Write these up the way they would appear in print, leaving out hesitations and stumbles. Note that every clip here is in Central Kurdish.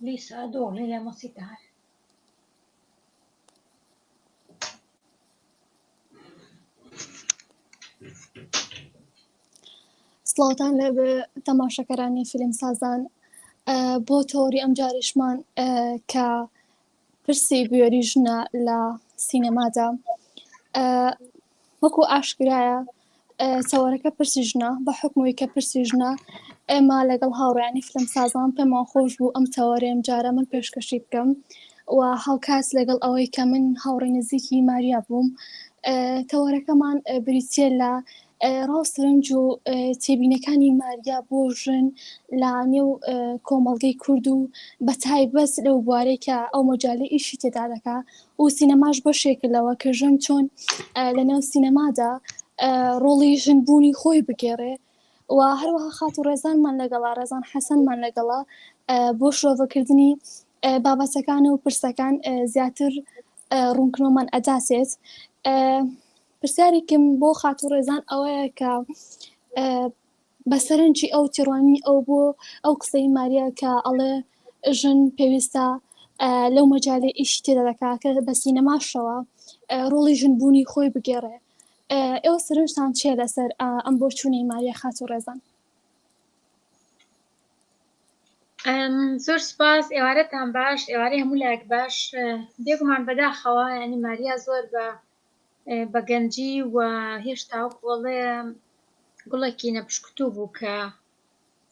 Lyset er dårlig, jeg må sitte her. سڵاوتان لێبێ تەماشەکەرانی فیلم سازان بۆ تۆری ئەم جاریشمان کە پرسی بوێری ژنە لە سینەمادا وەکو ئاشکرایە چاوەرەکە پرسی ژنە بە حکمەوەی کە پرسی ژنە ئێمە لەگەڵ هاوڕیانی فلم سازان پێمان خۆش بوو ئەم چاوەرێم جارە من پێشکەشی بکەم و هاوکات لەگەڵ ئەوەی کە من هاوڕێ نزیکی ماریا بووم تەوەرەکەمان بریتە لە ڕاو سەرنج و تێبینەکانی ماریا بۆ ژن لە نێو کۆمەڵگەی کورد و بە تایبەت لەو بوارەی کە ئەو مەجالی ئیشی تێدا دەکا و سینەماش بەشێک لەوە کە ژن چۆن لە نێو سینەمادا ڕۆڵی ژن بوونی خۆی بگێڕێ و هەروەها خاتوو ڕێزانمان لەگەڵا ڕێزان حەسەنمان لەگەڵا بۆ شرۆڤەکردنی بابەتەکان و پرسەکان زیاتر ڕوونکردنەوەمان ئەداتێت. پرسیارێکم بۆ خاتوو ڕێزان ئەوەیە کە بە سەرنجی ئەو تێڕوانینی ئەو بۆ ئەو قسەی ماریا کە ئەڵێ ژن پێویستە لەو مەجالەی ئیشی تێدا دەکا کە بە سینەماشەوە ڕۆڵی ژنبوونی خۆی بگێڕێ ئێوە سەرنجتان چییە لەسەر ئەم بۆچوونەی ماریا خاتوو ڕێزان؟ زۆر سپاس ئێوارەتان باش ئێوارەی هەموو لایەک باش بێگومان بەداخەوە ینی ماریا زۆر بە بە گەنجی و هێشتا وەکو ئەڵێ گوڵێکی نەپشکوتوو بوو کە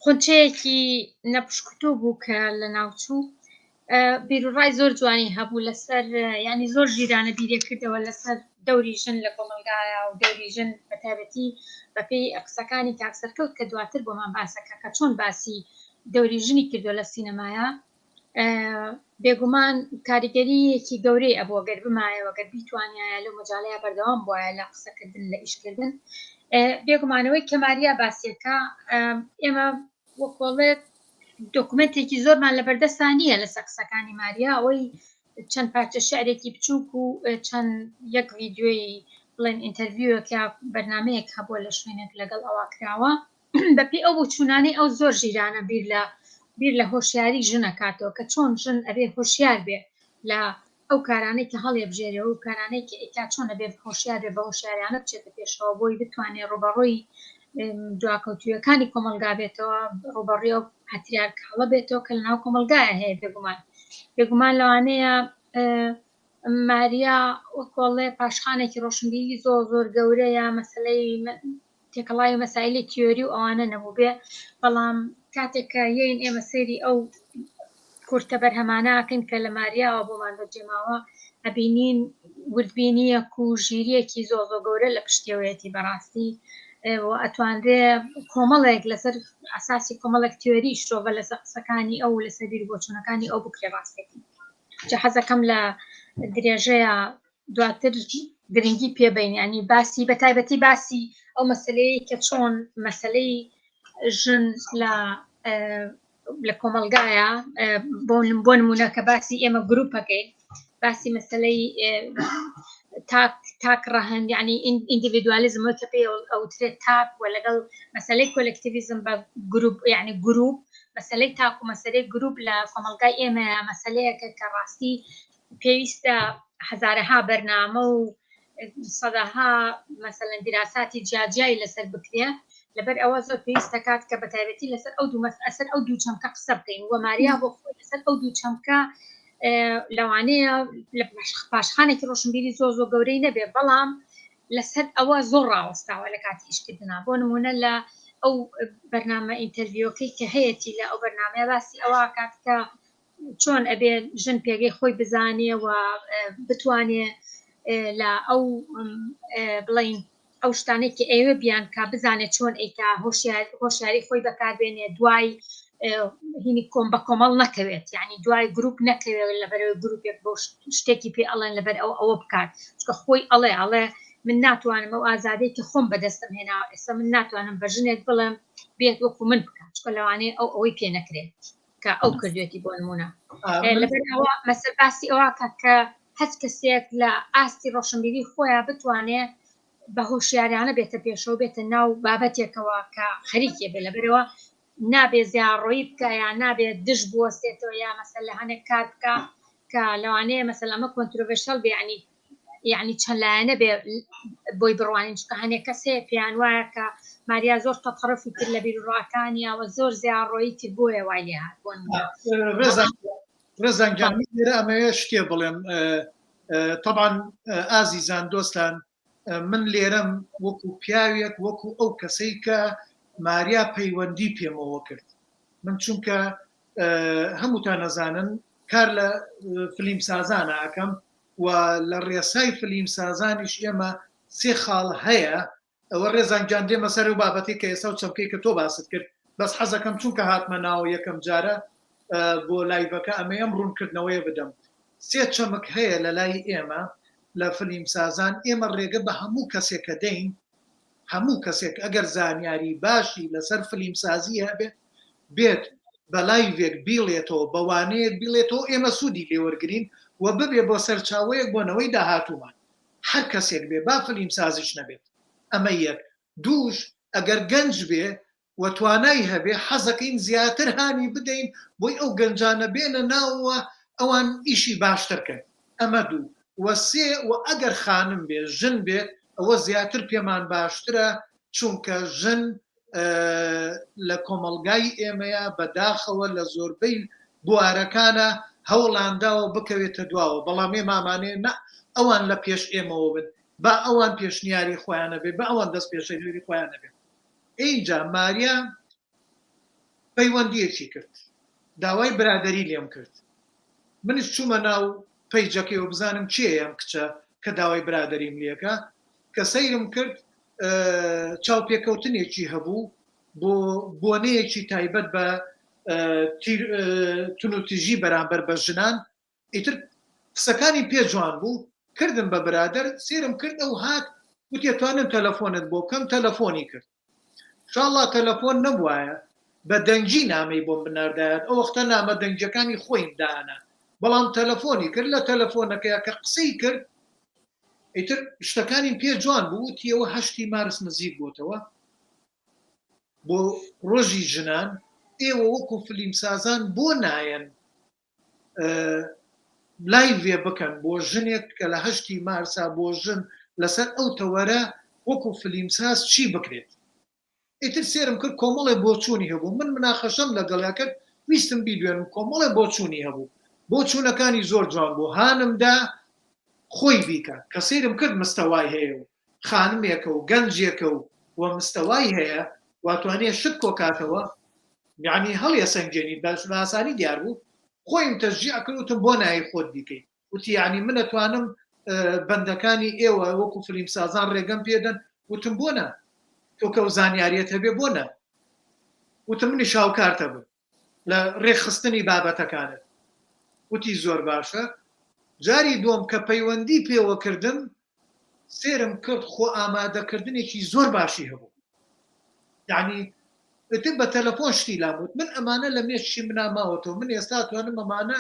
خونچەیەکی نەپشکوتوو بوو کە لە ناوچوو بیرروڕای زۆر جوانی هەبوو لەسەر ینی زۆر ژیرانە بیرێ کردەوە لەسەر دەوری ژن لە کۆمەلگایە و دەوری ژن بە تایبەتی بەپێی قسەکانی کاک سەرکەوت کە دواتر بۆمان باسەکە کە چۆن باسی دەوری ژنی کردووە لە سینەمایە بێگومان کاریگەرییەکی گەورەی ئەبوو گەر بمایەوە گەر بیتوانیایە لەو مەجالەیە بەردەوام بوایە لە قسەکردن لە ئیشکردن بێگومانەوەی کە ماریا باسیەکە ئێمە وەکۆڵێت دۆکومنتێکی زۆرمان لە بەردەستا نییە لەسەر قسەکانی ماریا ئەوەی چەند پارچە شعرێکی بچووک و چەند یەک ڤیدیۆی بڵێن ئینتەرڤیوێک یا بەرنمەیەک هەبووە لە شوێنێک لەگەڵ ئەوە کراوە بەپێی ئەو بۆچوونانەی ئەو زۆر ژیرانە بیر لە بیر لە هۆشیاری ژن ئەکاتەوە کە چۆن ژن ئەبێ هۆشیار بێ لە ئەو کارانەی کە هەڵیەبژێرێ و کارانەی کە ئەیکا چۆن ئەبێ هۆشیار بێ بە هۆشیاریانە بچێتە پێشەوە بۆی بتوانێ ڕووبەڕووی دواکەوتوویەکانی کۆمەڵگا بێتەوە ڕووبەڕووی ئەو پاتریارکاڵە بێتەوە کە لەناو کۆمەڵگایە هەیە بێگومان بێگومان لەوانەیە ماریا وەکۆڵێ پاشخانێکی ڕۆشنبیری زۆر زۆر گەورەیە مەسلەی تێکەڵاوی مەسایلی تیۆری و ئەوانە نەبووبێ، بەڵام کاتێک کە یەین ئێمە سەیری ئەو کورتە بەرهەمانە ئەکەین کە لە ماریاوە بۆمان بەجێماوە، ئەبینین وردبینییەک و ژیرییەکی زۆر زۆر گەورە لە پشتیەوەیەتی بەڕاستی و ئەتوانرێ کۆمەڵێک لەسەر ئەساسی کۆمەڵێک تیۆری شرۆڤە لەسەر قسەکانی ئەو و لەسەر بیروبۆچوونەکانی ئەو بکرێ ڕاستەکەی. جا حەزەکەم لە درێژەیا دواتر گرنگی پێ بین ینی باسی بە تایبەتی باسی ئەو مەسلەیە کە چۆن مەسلەی ژن لە لە کۆمەلگایە بۆ بۆ نمونە کە باسی ئێمە گروپەکەین باسی مەسلەی تاک تاک ڕەهەند یعنی ئیندیڤیدوالیزم کە پێ ئەوترێت تاک و لەگەڵ مەسلەی کۆلکتیڤیزم بە گروپ یعنی گروپ مەسلەی تاک و مەسلەی گروپ لە کۆمەلگای ئێمەیە مەسلەیەکە کە ڕاستی پێویستە هەزارەها بەرنامە و سەدەها مەسەلەن دیراساتی جیاجیای لەسەر بکرێ لەبەر ئەوە زۆر پێویست دەکات کە بە تایبەتی لەسەر ئەو دوو مەسەر ئەو دوو چەمکە قسە بکەین و ماریا بۆ خۆی لەسەر ئەو دوو چەمکە لەوانەیە لە پاشخانێکی ڕۆشنبیری زۆر زۆر گەورەی نەبێ بەڵام لەسەر ئەوە زۆر ڕاوەستاوە لە کاتی ئیشکردنا بۆ نمونە لە ئەو بەرنامە ئینتەرڤیوەکەی کە هەیەتی لە ئەو بەرنامەیە باسی ئەوە کات کە چۆن ئەبێ ژن پێگەی خۆی بزانێ و بتوانێ لە ئەو بڵین ئەو شتانەی کە ئەوێ بیان کا بزانێت چۆن ئەیکا هۆشیاری خۆی بەکاربێنێ دوای هینی کۆم بە کۆمەڵ نەکەوێت یعنی دوای گروپ نەکەوێت لەبەرەوەی گروپێک بۆ شتێکی پێ ئەڵێن لەبەر ئەو ئەوە بکات چکە خۆی ئەڵێ ئەڵێ من ناتوانم ئەو ئازادەی کە خۆم بەدەستم هێنا ئێستا من ناتوانم بە ژنێک بڵێم بێت وەکو من بکات چکە لەوانەیە ئەو ئەوەی پێ نەکرێت کە ئەو کردوێتی بۆ نمونە لەبەر ئەوە مەسەل باسی ئەوە کە کە هەچ کەسێک لە ئاستی ڕۆشنبیری خۆیان بتوانێ بە هۆشیارانە بێتە پێشەوە بێتە ناو بابەتێکەوە کە خەریکێ بێ لەبەرەوە. نابێ زیاڕۆیی بکە یا نابێ دژ بوەستێتەوە یا مەسەل لە هەنێک کار بکە کە لەوانەیە مەسەل ئەمە controversial بێ یعنی یعنی چەند لایەنە بێ بۆی بڕوانین چونکە هەنێک کەس هەیە پێیان وایە کە ماریا زۆر تەتەڕفی کرد لە بیروڕاکانیا و زۆر زیاڕۆیی کرد بۆیە وای لێ هات بۆ نموونە. ڕێزان ڕێزان گیان من لێرە ئەمەوێ شتێ بڵێم تەبعەن ئازیزان دۆستان من لێرەم وەکو پیاوێک وەکو ئەو کەسەی کە ماریا پەیوەندی پێمەوە کرد من چونکە هەمووتان نەزانن کار لە فلیم سازانە ئەکەم و لە ڕێسای فلیم سازانیش ئێمە سێ خاڵ هەیە ئەوە ڕێزان گیان دێمە سەر و بابەتی کە ئێستا و چەمکەی کە تۆ باست کرد بەس حەزەکەم چونکە هاتمە ناوە یەکەم جارە بۆ live ەکە ئەمەیەم ڕوونکردنەوەیە بدەم سێ چەمک هەیە لە لای ئێمە لە فلیمسازان ئێمە ڕێگە بە هەموو کەسێکە دەین هەموو کەسێک ئەگەر زانیاری باشی لەسەر فلیمسازی هەبێت بێت بە live ێک بیڵێتەوە بە وانەیەک بیڵێتەوە ئێمە سوودی لێوەرگین و ببێ بۆ سەرچاوەیەک بۆ نەوەی داهاتوومان هەر کەسێک بێ با فلیمسازیش نەبێت ئەمە یەک دووش ئەگەر گەنج بێ و توانای هەبێ حەزەکەین زیاتر هانی بدەین بۆی ئەو گەنجانە بێنە ناوەوە ئەوان ئیشی باشتر کەن ئەمە دوو و سێ و ئەگەر خانم بێ ژن بێت ئەوە زیاتر پێمان باشترە چونکە ژن لە کۆمەڵگای ئێمەیە بەداخەوە لە زۆربەی بوارەکانە هەوڵانداوە بکەوێتە دواوە بەڵام ئێمامانێ نە ئەوان لە پێش ئێمەوە بن با ئەوان پێشنیاری خۆیانە بێ بە ئەوان دەست پێشەری خۆیانە بێت ئینجا ماریا پەیوەندیەکی کرد داوای برادری لێم کرد منیش چوومە ناو پەیجەکەی و بزانم کێیە ئەم کچە کە داوای برادریم لێکە کە سەیرم کرد چاوپێکەوتنێکی هەبوو بۆ بۆنەیەکی تایبەت بە تونوتیژی بەرامبەر بە ژنان ئیتر قسەکانی پێ جوان بوو کردم بە برادەر سێرم کرد ئەو هات وتی ئەتوانم تەلەفۆنت بۆ بکەم تەلەفۆنی کرد شاءاللە تەلەفۆن نەبوایە بە دەنگی نامەی بۆم بناردایەت ئەو وەختە نامە دەنگیەکانی خۆیم دانا بەڵام تەلەفۆنی کرد لە تەلەفۆنەکەیا کە قسەی کرد ئیتر شتەکانیم پێ جوان بوو وتیەوە هەشتی مارس نزیک بۆتەوە بۆ ڕۆژی ژنان ئێوە وەکو فلیمسازان بۆ نایەن live ێ بکەن بۆ ژنێک کە لە هەشتی مارسا بۆ ژن لەسەر ئەو تەوەرە وەکو فلیمساز چی بکرێت ئیتر سێرم کرد کۆمەڵێ بۆچوونی هەبوو من مناقەشەم لەگەڵیا کرد ویستم بیدوێنم کۆمەڵێ بۆچوونی هەبوو بۆچوونەکانی زۆر جوان بوو هانمدا خۆی بیکە کە سەیرم کرد مستەوای هەیە و خانمێکە و گەنجێکە و و مستەوای هەیە واتوانێ شت کۆکاتەوە یعنی هەڵیەسەنگێنی بەس بە ئاسانی دیار بوو خۆیم تەشجیع کرد وتم بۆ نایی خۆت بیکەی وتی یعنی من ئەتوانم بەندەکانی ئێوە وەکو فلیمسازان ڕێگەم پێدەن وتم بۆ نا تۆ کە ئەو زانیاریەت هەبێ بۆ نا وتم منیش هاوکارتە بم لە ڕێکخستنی بابەتەکانت وتی زۆر باشە جاری دووەم کە پەیوەندی پێوە کردم سێرم کرد خۆ ئامادەکردنێکی زۆر باشی هەبوو یعنی ئیتر بە تەلەفۆن شتی لام وت من ئەمانە لە مێشکی منا ماوەتەوە من ئێستا توانم ئەمانە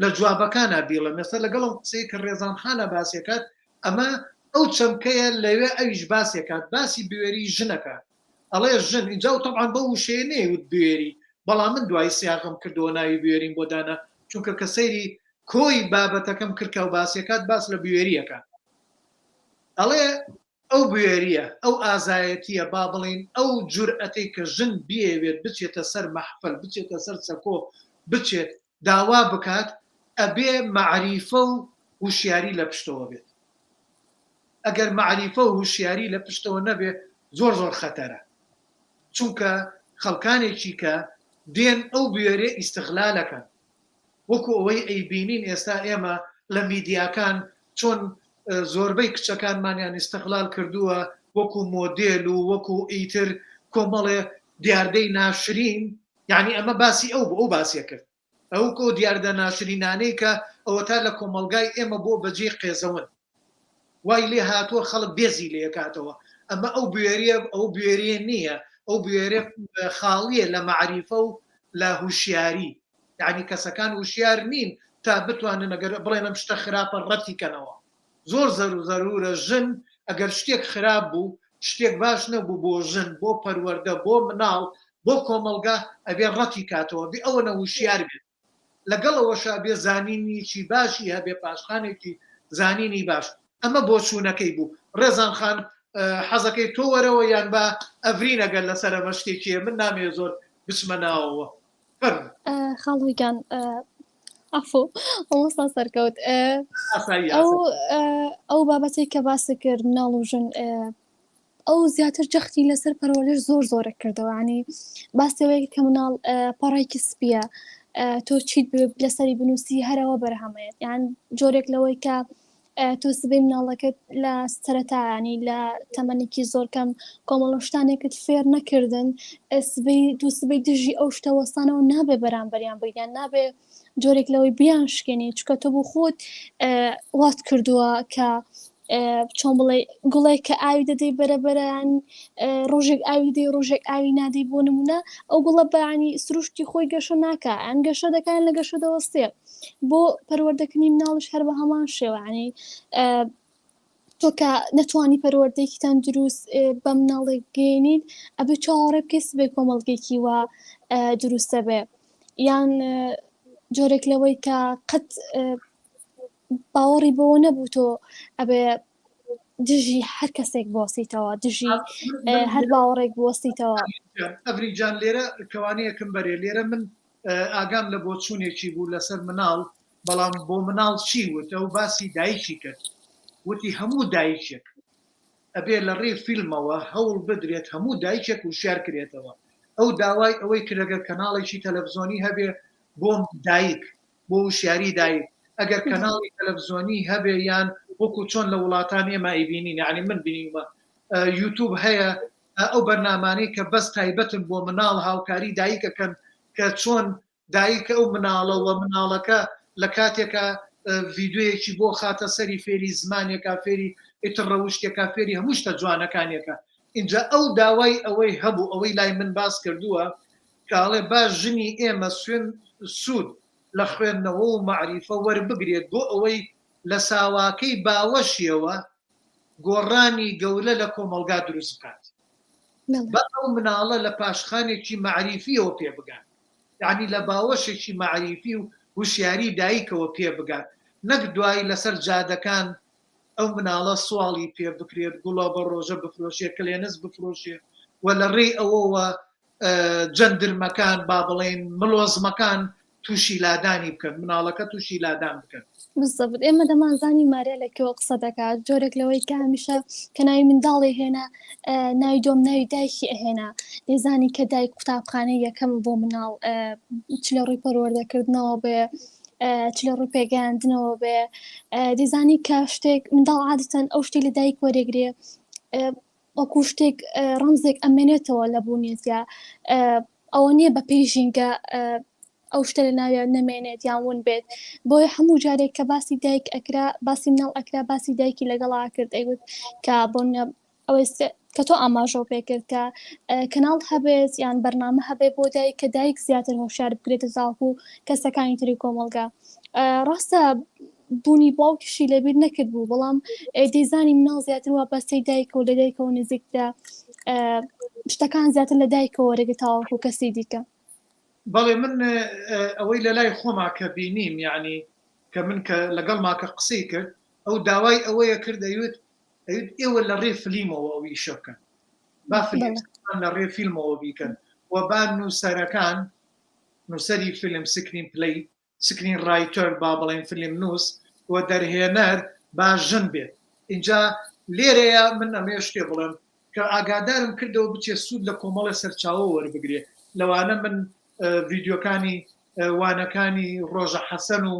لە جوابەکانا بیڵێم ئێستا لەگەڵم قسەی کە ڕێزان خانە باسیەکات ئەمە ئەو چەمکەیە لەوێ ئەویش باسیەکات باسی بوێری ژنەکە ئەڵێ ژن ئینجا و تەبعەن بەو وشەیە نەیوت بوێری بەڵام من دوای سیاغم کردەوە ناوی بوێریم بۆ دانا چونکە کە سەیری کۆی بابەتەکەم کرد کە باسیەکات باس لە بوێریەکە ئەڵێ ئەو بوێریە ئەو ئازایەتیە با بڵین ئەو جورئەتەی کە ژن بیەوێت بچێتە سەر مەحفل بچێتە سەر سەکۆ بچێت داوا بکات ئەبێ مەعریفە و هوشیاری لە پشتەوە بێت ئەگەر مەعریفە و هوشیاری لە پشتەوە نەبێ زۆر زۆر خەتەرە چونکە خەڵکانێکی کە دێن ئەو بوێرێ ئیستغلالەکەن وەکو ئەوەی ئەیبینین ئێستا ئێمە لە میدیاکان چۆن زۆربەی کچەکانمانیان ئیستغلال کردووە وەکو مۆدێل و وەکو ئیتر کۆمەڵێ دیاردەی ناشرین یعنی ئەمە باسی ئەو بوو ئەو باسیە کرد ئەو کۆ دیاردە ناشرینانەی کە ئەوەتا لە کۆمەڵگای ئێمە بۆ بەجێی قێزەون وای لێ هاتووە خەڵک بێزی لێکاتەوە ئەمە ئەو بوێریە ئەو بوێریە نییە ئەو بوێرە خاڵیە لە مەعریفە و لە هوشیاری یعنی کەسەکان هوشیار نین تا بتوانن ئەگەر بڵێن ئەم شتە خراپە ڕەتی کەنەوە زۆر زەرو زەرورە ژن ئەگەر شتێک خراپ بوو شتێک باش نەبوو بۆ ژن بۆ پەروەردە بۆ مناڵ. بۆ کۆمەڵگا ئەبێ ڕەتی کاتەوە بێ ئەوەنە وشیار بێت لەگەڵ ئەوەشا بێ زانینیی باشی هەبێ پاشخانێکی زانینی باش ئەمە بۆچوونەکەی بوو ڕێزان خان حەزەکەی تۆ وەرەوە یان با ئەڤرین ئەگەر لەسەر ئەمە شتێکی هەیە من نامەوێ زۆر بچمە ناوەوە فەرموو. خاڵۆ گیان عەفو مامۆستا سەرکەوت ئاسایی ئەو ئاسایی. ئەو بابەتەی کە باست کرد مناڵ و ژن ئەو زیاتر جەختی لەسەر پەروەردەش زۆر زۆرە کردەوە ینی باسی ئەوەیە کە مناڵ پەڕێکی سپیە تۆ چیت لەسەری بنووسی هەرەوە بەرهەمەیەت یان جۆرێک لەوەی کە تۆ سبەی مناڵەکەت لە سەرەتایانی لە تەمەنێکی زۆر کەم کۆمەڵە شتانێکت فێر نەکردن سبەی دوو سبەی دژی ئەو شتە وەستانەوە نابێ بەرامبەریان بگریان نابێ جۆرێک لەوەی بیان شکێنی چکە تۆ بۆ خۆت وات کردووە کە چۆن بڵێ گوڵێک کە ئاوی دەدەی بەرەبەران ڕۆژێک ئاوی دەی ڕۆژێک ئاوی نادەی بۆ نمونە ئەو گوڵە بەیانی سروشتی خۆی گەشە ناکە ئەن گەشە دەکان لە گەشە دەوەستێ بۆ پەروەردەکردنی مناڵش هەر بە هەمان شێوانی تۆ کە نەتوانی پەروەردەیەکی تەندروست بە مناڵێک بگەیەنیت ئەبێ چاوەڕێ بکەیت سبەی کۆمەڵگەیەکی وا دروستە بێ یان جۆرێک لەوەی کە قەت باوەڕی بەوە نەبوو تۆ ئەبێ دژی هەر کەسێک بوەستیتەوە دژی هەر باوەڕێک بوەستیتەوە. ئەڤرین جان لێرە کەوانەیەکم بەرێ لێرە من ئاگام لە بۆچوونێکی بوو لەسەر مناڵ بەڵام بۆ مناڵ چی وت ئەو باسی دایکی کرد وتی هەموو دایکێک ئەبێ لە ڕێی فیلمەوە هەوڵ بدرێت هەموو دایکێک وشیار کرێتەوە ئەو داوای ئەوەی کرد ئەگەر کەناڵێکی تەلەفزۆنی هەبێ بۆ دایک بۆ وشیاری دایک ئەگەر کەناڵی تەلەفزۆنی هەبێ یان وەکو چۆن لە وڵاتان ئێمە ئەیبینین یعنی من بینیومە یوتوب هەیە ئەو بەرنامانەی کە بەس تایبەتن بۆ مناڵ هاوکاری دایکەکەن کە چۆن دایک ئەو مناڵە وە مناڵەکە لە کاتێکا ڤیدیۆیەکی بۆ خاتە سەری فێری زمانێکا فێری ئیتر ڕەوشتێکا فێری هەموو شتە جوانەکانێکە ئینجا ئەو داوای ئەوەی هەبوو ئەوەی لای من باس کردووە کە ئەڵێ با ژنی ئێمە سوێن سوود لە خوێندنەوە و مەعریفە وەربگرێت بۆ ئەوەی لە ساواکەی باوەشیەوە گۆڕانی گەورە لە کۆمەڵگا دروست بکات با ئەو مناڵە لە پاشخانێکی مەعریفیەوە پێ بگات یەعنی لە باوەشێکی مەعریفی و هوشیاری دایکەوە پێ بگات نەک دوایی لەسەر جادەکان ئەو مناڵە سواڵی پێ بکرێت گوڵە بە ڕۆژە بفرۆشێ کلێنس بفرۆشێ و لە ڕێی ئەوەوە جەندرمەکان با بڵێین ملۆزمەکان تووشی لادانی بکەن مناڵەکە تووشی لادان بکەن. بالضبط ئێمە دەمانزانی ماریا لە کوێوە قسە دەکات جۆرێک لەوەی کە هەمیشە کە ناوی منداڵی هێنا ناوی دۆم ناوی دایکی ئەهێنا دەیزانی کە دایک قوتابخانەی یەکەم بۆ مناڵ چ لە ڕووی پەروەردەکردنەوە بێ چ لە ڕووی پێگەیاندنەوە بێ دەیزانی کە شتێک منداڵ عادەتەن ئەو شتەی لە دایک وەرێگرێ وەکو شتێک ڕەمزێک ئەمێنێتەوە لە بوونیەتیا ئەوە نییە بە پێی ژینگە ئەو شتە لە ناویا نەمێنێت یان ون بێت بۆیە هەموو جارێک کە باسی دایک ئەکرا باسی مناڵ ئەکرا باسی دایکی لەگەڵا کرد ئەیوت کە بۆ ئەوەی کە تۆ ئاماژەو پێکرد کە کەناڵ هەبێت یان بەرنامە هەبێت بۆ دایک کە دایک زیاتر هۆشیار بکرێتە تاوەکو کەسەکانی تری کۆمەڵگا ڕاستە بوونی باوکیشی لەبیر نەکرد بوو بەڵام دەیزانی مناڵ زیاتر وابەستەی دایکەوە لە دایکەوە نزیکترە شتەکان زیاتر لە دایکەوە وەرەگرێت تاوەکو کەسی دیکە. بەڵێ من ئەوەی لە لای خۆما کە بینیم یعنی کە من کە لەگەڵما کە قسەی کرد ئەو داوای ئەوەیە کرد ئەیوت ئەیوت ئێوە لە ڕێ فلیمەوە ئەو ئیشە بکەن با فلیمەکان لە ڕێ فیلمەوە بیکەن و با نووسەرەکان نووسەری فیلم screenplay screenwriter با بڵێین فیلم نووس و دەرهێنەر با ژن بێت ئینجا لێرەیە من ئەمەیە شتێ بڵێم کە ئاگادارم کردەوە بچێ سوود لە کۆمەڵێ سەرچاوە وەربگرێ لەوانە من ڤیدیۆکانی وانەکانی ڕۆژە حەسەن و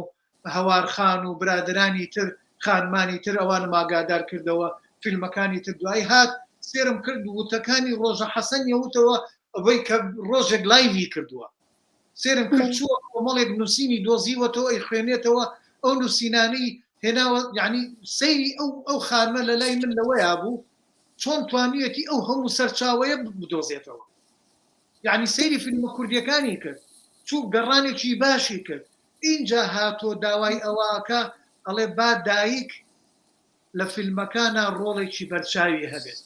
هەوار خان و برادەرانی تر خانمانی تر ئەوانم ئاگادار کردەوە فیلمەکانی تر دوایی هات سێرم کرد وتەکانی ڕۆژە حەسەن یەوتەوە ئەوەی کە ڕۆژێک live ی کردووە سێرم کرد چووە کۆمەڵێک نووسینی دۆزیوەتەوە ئەیخوێنێتەوە ئەو نووسینانەی هێناوە یعنی سەیری ئەو ئەو خانمە لە لای من لەوەیا بوو چۆن توانیویەتی ئەو هەموو سەرچاوەیە بدۆزێتەوە یعنی سەیری فیلمە کوردیەکانی کرد چوو گەڕانێکی باشی کرد ئینجا هاتۆ داوای ئەوەکە ئەڵێ با دایک لە فیلمەکانا ڕۆڵێکی بەرچاوی هەبێت.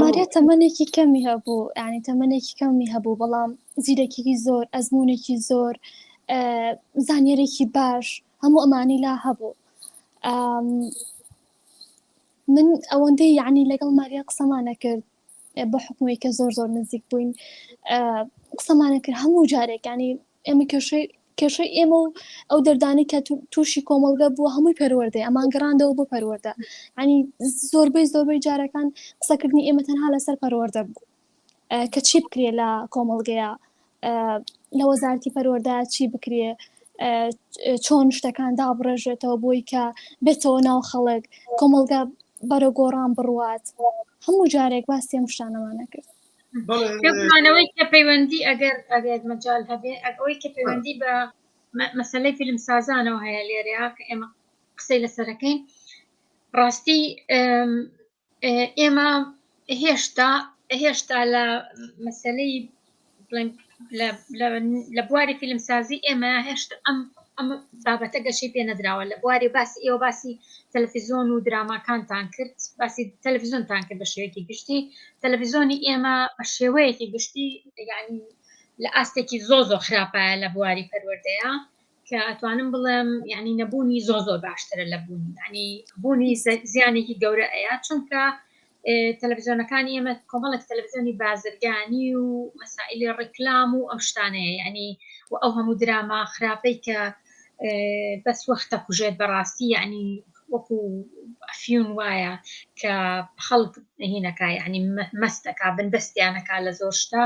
ماریا تەمەنێکی کەمی هەبوو یعنی تەمەنێکی کەمی هەبوو بەڵام زیرەکیی زۆر ئەزمونێکی زۆر زانیارێکی باش هەموو ئەمانی لا هەبوو من ئەوەندەی یعنی لەگەڵ ماریا قسەمانە کرد بە حکومەی کە زۆر زۆر نزیک بووین قسەمانە کرد هەموو جارێک ینی ئێمە کێشەی کێشەی ئێمە و ئەو دەردانی کە تووشی کۆمەڵگە بووە هەمووی پەروەردەی ئەمان گەڕاندەوە بۆ پەروەردە ینی زۆربەی زۆربەی جارەکان قسەکردنی ئێمە تەنها لەسەر پەروەردە بوو کە چی بکرێ لە کۆمەڵگەیە لە وەزارتی پەروەردە چی بکرێ چۆن شتەکان دابڕێژێتەوە بۆی کە بێتەوە ناو خەڵک کۆمەڵگە بەرە گۆڕان بڕوات هەموو جارێک باسی ئەم شتانەمانە کرد پێمانەوەی کە پەیوەندی ئەگەر ئەگەر مەجال هەبێ ئەوەی کە پەیوەندی بە مەسلەی فیلم سازانەوە هەیە لێرەیە کە ئێمە قسەی لەسەرەکەین ڕاستی ئێمە هێشتا هێشتا لە مەسلەی لە بواری فیلمسازی ئێمە هێشتا ئەم ئەم بابەتە گەشەی پێ نەدراوە لە بواری باسی ئێوە باسی تەلەفیزۆن و دراماکانتان کرد باسی تەلەفیزۆنتان کرد بە شێوەیەکی گشتی تەلەفیزۆنی ئێمە بە شێوەیەکی گشتی یعنی لە ئاستێکی زۆ زۆر خراپایە لە بواری پەروەردەیە کە ئەتوانم بڵێم یعنی نەبوونی زۆر زۆر باشترە لە بوونی یعنی بوونی زیانێکی گەورە ئەیە چونکە تەلەڤزیۆنەکانی ئێمە کۆمەڵێک تەلەڤزیۆنی بازرگانی و مەسائلی ڕیکلام و ئەم شتانەیە یعنی و ئەو هەموو دراما خراپەی کە بەس وەختە کوژێت بەڕاستی یعنی وەکو ئەفیون وایە کە خەڵک هینەکە یعنی مەستەکە بندەستیانەکە لە زۆر شتە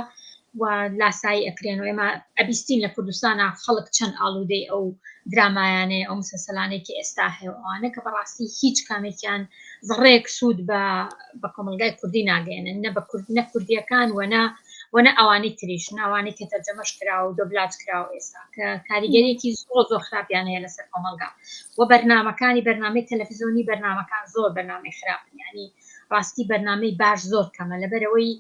و لاسایی ئەکرێن و ئێمە ئەبیستین لە کوردستانە خەڵک چەند ئاڵوودەی ئەو درامایانەیە ئەو مسەسەلانەی کە ئێستا هەیە ئەوانە کە بەڕاستی هیچ کامێکیان زڕێک سوود بە بە کۆمەڵگای کوردی ناگەێنن نە بە کورد نە کوردیەکان و نە و نە ئەوانی تریش ناوانی کە تەرجەمەش کرا و دۆبلاج کرا و ئێستا کە کاریگەریەکی زۆر زۆر خراپیان هەیە لەسەر کۆمەڵگا و بەرنامەکانی بەرنامەی تەلەفزیۆنی بەرنامەکان زۆر بەرنامەی خراپن یعنی ڕاستی بەرنامەی باش زۆر کەمە لەبەرەوەی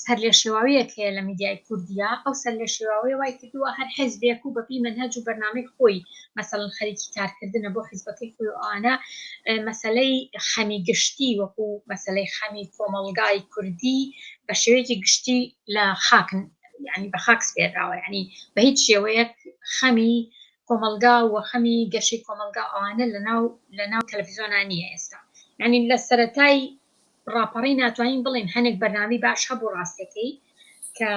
سەرلێشێواویەک هەیە لە میدیای کوردیا، ئەو سەرلێشێواویە وای کردووە هەر حیزبێک و بەپێی مەنهەج و بەرنامەی خۆی مەسەڵەن خەریکی کارکردنە بۆ حیزبەکەی خۆی و ئەوانە مەسەلەی خەمی گشتی وەکو مەسەلەی خەمی کۆمەڵگای کوردی بە شێوەیەکی گشتی لە خاک یعنی بە خاک سپێراوە یعنی بە هیچ شێوەیەک خەمی کۆمەڵگا و خەمی گەشەی کۆمەڵگا ئەوانە لەناو لەناو تەلەفزیۆنا نییە ئێستا یعنی لە سەرەتای ڕاپەڕین ناتوانین بڵێین هەنێک بەرنامەی باش هەبوو ڕاستەکەی کە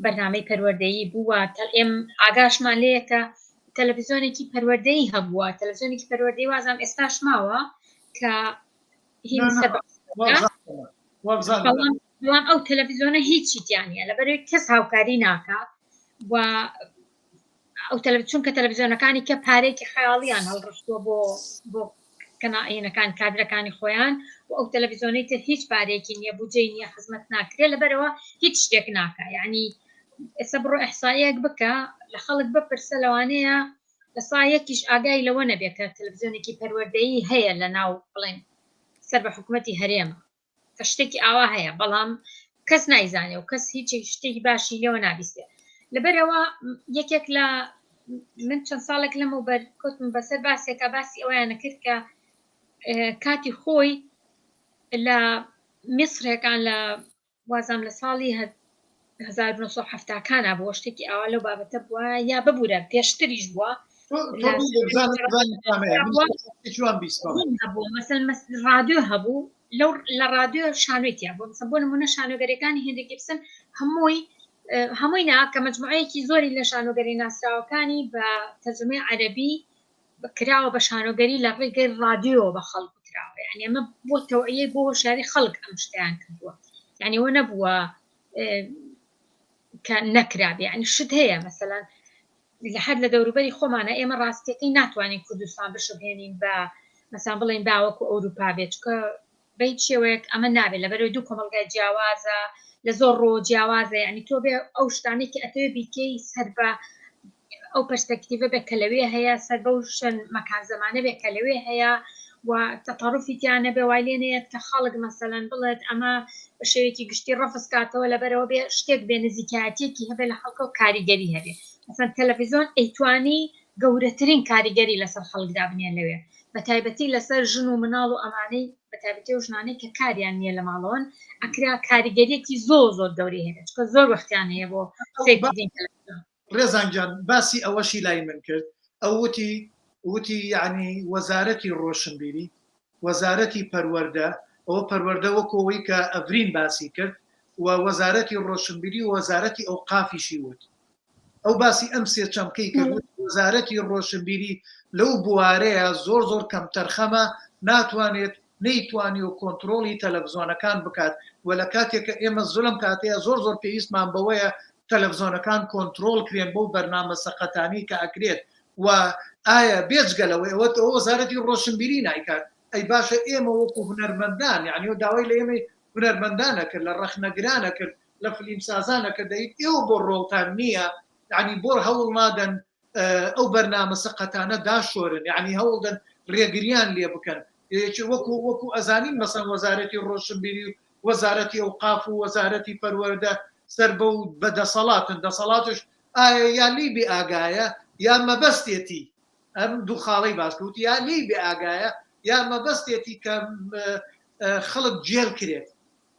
بەرنامەی پەروەردەیی بووە ئێم ئاگاشمان لێیە کە تەلەڤزیۆنێکی پەروەردەیی هەبووە تەلەڤزیۆنێکی پەروەردەی وازام ئێستاش ماوە کە بەڵام ئەو تەلەڤزیۆنە هیچی تیانە لەبەرەوەی کەس هاوکاری ناکا و ئەو چونکە تەلەڤزیۆنەکانی کە پارێکی خەیاڵیان هەڵڕشتووە بۆ بۆ کەنائینەکان کادرەکانی خۆیان و ئەو تەلەڤزیۆنەی تر هیچ پارێکی نییە بودجەی نییە خزمەت ناکرێت لەبەرەوە هیچ شتێک ناکە یعنی ئێستا بڕۆ ئەحسایەک بکە لە خەڵک بپرسە لەوانەیە لە سا یەکیش ئاگای لەوە نەبێت کە تەلەڤزیۆنێکی پەروەردەیی هەیە لە ناو بڵێن سەر بە حکوومەتی هەرێمە کە شتێکی ئاوا هەیە بەڵام کەس نایزانێ و کەس هیچ شتێکی باشی لێوە نابیستێ لەبەرەوە یەکێک لە من چەند ساڵێک لەمەوبەر کەوتم بەسەر باسێکە باسی ئەویانە کرد کە کاتی خۆی لە میسرەکان لە وازام لە ساڵی 1970کانە بووە شتێکی ئاوا لەو بابەتە بووە یا ببوورە پێشتریش بووە ڕادیۆ هەبوو لەو لە ڕادیۆ شانۆی تیا بوو بۆ نمونە شانۆگەریەکانی هێنریک ئیبسن هەمووی هەمووی نا کە مجموعەیەکی زۆری لە شانۆگەری ناسراوەکانی بە تەرجمەی عەرەبی کراوە بە شانۆگەری لە ڕێگەی ڕادیۆ بە خەڵک وتراوە یعنی ئەمە بۆ تەوعیە بۆ هۆشیاری خەڵک ئەم شتیان کردووە یعنی ئەوە نەبووە کە نەکرابێ یعنی شت هەیە مەسەلەن لە هەر لە دەوروبەری خۆمانە ئێمە ڕاستیەکەی ناتوانین کوردستان بشبهێنین بە مەسان بڵێن باوەکو ئەوروپا بێت چکە بە هیچ شێوەیەک ئەمە نابێت لەبەرەوەی دوو کۆمەڵگای جیاوازە لە زۆر ڕۆ جیاوازە یعنی تۆ بێ ئەو شتانەی کە ئەتەوێ بیکەی سەر بە ئەو پەرسپەکتیڤە بێت کە لەوێ هەیە سەر بەو شوێن مەکان زەمانە بێت کە لەوێ هەیە و تەتەڕفی تیا نەبێ وای لێ نەیەت کە خەڵک مەسەلەن بڵێت ئەمە بە شێوەیەکی گشتی ڕەفز کاتەوە لەبەرەوە بێ شتێک بێ نزیکایەتیەکی هەبێ لە خەڵکەوە کاریگەری هەبێ مەسەلەن تەلەفیزۆن ئەیتوانی گەورەترین کاریگەری لەسەر خەڵک دابنێ لەوێ. بە تایبەتی لەسەر ژن و مناڵ و ئەمانەی بە تایبەتی ئەو ژنانەی کە کاریان نییە لە ماڵەوەن ئەکرا کاریگەریەکی زۆر زۆر گەورەی هەبێت چونکە زۆر وەختیان هەیە بۆ سەیرکردنی تەلەفزیۆن. ڕێزان گیان باسی ئەوەشی لای من کرد ئەو وتی وتی یەعنی وەزارەتی ڕۆشنبیری وەزارەتی پەروەردە ئەوە پەروەردە وەکو ئەوەی کە ئەڤرین باسی کرد و وەزارەتی ڕۆشنبیری و وەزارەتی ئەوقافیشی وت ئەو باسی ئەم سێ چەمکەی کرد وتی وەزارەتی ڕۆشنبیری لەو بوارەیە زۆر زۆر کەمتەرخەمە ناتوانێت نەیتوانیوە کۆنترۆڵی تەلەفزۆنەکان بکات و لە کاتێک کە ئێمە زلم کاتەیە زۆر زۆر پێویستمان بەوەیە تەلەفزۆنەکان کۆنترۆڵ کرێن بەو بەرنامە سەقەتانەی کە ئەکرێت و ئایا بێجگە لەوەی ئەوە ئەوە وەزارەتی ڕۆشنبیری نایکات ئەی باشە ئێمە وەکو هونەرمەندان یعنی ئەو داوای لە ئێمەی هونەرمەندان ئەکرد لە ڕەخنەگران ئەکرد لە فلیمسازان ئەکرد دەیت ئێوە بۆ ڕۆڵتان نییە یعنی بۆ هەوڵ نادەن ئەو بەرنامە سەقەتانە داشۆرن یعنی هەوڵدەن ڕێگریان لێ بکەن وەکو وەکو ئەزانین مەسەن وەزارەتی ڕۆشنبیری و وەزارەتی ئەوقاف و وەزارەتی پەروەردە سەر بەو بە دەسەڵاتن دەسەڵاتش ئایا یا لێی بێ ئاگایە یا مەبەستێتی ئەم دوو خاڵەی باس کرد یا لێی بێ ئاگایە یا مەبەستێتی کە خەڵک گێل کرێت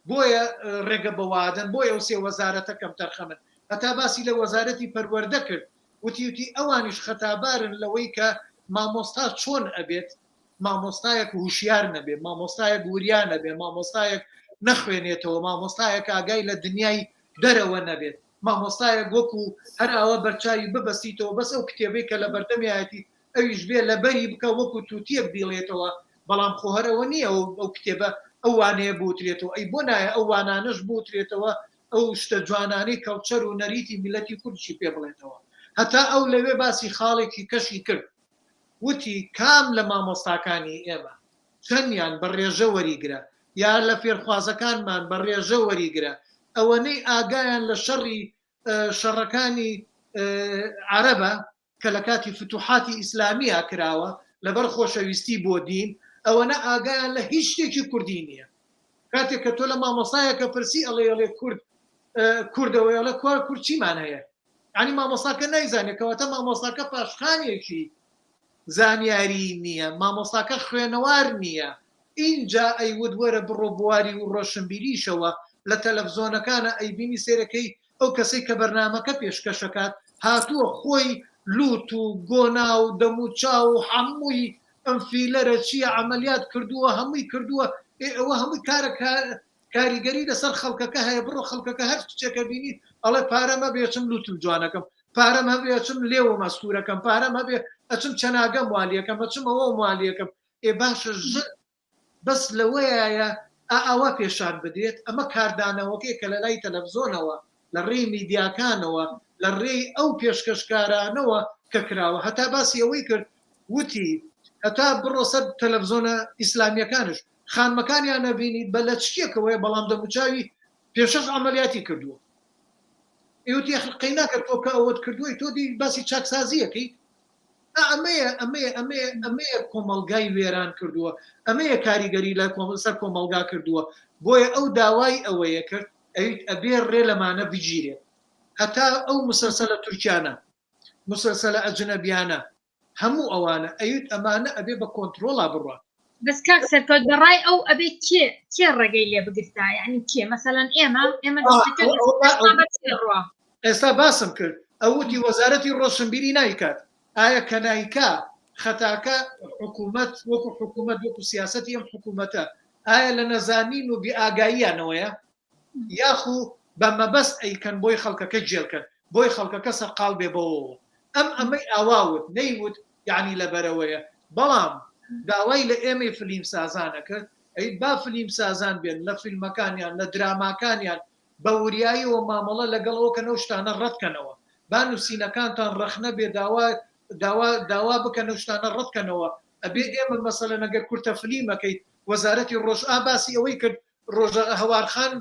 بۆیە ڕێگە بە وادەن بۆیە ئەو سێ وەزارەتە کەمتەرخەمن هەتا باسی لە وەزارەتی پەروەردە کرد وتی وتی ئەوانیش خەتابارن لەوەی کە مامۆستا چۆن ئەبێت مامۆستایەک هوشیار نەبێ مامۆستایەک وریا نەبێ مامۆستایەک نەخوێنێتەوە مامۆستایەک ئاگای لە دنیای دەرەوە نەبێت مامۆستایەک وەکو هەر ئاوا بەرچاوی ببەستیتەوە بەس ئەو کتێبەی کە لە بەردەمیایەتی ئەویش بێ لەبەری بکە وەکو توتیەک بیڵێتەوە بەڵام خۆ هەر ئەوە نییە ئەو کتێبە ئەو وانەیە بوترێتەوە ئەی بۆ نایە ئەو وانانەش بوترێتەوە ئەو شتە جوانانەی کەڵچەر و نەریتی میلەتی کوردشی پێ بڵێتەوە هەتا ئەو لەوێ باسی خاڵێکی کەشی کرد وتی کام لە مامۆستاکانی ئێمە چەندیان بە ڕێژە وەریگرە یا لە فێرخوازەکانمان بە ڕێژە وەریگرە ئەوەنەی ئاگایان لە شەڕی شەڕەکانی عەرەبە کە لە کاتی فتوحاتی ئیسلامییا کراوە لەبەر خۆشەویستی بۆ دین ئەوەنە ئاگایان لە هیچ شتێکی کوردی نییە کاتێک کە تۆ لە مامۆستایەکە پرسی ئەڵێ ئەڵێ کورد کوردەوەی ئەڵێ کوا کورد چیمان هەیە یانی مامۆستاکە نایزانێت کەواتە مامۆستاکە پاشخانێکی زانیاری نییە مامۆستاکە خوێنەوار نییە ئینجا ئەیوت وەرە بڕۆ بواری و ڕۆشنبیریشەوە لە تەلەفزۆنەکانە ئەیبینی سێرەکەی ئەو کەسەی کە بەرنامەکە پێشکەشەکات هاتووە خۆی لوت و گۆنا و دەموچاو و هەمووی ئەم فیلەرە چییە عەمەلیات کردووە هەمووی کردووە ئێ ئەوە هەمووی کارە کاریگەری لەسەر خەڵکەکە هەیە بڕۆ خەڵکەکە هەر کچێکە بینی ئەڵێ پارەم هەبێ ئەچم لوتم جوانەکەم پارەم هەبێ ئەچم لێوم ئەستورەکەم پارەم هەبێ ئەچم چەناگەم والیەکەم ئەچم ئەوەم والیەکەم ئێ باشە ژن بەس لەوەیە ئاوا پێشان بدرێت ئەمە کاردانەوەکەی کە لە لای تەلەفزۆنەوە لە ڕێی میدیاکانەوە لە ڕێی ئەو پێشکەشکارانەوە کە کراوە هەتا باسی ئەوەی کرد وتی هەتا بڕۆ سەر تەلەفزۆنە ئیسلامیەکانش خانمەکانیان نەبینیت بە لەچکێکەوەیە بەڵام دەموچاوی پێشەش عەمەلیاتی کردووە ئێوتی ئەخر قەیناکە تۆ کە ئەوەت کردووەی تۆ دی باسی چاکسازیەکەیت ئەمەیە ئەمەیە ئەمەیە ئەمەیە کۆمەڵگای وێران کردووە ئەمەیە کاریگەری لە سەر کۆمەڵگا کردووە بۆیە ئەو داوای ئەوەیە کرد ئەویت ئەبێ ڕێ لەمانە بگیرێت هەتا ئەو مسەلسەلە تورکیانە مسەلسەلە ئەجنەبیانە هەموو ئەوانە ئەیوت ئەمانە ئەبێ بە کۆنترۆڵا بڕوات. بەس کاک سەرکەوت بە ڕای ئەو ئەبێ کێ کێ ڕێگەی لێ بگرتا یعنی کێ مەسەلەن ئێمە ئێمە دەستەکە بە چێ ڕوا ئێستا باسم کرد ئەو وتی وەزارەتی ڕۆشنبیری نایکات ئایا کە نایکا خەتاکە حکوومەت وەکو حکوومەت وەکو سیاسەتی ئەم حکوومەتە ئایا لە نەزانین و بێ ئاگاییانەوەیە یاخو بە مەبەست ئەیکەن بۆی خەڵکەکە گێلکەن بۆی خەڵکەکە سەرقاڵ بێ بەوەوە ئەم ئەمەی ئاوا وت نەیوت یەعنی لەبەرئەوەیە بەڵام داوای لە ئێمەی فلیم سازان ئەکرد ئەی با فلیم سازان بێن لە فیلمەکانیان لە دراماکانیان بە وریاییەوە مامەڵە لەگەڵ ئەوە کەن ئەو شتانە ڕەت کەنەوە با نوسینەکانتان ڕەخنە بێ داوا داوا داوا بکەن ئەو شتانە ڕەت کەنەوە ئەبێ ئێمە مەسەلەن ئەگەر کورتە فلیمەکەی وەزارەتی ڕۆژئا باسی ئەوەی کرد ڕۆژە هەوارخان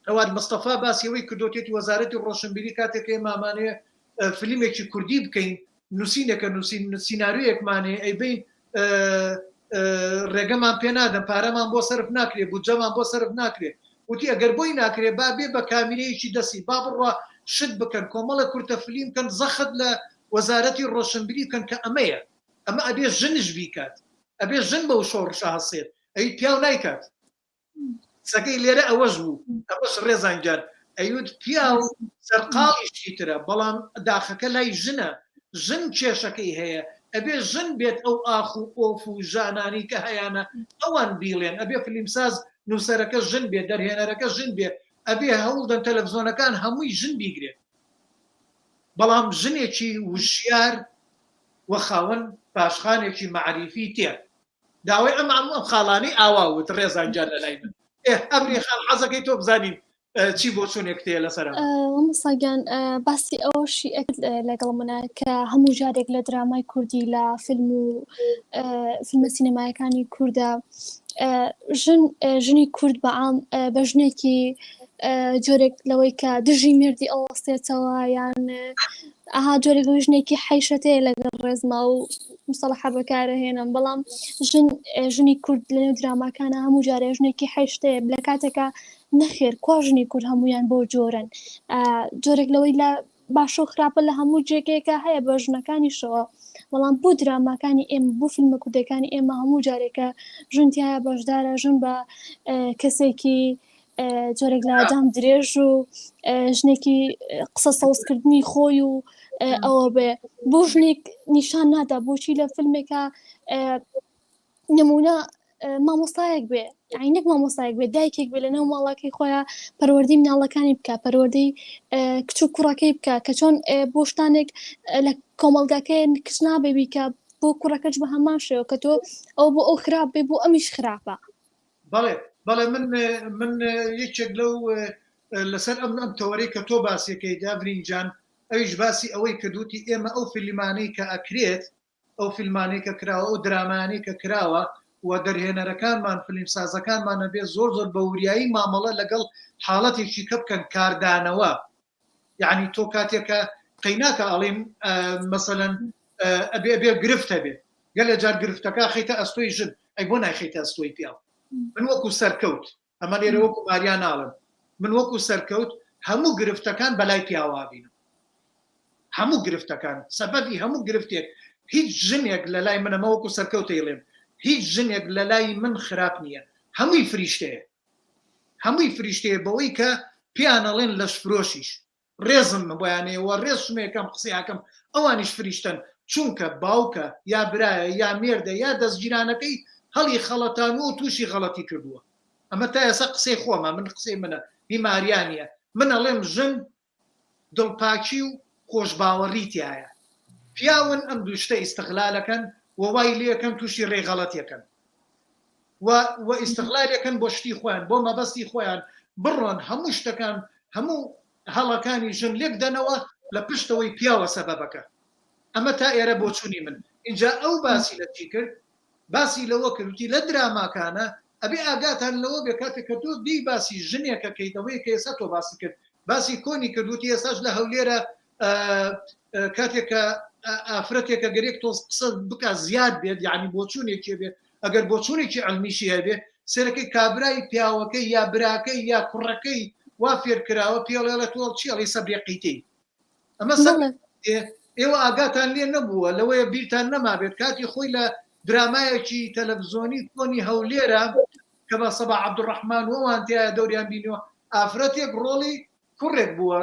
هەوار مستەفا باسی ئەوەی کردۆتێتی وەزارەتی ڕۆشنبیری کاتێک ئێمە ئەمانەوێ فیلمێکی کوردی بکەین نووسینێکە نووسین سیناریۆیەکمان هەیە ئەیبەین ڕێگەمان پێ نادەن پارەمان بۆ سەرف ناکرێ بودجەمان بۆ سەرف ناکرێ وتی ئەگەر بۆی ناکرێ با بێ بە کامیرەیەکی دەستی با بڕوا شت بکەن کۆمەڵە کورتە فلیم کەن زەخت لە وەزارەتی ڕۆشنبیری بکەن کە ئەمەیە. ئەمە ئەبێ ژنش بیکات ئەبێ ژن بەو شۆڕشە هەڵسێت ئەی پیاو نایکات قسەکەی لێرە ئەوەش بوو ئەوەش ڕێزان گیان ئەیوت پیاو سەرقاڵی شتی ترە بەڵام داخەکە لای ژنە ژن کێشەکەی هەیە ئەبێ ژن بێت ئەو ئاخ و ئۆف و ژانانی کە هەیانە ئەوان بیڵێن ئەبێ فلیمساز نووسەرەکە ژن بێ دەرهێنەرەکە ژن بێ ئەبێ هەوڵدەن تەلەفزۆنەکان هەمووی ژن بیگرێت بەڵام ژنێکی وشیار و خاوەن پاشخانێکی مەعریفی تێ داوای ئەم ئەم ئەم خاڵانەی ئاوا وت ڕێزان گیان لە لای من ئێ ئەمری خان حەزەکەی تۆ بزانین چی بۆچوونێک تێ لەسەر ئەمە؟ مامۆستا گیان باسی ئەوەشی ئەکرد لەگەڵ منە کە هەموو جارێک لە درامای کوردی لە فیلم و فیلمە سینەمایەکانی کوردە ژن ژنی کورد بە عام بە ژنێکی جۆرێک لەوەی کە دژی مێردی ئەوەستێتەوە یان ئەها جۆرێک لەوەی ژنێکی حەیشەتەیە لەگەڵ ڕێزما و مستەڵەحە بەکارەهێنم بەڵام ژن ژنی کورد لەنێو دراماکانە هەموو جارێ ژنێکی حەیشتەیە لە کاتێکا نەخێر کوا ژنی کورد هەمویان بۆ جۆرن جۆرێک لەوەی لە باشە و خراپە لە هەموو جێگەیەکە هەیە بە ژنەکانیشەوە بەڵام بۆ دراماکانی ئێمە بۆ فیلمە کوردەکانی ئێمە هەموو جارێکە ژن تایە بەشدارە ژن بە کەسێکی جۆرێک لە دام درێژ و ژنێکی قسە سەوزکردنی خۆی و ئەوە بێ بۆ ژنێک نیشان نادا بۆچی لە فیلمێکە نمونە مامۆستایەک بێ عینێک مامۆستایەک بێ دایکێک بێ لەناو ماڵەکەی خۆیان پەروەردەی مناڵەکانی بکە پەروەردەی کچ و کوڕەکەی بکە کە چۆن بۆ شتانێک لە کۆمەڵگاکەی کچ نابێ بیکە بۆ کوڕەکەش بە هەمان شێوە کە تۆ ئەو بۆ ئەو خراپ بێ بۆ ئەمیش خراپە بەڵێ بەڵێ من من یەکێک لەو لەسەر ئەم ئەم تەوەرەی کە تۆ باسیەکەی داڤرین جان ئەویش باسی ئەوەی کردوتی ئێمە ئەو فیلمانەی کە ئەکرێت ئەو فیلمانەی کە کراوە ئەو درامایانەی کە کراوە و دەرهێنەرەکانمان فیلمسازەکانمان ئەبێ زۆر زۆر بە وریایی مامەڵە لەگەڵ حاڵەتێکی کە بکەن کاردانەوە یعنی تۆ کاتێکە قەیناکە ئەڵێم مەسەلەن ئەبێ ئەبێ گرفت هەبێ گەلێ جار گرفتەکە خەیتە ئەستۆی ژن ئەی بۆ نایخەیتە ئەستۆی پیاو من وەکو سەرکەوت ئەمە لێرە وەکو ماریا ناڵێم من وەکو سەرکەوت هەموو گرفتەکان بەلای پیاوە بینم هەموو گرفتەکان سەبەبی هەموو گرفتێک هیچ ژنێک لە لای منەمە وەکو سەرکەوتەیڵێم هیچ ژنێک لە لای من خراپ نییە هەمووی فریشتەیە هەمووی فریشتەیە بەوەی کە پێیان ئەڵێن لەشفرۆشیش ڕێزم بۆیان هەیە و ڕێزشم هەیە کەم قسەی ئەکەم ئەوانیش فریشتەن چونکە باوکە یا برایە یا مێردە یا دەستگیرانەکەی هەڵی خەڵەتانووە و تووشی غەڵەتی کردووە ئەمە تا ئێستا قسەی خۆمە من قسەی منە هی ماریا نییە من ئەڵێم ژن دڵپاکی و خۆشباوەڕی تیایە پیاون ئەم دوو شتە ئیستغلالەکەن و وای لێکەن تووشی ڕێی غەڵەتیەکەن و و ئیستغلالەکەن بۆ شتی خۆیان بۆ مەبەستی خۆیان بڕۆن هەموو شتەکان هەموو هەڵەکانی ژن لێک دەنەوە لە پشتەوەی پیاوە سەبەبەکە ئەمە تا ئێرە بۆچوونی من اینجا ئەو باسی لە چی کرد باسی لەوە کرد وتی لە دراماکانە ئەبێ ئاگاتان لەوە بێ کاتێک کە تۆ دێی باسی ژنێکە کەیت ئەوەیە کە ئێستا تۆ باسی کرد باسی کۆنی کرد وتی ئێستاش لە هەولێرە کاتێک کە ئافرەتێکە گەرێک تۆز قسە بکە زیاد بێت یعنی بۆچوونێکی بێت ئەگەر بۆچوونێکی علمیشی هەبێ سەرەکەی کابرای پیاوەکەی یا براکەی یا کوڕەکەی وا فێرکراوە پێڵێڵە تۆ چی ئەڵێ سەبری قیتەی ئەمە ئێوە ئاگاتان لێ نەبووە لەوەیە بیرتان نەمابێت کاتی خۆی لە درامایەکی تەلەڤزیۆنی کۆنی هەولێرە کە بە سەبا عەبدولڕەحمان و ئەوان تیایا دەوریان بینیوە ئافرەتێک ڕۆڵی کوڕێک بووە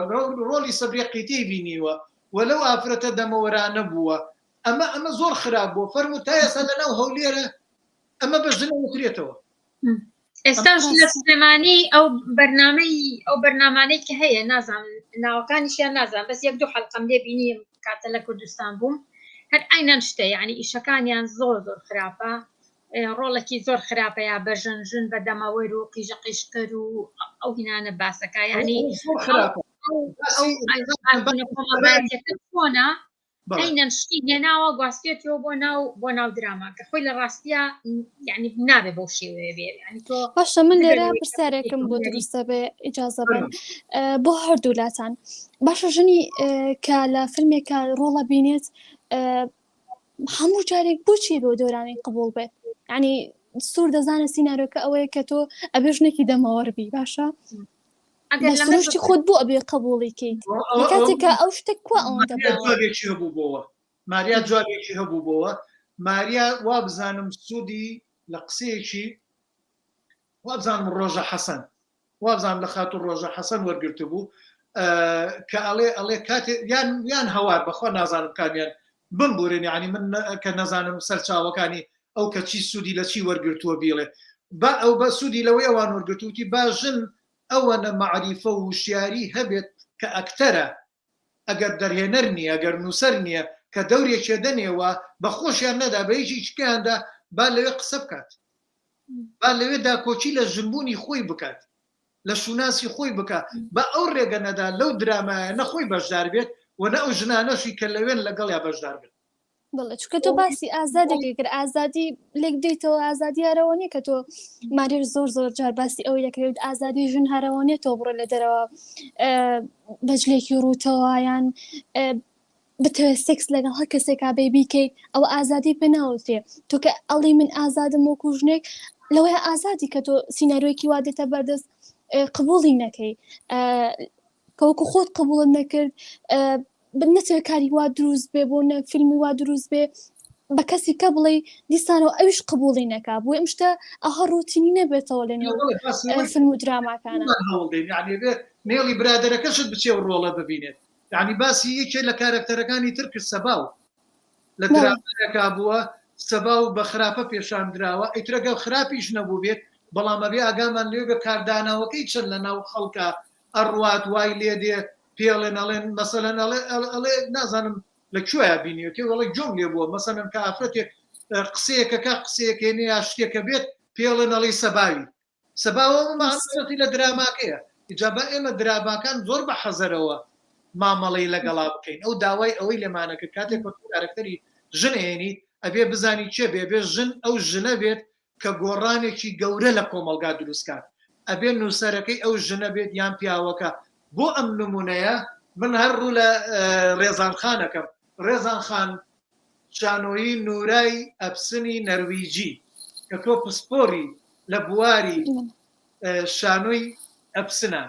ڕۆڵی سەبریە قیتەی بینیوە و لەو ئافرەتە دەمەوەرانە بووە ئەمە ئەمە زۆر خراپ بووە فەرموو تا ئێستا لەناو هەولێرە ئەمە بە ژنە وترێتەوە ئێستاش لە سلێمانی ئەو بەرنامەی ئەو بەرنامانەی کە هەیە نازانم ناوەکانیشیان نازانم بەس یەک دوو حەلقەم لێ بینی کاتە لە کوردستان بووم هەر عەینەن شتە یعنی ئیشەکانیان زۆر زۆر خراپە ڕۆڵێکی زۆر خراپە یا بە ژن ژن بە دەمەوەر و قیژە قیژکەر و ئەو هینانە باسەکە یعنی کۆمەڵایەتیەکە چۆنە عەینەن شتی هێناوە گواستێتەوە بۆ ناو بۆ ناو دراما کە خۆی لە ڕاستیا یعنی نابێ بەو شێوەیە بێ یعنی تۆ باشە من لێرە پرسیارێکم بۆ دروستە بێ ئیجازە بن بۆ هەردوو لاتان باشە ژنی کە لە فیلمێکە ڕۆڵە بینێت هەموو جارێک بۆچی بۆ دۆرانی قبول بێت یعنی سوور دەزانە سینارۆکە ئەوەیە کە تۆ ئەبێ ژنێکی دەمەوەربی باشە ئەگەر لە سروشتی خۆت بۆ ئەبێ قبوڵی کەیت کاتێکە ئەو شتە کوا ئەوەندە جوابێکی هەبوو بۆوە ماریا جوابێکی هەبوو بۆوە. ماریا وابزانم سوودی لە قسەیەکی وابزانم ڕۆژە حەسەن وابزانم لە خاتوو ڕۆژە حەسەن وەرگرتبوو کە ئەڵێ ئەڵێ کاتێ یان یان هەوار بەخوا نازانم کامیان بمبورن یعنی من کە نەزانم سەرچاوەکانی ئەو کە چی سوودی لە چی وەرگرتووە بیڵێ با ئەو بە سوودی لەوەی ئەوان وەرگرتووتی با ژن ئەوەنە مەعریفە و وشیاری هەبێت کە ئەکتەرە ئەگەر دەرهێنەر نییە ئەگەر نووسەر نییە کە دەورێکێ دەنێوە بە خۆشیان نەدا بە یەکێکیاندا با لەوێ قسە بکات با لەوێ داکۆکی لە ژنبوونی خۆی بکات لە شوناسی خۆی بکات با ئەو ڕێگە نەدا لەو درامایە نە خۆی بەشدار بێت و نە ئەو ژنانەشی کە لەوێن لەگەڵیا بەشدار بن. بەڵێ چونکە تۆ باسی ئازادێکی کرد ئازادی لێک بدەیتەوە ئازادی هەرەوە نیە کە تۆ مارێش زۆر زۆر جار باسی ئەوەی دەکرێت ئازادی ژن هەرەوە نیە تۆ بڕۆ لە دەرەوە بەجلێکی ڕووتەوە یان بتەوێت سێکس لەگەڵ هەر کەسێکا بێ بیکەیت ئەوە ئازادی پێ ناوترێ تۆ کە ئەڵی من ئازادم وەکو ژنێک لەوەیە ئازادی کە تۆ سیناریۆیەکی وا دێتە بەردەست قبوڵی نەکەی کە وەکو خۆت قبوڵت نەکرد نەچێت کاری وا دروست بێ بۆ نە فیلمی وا دروست بێ بە کەسی کە بڵێ دیسانەوە ئەویش قبوڵی نەکا بۆ ئەم شتە ئەها ڕوتینی نەبێتەوە لە نێو فیلم و دراماکانە هەوڵدەین یعنی بێ نێڵی برادەرەکەشت بچێ و ڕۆڵە ببینێت یعنی باسی یەکێ لە کارەکتەرەکانی تر کرد سەباو لە درامایەکا بووە سەباو بە خراپە پێشان دراوە ئیترەگە خراپیش نەبوو بێت بەڵام ئەبێ ئاگامان لێ بێ کاردانەوەکەی چەند لە ناو خەڵکە ئەڕوات وای لێ دێ پێڵێن ئەڵێن مەسەلەن ئەڵێ ئەڵێ نازانم لە کوێیا بینیوێتی ئەڵێ گوێم لێ بووە مەسەلەن کە ئافرەتێک قسەیەکەکە قسەیەکێ نێ یا شتێکە بێت پێڵێن ئەڵێ سەباوی سەباوە مەسەلەی لە دراماکەیە ئینجا با ئێمە دراماکان زۆر بە حەزەرەوە مامەڵەی لەگەڵا بکەین ئەو داوای ئەوەی لێمانە کرد کاتێک کە تۆ کارەکتەری ژن ئەهێنیت ئەبێ بزانی کێ بێ بێ ژن ئەو ژنە بێت کە گۆڕانێکی گەورە لە کۆمەڵگا دروست کات ئەبێ نووسەرەکەی ئەو ژنە بێت یان پیاوەکە بۆ ئەم نمونەیە من هەر ڕوو لە ڕێزان خان ئەکەم ڕێزان خان شانۆیی نورای ئەپسنی نەرویجی کە تۆ پسپۆری لە بواری شانۆی ئەپسنە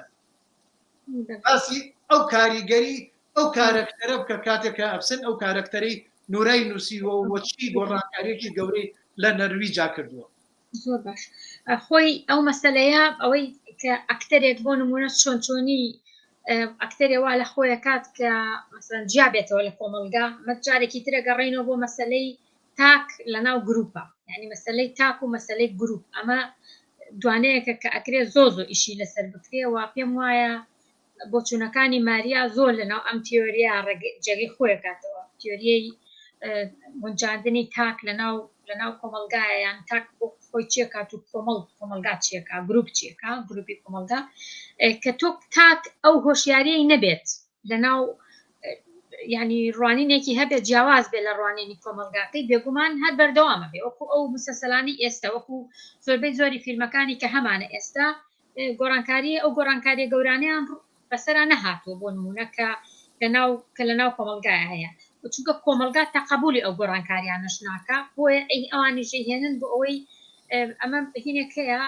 باسی ئەو کاریگەری ئەو کارەکتەرە بکە کاتێک کە ئەپسن ئەو کارەکتەرەی نورای نووسیوە و چی گۆڕانکاریەکی گەورەی لە نەرویجا کردووە. زۆر باش خۆی ئەو مەسەلەیە ئەوەی کە ئەکتەرێک بۆ نمونە چۆن چۆنی ئەکتەرێ وا لە خۆیە کات کە مەسەلەن جیا بێتەوە لە کۆمەڵگا مە جارێکی ترە گەڕێینەوە بۆ مەسەلەی تاک لە ناو گروپە یعنی مەسەلەی تاک و مەسەلەی گروپ ئەمە دوانەیەکە کە ئەکرێ زۆ زۆ ئیشی لەسەر بکرێ و پێم وایە بۆچوونەکانی ماریا زۆر لەناو ئەم تیۆریە جێگەی خۆی کاتەوە تیۆریەی گونجاندنی تاک لەناو لەناو کۆمەلگایە یان تاک بۆ خۆی چێکات و کۆمەڵ کۆمەلگا چێکا گروپ چێکا گروپی کۆمەلگا کە تۆ تاک ئەو هۆشیاریی نەبێت لەناو ینی ڕوانینێکی هەبێت جیاواز بێ لە ڕوانینی کۆمەلگاکەی بێگومان هەر بەردەوامە بێ وەکو ئەو مسەسەلانی ئێستا وەکو زۆربەی زۆری فیلمەکانی کە هەمانە ئێستا گۆڕانکاری ئەو گۆڕانکاریە گەورانیان بەسەرا نەهاتووە بۆ نمونە کە لەناو کە لەناو کۆمەڵگایە هەیە چونکە کۆمەڵگا تەقەبولی ئەو گۆڕانکاریانەش ناکا بۆیە ئەی ئەوانیش هێنن بۆ ئەوەی ئەمە هینێک هەیە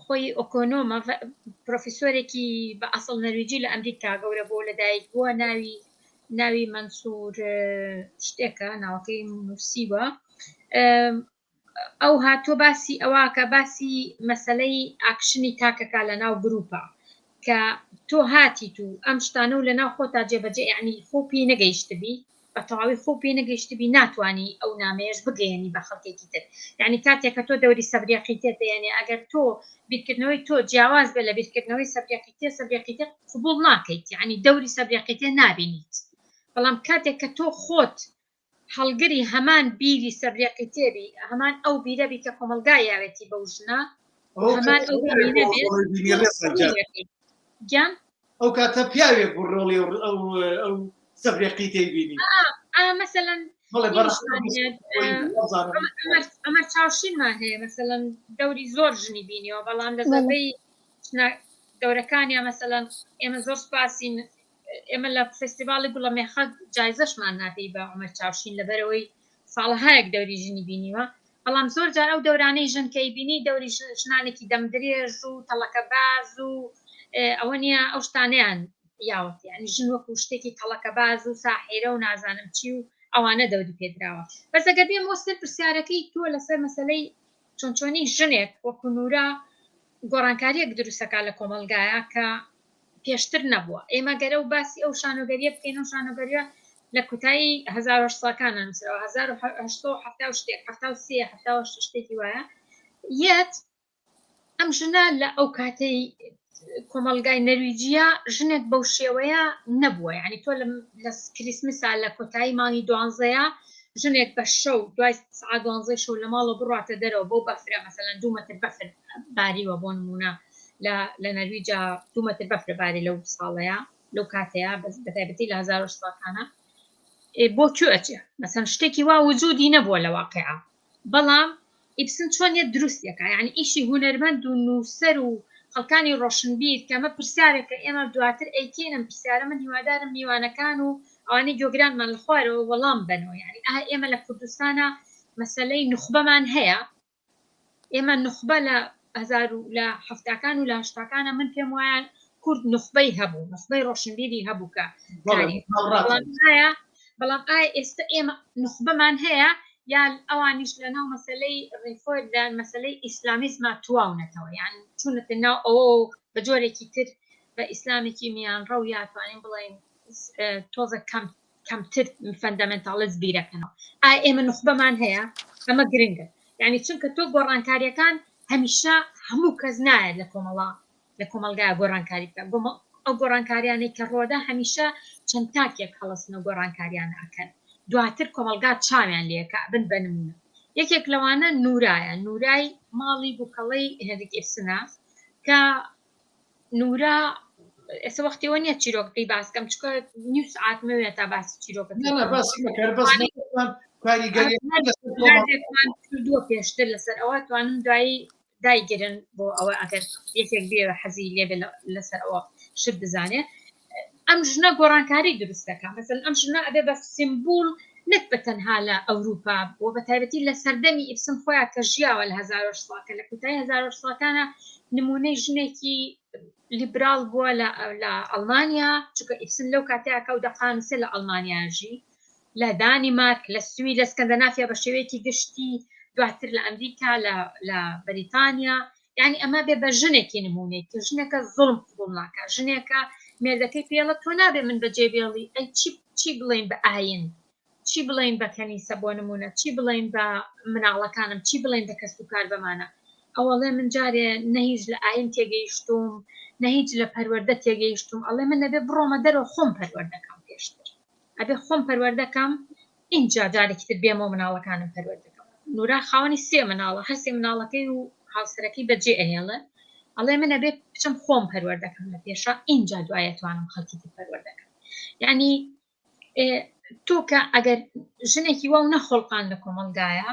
خۆی ئۆکۆنۆمە پرۆفیسۆرێکی بە ئەسڵ نەرویجی لە ئەمریکا گەورە بۆ لەدایک بووە ناوی ناوی مەنسوور شتێکە ناوەکەی نووسیوە ئەو هاتووە باسی ئەوە کە باسی مەسەلەی ئاکشنی تاکەکە لە ناو گروپە کە تۆ هاتیت و ئەم شتانە و لە ناو خۆتا جێبەجێ یعنی خۆ پێی نەگەیشتبی بە تەواوی خۆ پێی نەگەیشتبی ناتوانی ئەو نامەیەش بگەیەنی بە خەڵکێکی تر یعنی کاتێک کە تۆ دەوری سەبریە قیتێ دەیەنێ ئەگەر تۆ بیرکردنەوەی تۆ جیاواز بێ لە بیرکردنەوەی سەبریە قیتێ سەبریە قیتێ قبوڵ ناکەیت یعنی دەوری سەبریە قیتێ نابینیت بەڵام کاتێک کە تۆ خۆت هەڵگری هەمان بیری سەبریە قیتێ بی، هەمان ئەو بیرە بی کە کۆمەڵگا یاوێتی بەو ژنە و هەمان ئەو بینینە بێت گیان. ئەو کاتە پیاوێک بوو ڕۆڵی ئەو ئەو سەبریە قیتەی بینی. ئا مەسەلەن عومەر چاوشینمان هەیە مەسەلەن دەوری زۆر ژنی بینیوە بەڵام لە زۆربەی دەورەکانیا مەسەلەن ئێمە زۆر سوپاسین ئێمە لە فستیڤاڵی گوڵە مێخەک جایزەشمان نادەی بە عومەر چاوشین لەبەرەوەی ساڵەهایەک دەوری ژنی بینیوە بەڵام زۆر جار ئەو دەورانەی ژن کەی بینی دەوری ژنانێکی دەم درێژ و تەڵەکەباز و ئەوە نییە ئەو شتانیان یاوەت یعنی ژن وەکو شتێکی تەڵەکەباز و ساحیرە و نازانم چی و. ئەوانە دەوری پێدراوە. بەس ئەگەر بێمەوە سەر پرسیارەکەی تۆ لەسەر مەسەلەی چۆن چۆنی ژنێک وەکو نورا گۆڕانکاریەک دروستەکە لە کۆمەڵگایە کە پێشتر نەبووە. ئێمە گەر ئەو باسی ئەو شانۆگەریە بکەین ئەو شانۆگەریە لە کوتایی 1800 کانە نووسراوە 1870 و شتێک 73 78 شتێکی وایە یەت ئەم ژنە لە ئەو کاتەی کۆمەڵگای نەرویجیە ژنێک بەو شێوەیە نەبووە یعنی تۆ لە کریسمسا لە کۆتایی مانگی دوانزەیە ژنێک بە شەو دوای سعات دوانزەی شەو لە ماڵەوە بڕاتە دەرەوە بۆ بەفرە مەسەلەن دوو مەتر بەفر باریوە بۆ نمونە لە لە نەرویجا دوو مەتر بەفر باری لەو ساڵەیە لەو کاتەیە بەس بەتایبەتی لە 1970 کانە بۆ کوێ ئەچێ مەسەن شتێکی وا وجودی نەبووە لە واقعا بەڵام ئیبسن چۆن یەت دروستیەکا یانی ئیشی هونەرمەند و نووسەر و خەڵکانی ڕۆشنبیر کە ئەمە پرسیارێکە ئێمە دواتر ئەیکەین ئەم پرسیارە من هیوادارم میوانەکان و ئەوانەی گۆگرانمان لە خوارەوە وەڵام بەنەوە یانی ئایا ئێمە لە کوردستانا مەسەلەی نوخبەمان هەیە ئێمە نوخبە لە هەزار و لە حەفتاکان و لە هەشتاکانە من پێم وایە کورد نوخبەی هەبوو نوخبەی ڕۆشنبیری هەبوو کە بەڵام ئایا بەڵام ئایا ئێستا ئێمە نوخبەمان هەیە یان ئەوانیش لە ناو مەسلەی ڕیفۆر لە مەسلەی ئیسلامیزما تواونەتەوە یان چوونەتە ناو ئەوە بە جۆرێکی تر بە ئیسلامێکی میانڕەو یا توانین بڵێین تۆزە کەم کەمتر فەندەمێنتاڵیست بیرەکەنەوە ئایا ئێمە نوخبەمان هەیە ئەمە گرنگە یعنی چونکە تۆ گۆڕانکاریەکان هەمیشە هەموو کەس نایەت لە کۆمەڵا لە کۆمەڵگای گۆڕانکاری بکە ئەو گۆڕانکاریانەی کە ڕۆدا هەمیشە چەند تاکێک هەڵسن و گۆڕانکاریان ئەکەن دواتر کۆمەڵگا چاویان لێکە بن بە نمونە یەکێک لەوانە نورایە نورای ماڵی بوکەڵەی هێنریک ئیبسنە کە نورا ئێستا وەختی ئەوە نییە چیرۆکەکەی باس کەم چونکە نیو سەعات مەوێت تا باسی چیرۆکەکەی نا نا بکەم. باسی مەکە هەر بەس مەبەستمان کاریگەریەکان لەسەر کۆمەڵ کاتێکمان کردووە پێشتر لەسەر ئەوە توانم دوایی دایگرن بۆ ئەوە ئەگەر یەکێک بێ حەزی لێ بێ لەسەر ئەوە شت بزانێ ئەم ژنە گۆڕانکاری دروست دەکا مەسەلەن ئەم ژنە ئەبێ بە سیمبول نەک بە تەنها لە ئەوروپا و بە تایبەتی لە سەردەمی ئیبسن خۆیان کە ژیاوە لە 1970 کە لە کۆتایی 1970 نمونەی ژنێکی لیبرال بووە لە لە ئەڵمانیا چونکە ئیبسن لەو کاتەیە کە ئەو دەقانوسێ لە ئەڵمانیا ژی لە دانیمارک لە سوید لە سکەندەنافیا بە شێوەیەکی گشتی دواتر لە ئەمریکا لە لە بەریتانیا یعنی ئەمە بێ بە ژنێکی نمونەی کە ژنێکە زوڵم قبوڵ ناکا ژنێکە مێردەکەی پێڵە تۆ نابێ من بەجێ بێڵی ئەی چی چی بڵێین بە ئاین چی بڵێین بە کەنیسە بۆ نمونە چی بڵێین بە مناڵەکانم چی بڵێین بە کەس و کار بەمانە ئەوەڵێ من جارێ نە هیچ لە ئاین تێگەیشتوم نە هیچ لە پەروەردە تێگەیشتوم ئەڵێ من ئەبێ بڕۆمە دەرەوە خۆم پەروەردەکەم پێشتر ئەبێ خۆم پەروەردەکەم ئینجا جارێکی تر بێمەوە مناڵەکانم پەروەردەکەم نورا خاوەنی سێ مناڵە هەر سێ مناڵەکەی و هاوسەرەکەی بەجێ ئەهێڵێ ئەڵێ من ئەبێ بچم خۆم پەروەردەکەم لە پێشا ئینجا دوای ئەتوانم خەڵکی تر پەروەردەکەم یعنی تۆ کە ئەگەر ژنێکی واو نەخۆڵقان لە کۆمەڵگایە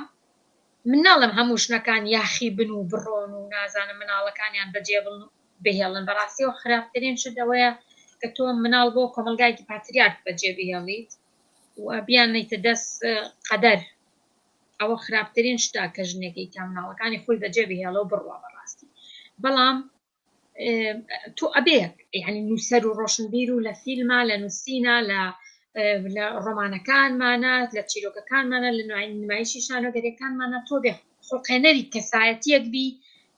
من ناڵێم هەموو ژنەکان یاخی بن و بڕۆن و نازانم مناڵەکانیان بەجێ بڵن و بهێڵن بەڕاستیەوە خراپترین شت ئەوەیە کە تۆ مناڵ بۆ کۆمەڵگایەکی پاتریارک بەجێ بهێڵیت و بیاننیتە دەست قەدەر ئەوە خراپترین شتە کە ژنێکی تا مناڵەکانی خۆی بەجێ بهێڵە و بڕوا بەڕاستی بەڵام تۆ ئەبێ یعنی نووسەر و ڕۆشنبیر و لە فیلما لە نووسینە لە لە ڕۆمانەکانمانە لە چیرۆکەکانمانە لە نمایشی شانۆگەریەکانمانە تۆ بێ خوڵقێنەری کەسایەتیەک بی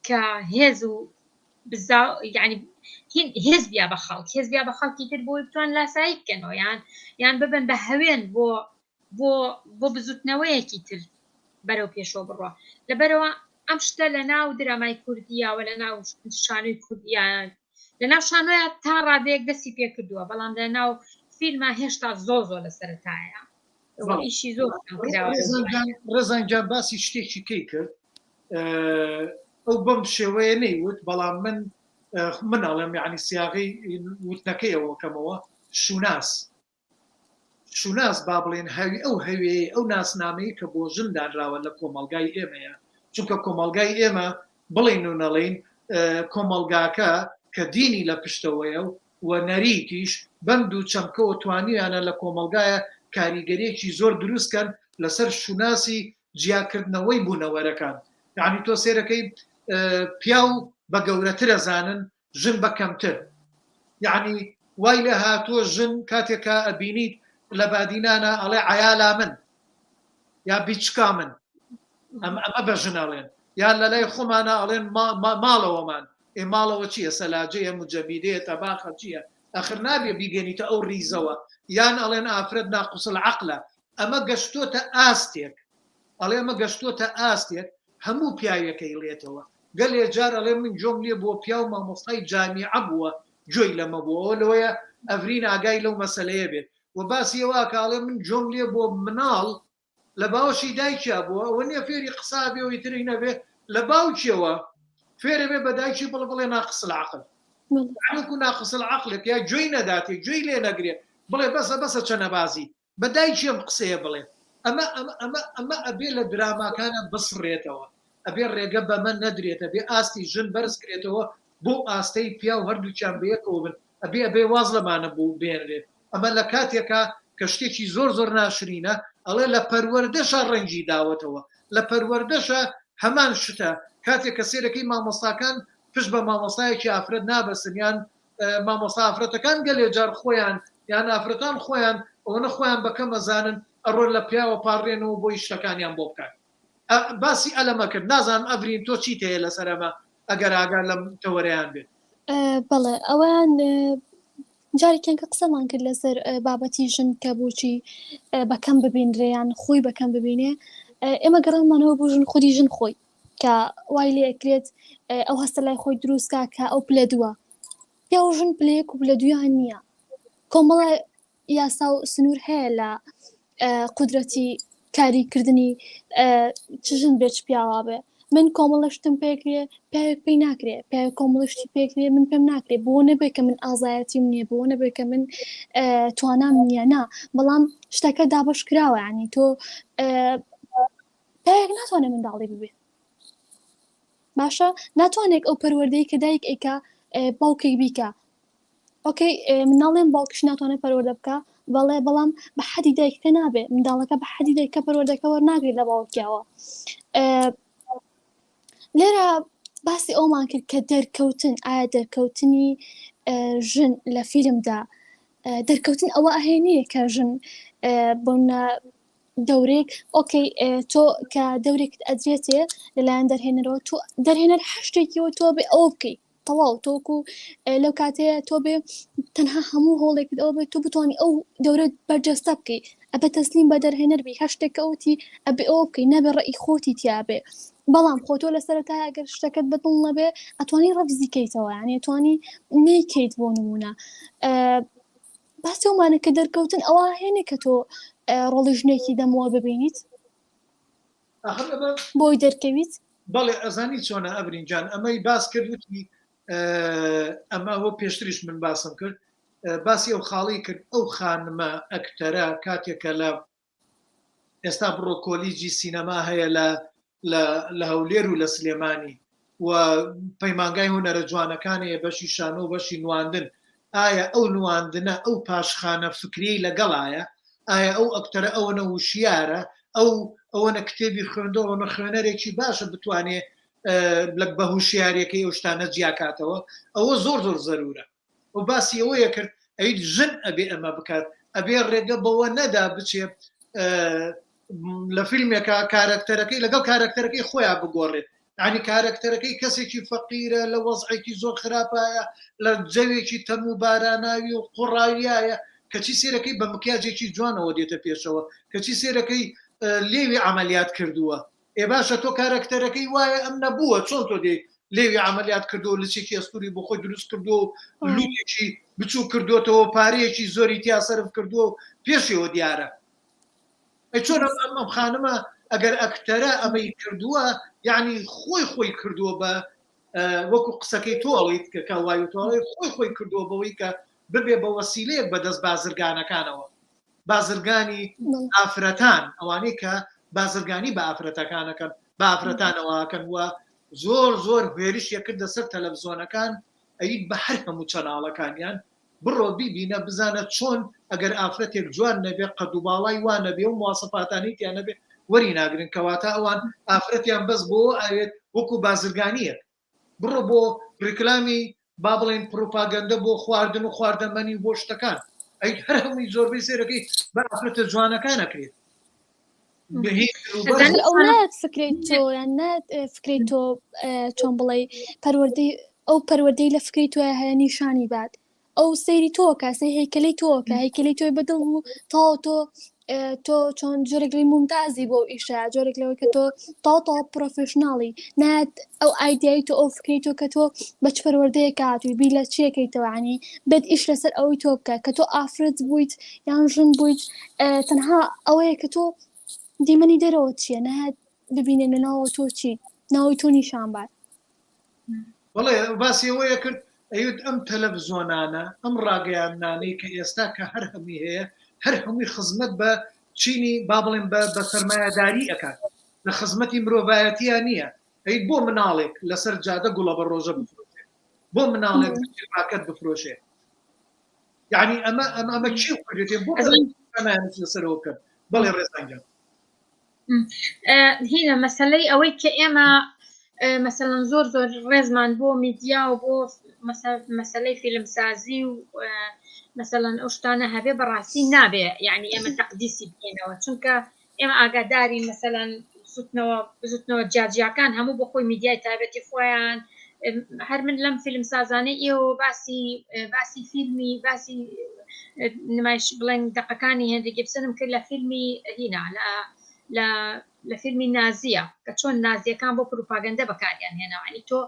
کە هێز و بزا یعنی هێز بیا بە خەڵک هێز بیا بە خەڵکی تر بۆی بتوان لاسایی بکەنەوە یان یان ببن بە هەوێن بۆ بۆ بۆ بزوتنەوەیەکی تر بەرەو پێشەوە بڕوا لەبەرەوە ئەم شتە لە ناو درامای کوردیاوە لە ناو شانۆی کوردیا لە ناو شانۆیا تا ڕادەیەک دەستی پێکردووە بەڵام لە ناو فیلما هێشتا زۆر زۆر لە سەرەتایە ئیشی زۆر ڕێزان گیان باسی شتێکی کەی کرد ئەو بەم شێوەیە نەیوت بەڵام من من ئەڵێم یعنی سیاغی وتنەکەی ئەوەکەمەوە شوناس شوناس با بڵێن هەوی ئەو هەوێی ئەو ناسنامەی کە بۆ ژن دانراوە لە کۆمەڵگای ئێمەیە چونکە کۆمەڵگای ئێمە بڵێن و نەڵێین کۆمەڵگاکە کە دینی لە پشتەوەیە و نەریتیش بەم دوو چەمکەوە توانیویانە لە کۆمەڵگایە کاریگەریەکی زۆر دروست کەن لەسەر شوناسی جیاکردنەوەی بوونەوەرەکان یعنی تۆ سێرەکەی پیاو بە گەورەترە زانن ژن بە کەمتر یعنی وای لێ هاتووە ژن کاتێکا ئەبینیت. لە بادینانە ئەڵێ عیالا من یا بیچکا من ئەم ئەمە بە ژن ئەڵێن یا لە لای خۆمانە ئەڵێن ماڵەوەمان ئێ ماڵەوە چییە سەلاجەیە مجەمیدەیە تەباخە چییە ئەخر نابێ بیگەنیتە ئەو ڕیزەوە یان ئەڵێن ئافرەت ناقوسل عەقلە ئەمە گەشتۆتە ئاستێک ئەڵێ ئەمە گەشتۆتە ئاستێک هەموو پیاوێکەی ڵێتەوە گەلێ جار ئەڵێ من گۆم لێ بووە پیاو مامۆستای جامیعە بووە گوێی لەمە بووە ئەوە لەوەیە ئەڤرین ئاگای لەو مەسەلەیە بێت و باسی ئەوە ئەکا ئەڵێ من گوێم لێ بووە مناڵ لە باوەشی دایکیا بووە ئەوە نییە فێری قسە بێ و ئیتری نەبێ لە باوکیەوە فێرە بێ بە دایکی بڵێ بڵێ ناقص العقل وەکو ناقص العقلێک یا گوێی نەداتێ گوێی لێ نەگرێ بڵێ بەسە بەسە چەنەبازی بە دایکی ئەم قسەیە بڵێ ئەمە ئەمە ئەمە ئەمە ئەبێ لە دراماکانە بسڕێتەوە ئەبێ ڕێگە بەمە نەدرێت ئەبێ ئاستی ژن بەرز کرێتەوە بۆ ئاستەی پیاو هەردووکیان بەیەکەوە بن ئەبێ ئەبێ واز لەمانە بوو بێنرێت ئەمە لە کاتێکا کە شتێکی زۆر زۆر ناشرینە ئەڵێ لە پەروەردەشا ڕەنگی داوەتەوە لە پەروەردەشا هەمان شتە کاتێک کە سێرەکەی مامۆستاکان پشت بە مامۆستایەکی ئافرەت نابەستن یان مامۆستا ئافرەتەکان گەلێ جار خۆیان یان ئافرەتان خۆیان ئەوەنە خۆیان بە کەم ئەزانن ئەڕۆن لە پیاوە پاڕێنەوە بۆی شتەکانیان بۆ بکات باسی ئەلەمە کرد نازانم ئەڤرین تۆ چیت هەیە لەسەر ئەمە ئەگەر ئاگا لەم تەوەرەیان بێت. بەڵێ ئەوەیان جارێکیان کە قسەمان کرد لەسەر بابەتی ژن کە بۆچی بەکەم ببینرێ یان خۆی بەکەم ببینێ ئێمە گەڕانمانەوە بۆ ژن خودی ژن خۆی کە وای لێ ئەکرێت ئەو هەستە لای خۆی دروستکا کە ئەو پلە دووە پیاو ژن پلەیەک و پلە دوویان نییە کۆمەڵە یاسا و سنوور هەیە لە قودرەتی کاری کردنی چ ژن بێ چ پیاوا بێ من کۆمەڵە شتم پێکرێ پیاوێک پێی ناکرێ پیاوێک کۆمەڵە شتی پێکرێ من پێم ناکرێ بۆ نەبێ کە من ئازایەتیم نییە بۆ نەبێ کە من توانام نییە نا بەڵام شتەکە دابەش کراوە ینی تۆ پیاوێک ناتوانێت منداڵی ببێ باشە ناتوانێت ئەو پەروەردەی کە دایک ئەیکا باوکێک بیکە ئۆکەی مناڵێن باوکیش ناتوانێت پەروەردە بکە بەڵێ بەڵام بە حەدی دایکەکە نابێ منداڵەکە بە حەدی دایکە پەروەردەکە وەرناگرێت لە باوکیەوە لێرە باسی ئەومان کرد کە دەرکەوتن ئایا دەرکەوتنی ژن لە فیلمدا دەرکەوتن ئەوە ئەهێنیە کە ژن بۆنە دەورێک ئۆکەی تۆ کە دەورێکت ئەدرێتێ لەلایەن دەرهێنەرەوە تۆ دەرهێنەر هەر شتێکیەوە تۆ بێ ئەوە بکەی تەواو تۆکو لەو کاتەیە تۆ بێ تەنها هەموو هۆڵێکت ئەوە بێت تۆ بتوانانی ئەو دەورە بەرجەستە بکەی ئەبێ تەسلیم بە دەرهێنەر بی هەر شتێک کە ئەوتی ئەبێ ئەوە بکەی نابێ ڕەئی خۆتی تیابێ بەڵام خۆ تۆ لە سەرەتای ئەگەر شتەکەت بەدڵ نەبێ ئەتوانی ڕەفزی کەیتەوە یعنی ئەتوانی نەیکەیت بۆ نمونە باسی ئەومانە کە دەرکەوتن ئەوە هێنێ کە تۆ ڕۆڵی ژنێکی دەمەوە ببینیت بۆی دەرکەویت بەڵێ ئەزانی چۆنە ئەبرین جان ئەمەی باس کرد وتی ئەمە ئەوە پێشتریش من باسم کرد باسی ئەو خاڵی کرد ئەو خانمە ئەکتەرە کاتێکە لە ئێستا بڕۆ کۆلیجی سینەما هەیە لە لە هەولێر و لە سلێمانی و پەیمانگای هونەرە جوانەکان هەیە بەشی شانۆ و بەشی نواندن ئایا ئەو نواندنە ئەو پاشخانە فکریەی لەگەڵایە ئایا ئەو ئەکتەرە ئەوەنە وشیارە ئەو ئەوەنە کتێبی خوێندەوە ئەوەنە خوێنەرێکی باشە بتوانێ لە بە هوشیاریەکەی ئەو شتانە جیاکاتەوە ئەوە زۆر زۆر زەرورە و باسی ئەوەیە کرد ئەی ژن ئەبێ ئەمە بکات ئەبێ ڕێگە بەوە نەدا بچێ لە فیلمێکە کارەکتەرەکەی لەگەڵ کارەکتەرەکەی خۆیان بگۆڕێت ینی کارەکتەرەکەی کەسێکی فەقیرە لە وەزعێکی زۆر خراپایە لە جەوێکی تەم و باراناوی و قوڕاویایە کەچی سێرەکەی بە مکیاجێکی جوانەوە دێتە پێشەوە کەچی سێرەکەی لێوی عملیات کردووە ئێ باشە تۆ کارەکتەرەکەی وایە ئەم نەبووە چۆن تۆ دێی لێوی عەمەلیات کردووە لچێکی ئەستوری بۆ خۆی دروست کردووە و لوتێکی بچوو کردوێتەوە پارەیەکی زۆری تیا سەرف کردووە و پێشەوە دیارە ئەی چۆن ئەم ئەم ئەم خانمە ئەگەر ئەکتەرە ئەمەی کردووە یعنی خۆی خۆی کردووە بە وەکو قسەکەی تۆ ئەڵیت کە کە وای تۆ ئەڵێی خۆی خۆی کردووە بەوەی کە ببێ بە وەسیلەیەک بەدەست بازرگانەکانەوە بازرگانی ئافرەتان ئەوانەی کە بازرگانی بە ئافرەتەکانەکەن بە ئافرەتانەوەکەن و زۆر زۆر هێرشیە کردە سەر تەلەڤزیۆنەکان ئەی بە هەر هەموو چەناڵەکانیان بڕۆ بیبینە بزانە چۆن ئەگەر ئافرەتێک جوان نەبێ قەد و باڵای وا نەبێ و مواسەفاتانی تیا نەبێ وەری ناگرن کەواتە ئەوان ئافرەتیان بەس بۆ ئاوێت وەکو بازرگانیەک بڕۆ بۆ ڕیکلامی با بڵێین پڕوپاگەندە بۆ خواردن و خواردەمەنی و بۆ شتەکان. ئەی هەر هەمووی زۆربەی سێرەکەی بە ئافرەتە جوانەکان ئەکرێت. ئەو نایەت فکرەی تۆ یان نایەت فکرەی تۆ چۆن بڵێ پەروەردەی ئەو پەروەردەی لە فکری تۆ هەیە نیشانی بات ئەو سەیری تۆکە سەی هەیکەلی تۆکە هەیکەلی تۆی بەدڵ بوو تاو تۆ تۆ چۆن جۆرێک لەی ممتازی بۆ ئیشە جۆرێک لەوەی کە تۆ تاو تاو پرۆفشنناڵی نات ئەو ئایدیای تۆ ئەو فکری تۆ کە تۆ بە چ پەروەردەیەک هاتووی بیر لە چیەکەیتەوە ینی بێت ئیش لەسەر ئەوەی تۆ بکە کە تۆ ئافرەت بوویت یان ژن بوویت تەنها ئەوەیە کە تۆ دیمەنی دەرەوە چییە نهات ببینێ لە ناوە تۆ چی ناوی تۆ نیشان بات. بەڵێ باسی ئەوەیە کرد ئەیوت ئەم تەلەفزۆنانە ئەم ڕاگەیاندنانەی کە ئێستا کە هەر هەمووی هەیە هەر هەمووی خزمەت بە چینی با بڵێن بە بە سەرمایەداری ئەکات لە خزمەتی مرۆڤایەتیان نییە ئەی بۆ مناڵێک لەسەر جادە گوڵە بە ڕۆژە بفرۆشێ بۆ مناڵێک پاکەت بفرۆشێ یعنی ئەمە ئەمە ئەمە چی کردێ بۆ لەسەرەوە بکەن بەڵێ ڕێزان گیان هینە مەسلەی ئەوەی کە ئێمە مەسەلەن زۆر زۆر ڕێزمان بۆ میدیا و بۆ مەسلەی فیلمسازی و مەسەلەن ئەو شتانە هەبێ بەڕاستی نابێ یعنی ئێمە تەقدیسی بکەینەوە چونکە ئێمە ئاگادارین مەسەلەن بزوتنەوە بزوتنەوە جیاجیاکان هەموو بۆ خۆی میدیای تایبەتی خۆیان هەر من لەم فیلم سازانەی ئێوە باسی باسی فیلمی باسی نمایش بڵێن دەقەکانی هێنری گیبسنم کرد لە فیلمی هینا لە لە لە فیلمی نازیە کە چۆن نازیەکان بۆ پروپاگەندە بەکاریان هێنا ینی تۆ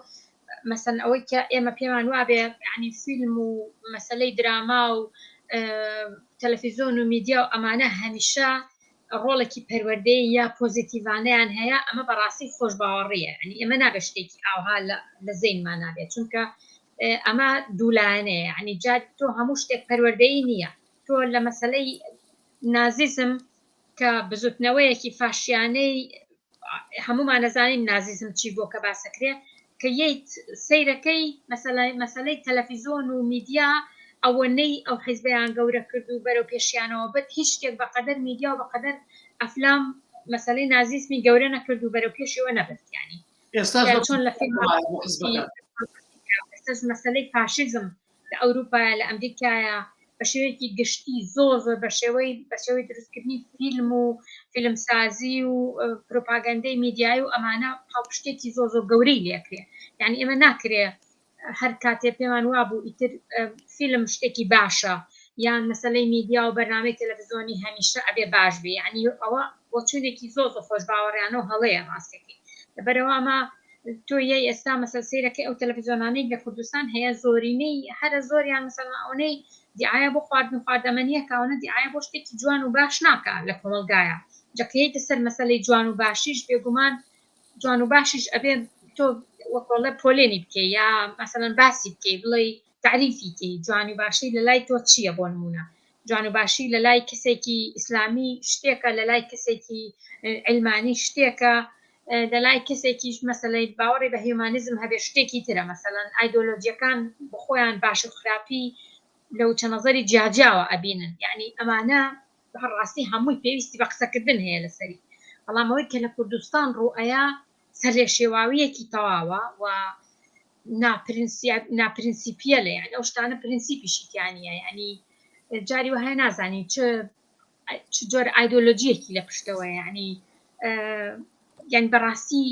مەسەن ئەوەی کە ئێمە پێمان وابێ ینی فیلم و مەسلەی دراما و تەلەفیزۆن و میدیا و ئەمانە هەمیشە ڕۆڵێکی پەروەردەیی یا پۆزیتیڤانەیان هەیە ئەمە بەڕاستی خۆشباوەڕیە ینی ئێمە نابێت شتێکی ئاوها لە زەینمان نابێت چونکە ئەمە دوولایەنەیە ینی جا تۆ هەموو شتێک پەروەردەیی نییە تۆ لە مەسلەی نازیزم کە بزوتنەوەیەکی فاشیانەی هەموومان ئەزانین نازیزم چی بووە کە باسەکرێ کە یەیت سەیرەکەی مەسەلەی تەلەفیزۆن و میدیا ئەوەنەی ئەو حیزبەیان گەورە کرد و بەرەو پێشیانەوە برد هیچ شتێک بەقەدەر میدیا و بەقەدەر ئەفلام مەسەلەی نازیزمی گەورە نەکرد و بەرەو پێشەوە نەبرد یانی چۆن لە فیلم ئێستاش مەسەلەی فاشیزم لە ئەوروپایە لە ئەمریکایە بە شێوەیەکی گشتی زۆر زۆر بە شێوەی بە شێوەی دروستکردنی فیلم و فیلمسازی و پروپاگەندەی میدیایی و ئەمانە پاڵپشتێکی زۆر زۆر گەورەی لێکرێ یعنی ئێمە ناکرێ هەر کاتێ پێمان وابوو ئیتر فیلم شتێکی باشە یان مەسلەی میدیا و بەرنامەی تەلەڤزیۆنی هەمیشە ئەبێ باش بێ یعنی ئەوە بۆچوونێکی زۆر زۆر خۆشباوەڕیانە و هەڵەیە ڕاستەکەی لەبەرەوە ئەمە تۆ یەی ئێستا مەسەل سەیرەکەی ئەو تەلەفزیۆنانەی لە کوردستان هەیە زۆرینەی هەرە زۆریان مەسەلەن ئەوەنەی دیعایە بۆ خواردن و خواردەمەنیەکە ئەوەنە دیعایە بۆ شتێکی جوان و باش ناکا لە کۆمەڵگایە جا کە یەیتە سەر مەسەلەی جوان و باشیش بێگومان جوان و باشیش ئەبێ تۆ وەکۆڵێ پۆلێنی بکەی یا مەسەلەن باسی بکەی بڵێی تەعریفی کەی جوانی و باشی لە لای تۆ چییە بۆ نمونە جوان و باشی لە لای کەسێکی ئیسلامی شتێکە لە لای کەسێکی علمانی شتێکە لە لای کەسێکیش مەسەلەی باوەڕی بە هیومانیزم هەبێ شتێکی ترە مەسەلەن ئایدۆلۆجیەکان بخۆیان باش و خراپی لە وچە نەزەری جیاجیاوە ئەبینن یعنی ئەمانە بەڕاستی هەمووی پێویستی بە قسەکردن هەیە لەسەری بەڵام ئەوەی کە لە کوردستان ڕوئەیە سەرلێشێواوییەکی تەواوە و ناپرنسیپیەلە یعنی ئەو شتانە پرنسیپیشی تیا نییە یعنی جاری وەهای نازانی چ چ جۆر ئایدۆلۆژیەکی لە پشتەوە یعنی یعنی بەڕاستی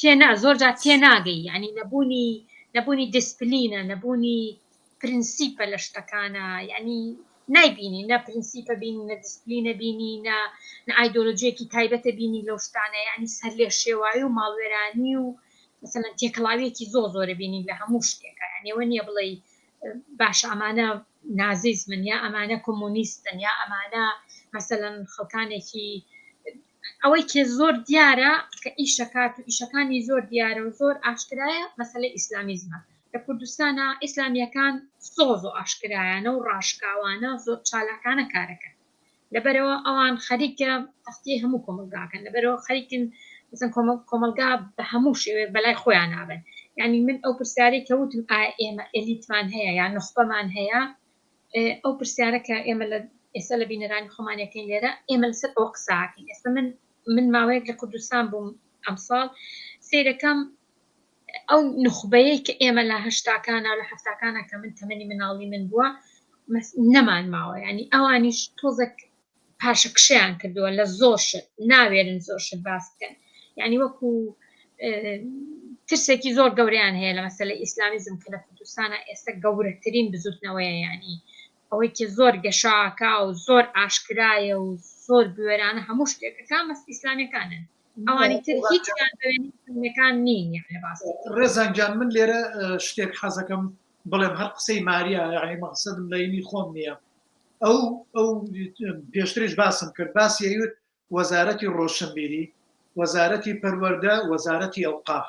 تێنا زۆر جار تێناگەی یعنی نەبوونی نەبوونی دیسپلینە نەبوونی پرنسیپە لە شتەکانە یعنی نایبینی نە پرنسیپە بینی نە دیسپلینە بینی نە نە ئایدۆلۆژیەکی تایبەتە بینی لەو شتانە یعنی سەرلێشێواوی و ماڵوێرانی و مەسەلەن تێکەڵاویەکی زۆر زۆرە بینی لە هەموو شتێکە یعنی ئەوە نییە بڵێ باشە ئەمانە نازیزمن یا ئەمانە کۆمۆنیستن یا ئەمانە مەسەلەن خەڵکانێکی ئەوەی کە زۆر دیارە کە ئیشەکات و ئیشەکانی زۆر دیارە و زۆر ئاشکرایە مەسەلەی ئیسلامیزمە لە کوردستانا ئیسلامیەکان زۆر زۆر ئاشکرایانە و ڕاشکاوانە زۆر چالاکانە کارەکەن لەبەرەوە ئەوان خەریکە تەختیە هەموو کۆمەڵگاکەن لەبەرەوە خەریکن مثلا کۆمەڵگا بە هەموو شێوەیەک بەلای خۆیان نابن یعنی من ئەو پرسیارەی کە وتم ئایا ئێمە ئێلیتمان هەیە یان نوخبەمان هەیە ئەو پرسیارە کە ئێمە لە ئێستا لە بینەرانی خۆمانەکەین لێرە ئێمە لەسەر ئەو قساکەین ئێستا من من ماوەیەک لە کوردستان بووم ئەمساڵ سەیرەکەم ئەو نوخبەیەی کە ئێمە لە هەشتاکانە و لە حەفتاکانە کە من تەمەنی مناڵی من بووە نەمان ماوە ینی ئەوانیش تۆزێک پاشەکشەیان کردووە لە زۆر شت ناوێرن زۆر شت باس بکەن یعنی وەکو ترسێکی زۆر گەورەیان هەیە لە مەسەلەی ئیسلامیزم کە لە کوردستانە ئێستا گەورەترین بزوتنەوەیە یعنی ئەوەی کە زۆر گەشاکا و زۆر ئاشکرایە و زۆر بوێرانە هەموو شتێکەکە مەس ئیسلامیەکانن ئەوانی تر هیچیان ئیسلامیەکان نین یعنی ڕاستی ڕێزان گیان من لێرە شتێک حەزەکەم بڵێم هەر قسەی ماریا یعنی مەقسەدم لەینی خۆم نییە ئەو ئەو پێشتریش باسم کرد باسی ئەیوت وەزارەتی ڕۆشنبیری، وەزارەتی پەروەردە، وەزارەتی ئەوقاف.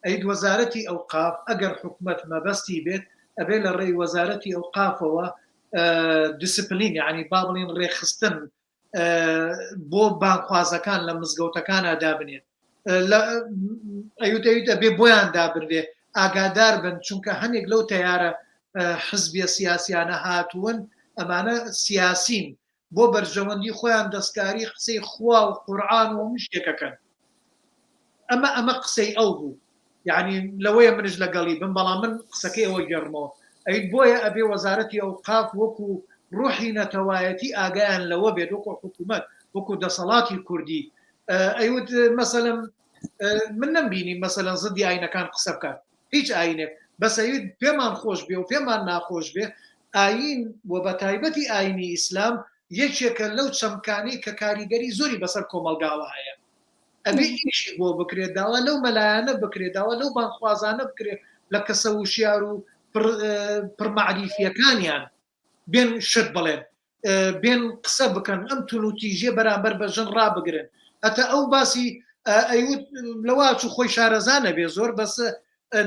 ئەید وەزارەتی ئەوقاف ئەگەر حکومەت مەبەستی بێت ئەبێ لە ڕێی وەزارەتی ئەوقافەوە دیسپلین یعنی با بڵین ڕێکخستن بۆ بانگخوازەکان لە مزگەوتەکانە دابنێت ئەیوت ئەیوت ئەبێ بۆیان دابنرێ ئاگادار بن چونکە هەنێک لەو تەیارە حزبیە سیاسیانە هاتوون ئەمانە سیاسین بۆ بەرژەوەندی خۆیان دەستکاری قسەی خوا و قورئان و هەموو شتێک ئەکەن ئەمە ئەمە قسەی ئەو بوو یعنی لەوەیە منش لەگەڵی بم بەڵام من قسەکەی ئەوە گێڕمەوە ئەی بۆیە ئەبێ وەزارەتی ئەوقاف وەکو ڕوحی نەتەوایەتی ئاگایان لەوە بێت وەکو حکوومەت وەکو دەسەڵاتی کوردی ئەیوت مەسەلەن من نەمبینی مەسەلەن زدی ئاینەکان قسە بکات هیچ ئاینێک بەس ئەیوت پێمان خۆش بێ و پێمان ناخۆش بێ ئایین و بە تایبەتی ئایینی ئیسلام یەکێکە لەو چەمکانەی کە کاریگەری زۆری بەسەر کۆمەڵگاوە هەیە. ئەبێ ئیشی بۆ بکرێت، داوا لەو مەلایانە بکرێت، داوا لەو بانگخوازانە بکرێت لە کەسە وشیار و پڕ مەعریفییەکانیان بێن شت بڵێن. بێن قسە بکەن ئەم تونوتیژیە بەرامبەر بە ژن ڕابگرن هەتا ئەو باسی ئەیوت لەوا چوو خۆی شارەزا نەبێ زۆر بەس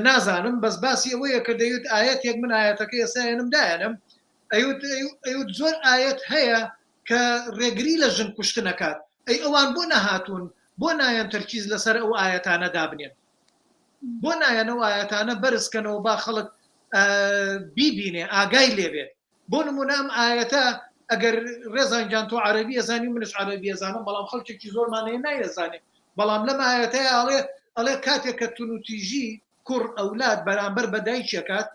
نازانم بەس باسی ئەوەیە کە دەیوت ئاەتێک من ئاەتەکە ئێستا دایەنم ئەیوت ئەیوت زۆر ئاەت هەیە کە ڕێگری لە ژن کوشتنەکات ئەی ئەوان بۆ نەهاتوون بۆ نایەن تەرکیز لەسەر ئەو ئاەتانە دابنێن بۆ نایەن ئەو ئاەتانە بەرزکەنەوە با خەڵک بیبینێ ئاگای لێبێت بۆ نمونە ئەم ئایەتە ئەگەر ڕێزان گیان تۆ عەرەبی ئەزانی و منش عەرەبی ئەزانم بەڵام خەڵکێکی زۆرمان هەیە نایەزانێ بەڵام لەم ئایەتەیە ئەڵێ ئەڵێ کاتێک کە تونوتیژی کوڕ ئەولاد بەرامبەر بە دایکی ئەکات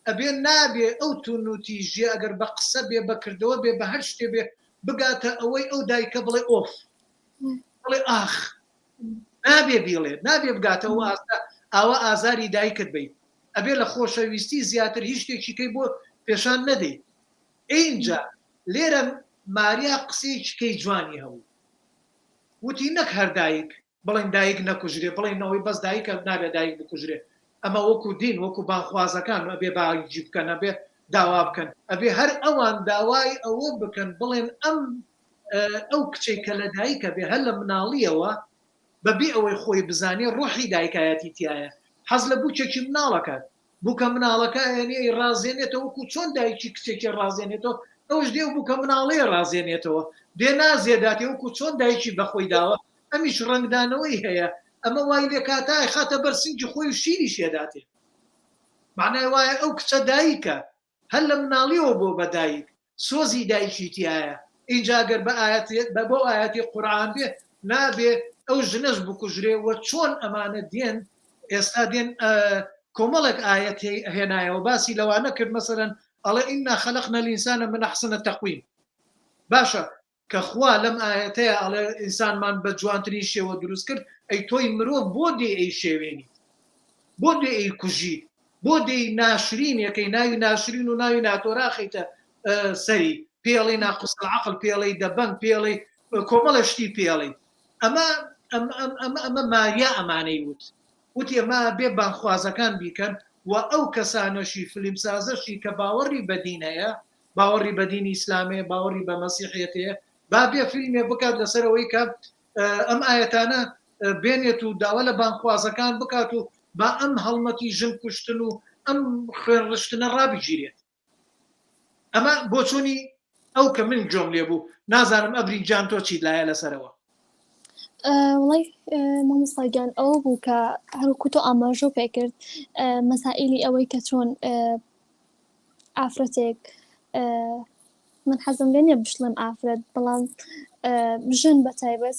ئەبێ نابێ ئەو تونوتیژیە ئەگەر بە قسە بێ بە کردەوە بێ بە هەر شتێ بێ بگاتە ئەوەی ئەو دایکە بڵێ ئۆف بڵێ ئاخ نابێ بیڵێ نابێ بگاتە ئەو ئاستە ئاوا ئازاری دایکت بەیت ئەبێ لە خۆشەویستی زیاتر هیچ شتێکی کەی بۆ پێشان نەدەی ئینجا لێرە ماریا قسەیەکی کەی جوانی هەبوو وتی نەک هەر دایک بڵێن دایک نەکوژرێ بڵێن ئەوەی بەس دایکە نابێ دایک بکوژرێ ئەمە وەکو دین وەکو بانخوازەکان ئەبێ باجی بکەن ئەبێ داوا بکەن ئەبێ هەر ئەوان داوای ئەوە بکەن بڵێن ئەم ئەو کچەی کە لە دایکە بێ هەر لە مناڵیەوە بەبێ ئەوەی خۆی بزانێ ڕۆحی دایکایەتی تیایە حەز لە بوکێکی مناڵ ئەکات بوکە مناڵەکە ئەیەنێ ئەیڕازێنێتەوە وەکو چۆن دایکی کچێکی ڕازێنێتەوە ئەوش دێ و بوکە مناڵەیە ڕازێنێتەوە دێ نازێ داتێ وەکو چۆن دایکی بەخۆی داوە ئەمیش ڕەنگدانەوەی هەیە ئەمە وای لێکاتە ئەیخاتە بەر سنگی خۆی و شیریش ئەداتێ معنای وایە ئەو کچە دایکە هەر لە مناڵیەوە بۆ بە دایک سۆزی دایکی تیایە ئینجا گەر بە ئایەت بە بۆ ئایەتی قورئان بێ نابێ ئەو ژنەش بکوژرێ وە چۆن ئەمانە دێن ئێستا دێن کۆمەڵێک ئایەت هێنایەوە باسی لەوانە کرد مەسەلەن ئەڵێ ئینا خەلقنا الانسان من احسن تقویم باشە کە خوا لەم ئایەتەیا ئەڵێ ئینسانمان بە جوانترین شێوە دروست کرد، ئەی تۆی مرۆڤ بۆ دێی ئەیشێوێنیت؟ بۆ دێی ئەیکوژیت؟ بۆ دێی ناشرینێکەی ناوی ناشرین و ناوی ناتۆرە ئەخەیتە سەری، پێی ئەڵێی ناقص العقل، پێی ئەڵێی دەبەنگ، پێی ئەڵێی کۆمەڵێ شتی پێ ئەڵێی. ئەمە ئەمە ئەمە ماریا ئەمانەی وت. وتی ئەمە بێ بانگخوازەکان بیکەن و ئەو کەسانەشی فلیمسازەشی کە باوەڕی بە دین هەیە باوەڕی بە دینی ئیسلام هەیە باوەڕی بە مەسیحیەت هەیە با بێ فیلمێ بکات لەسەر ئەوەی کە ئەم ئایەتانە بێنێت و داوا لە بانگخوازەکان بکات و با ئەم هەڵمەتی ژن کوشتن و ئەم خوێن ڕشتنە ڕابگیرێت ئەمە بۆچوونی ئەو کە من گوێم لێ بوو نازانم ئەبرین گیان تۆ چیت لایە لەسەرەوە وڵی مامۆستا گیان ئەوە بوو کە هەروکو تۆ ئاماژۆ پێکرد مەسائلی ئەوەی کە چۆن ئافرەتێک من حەزم لێ نییە بشڵێم ئافرەت بەڵام ژن بە تایبەت.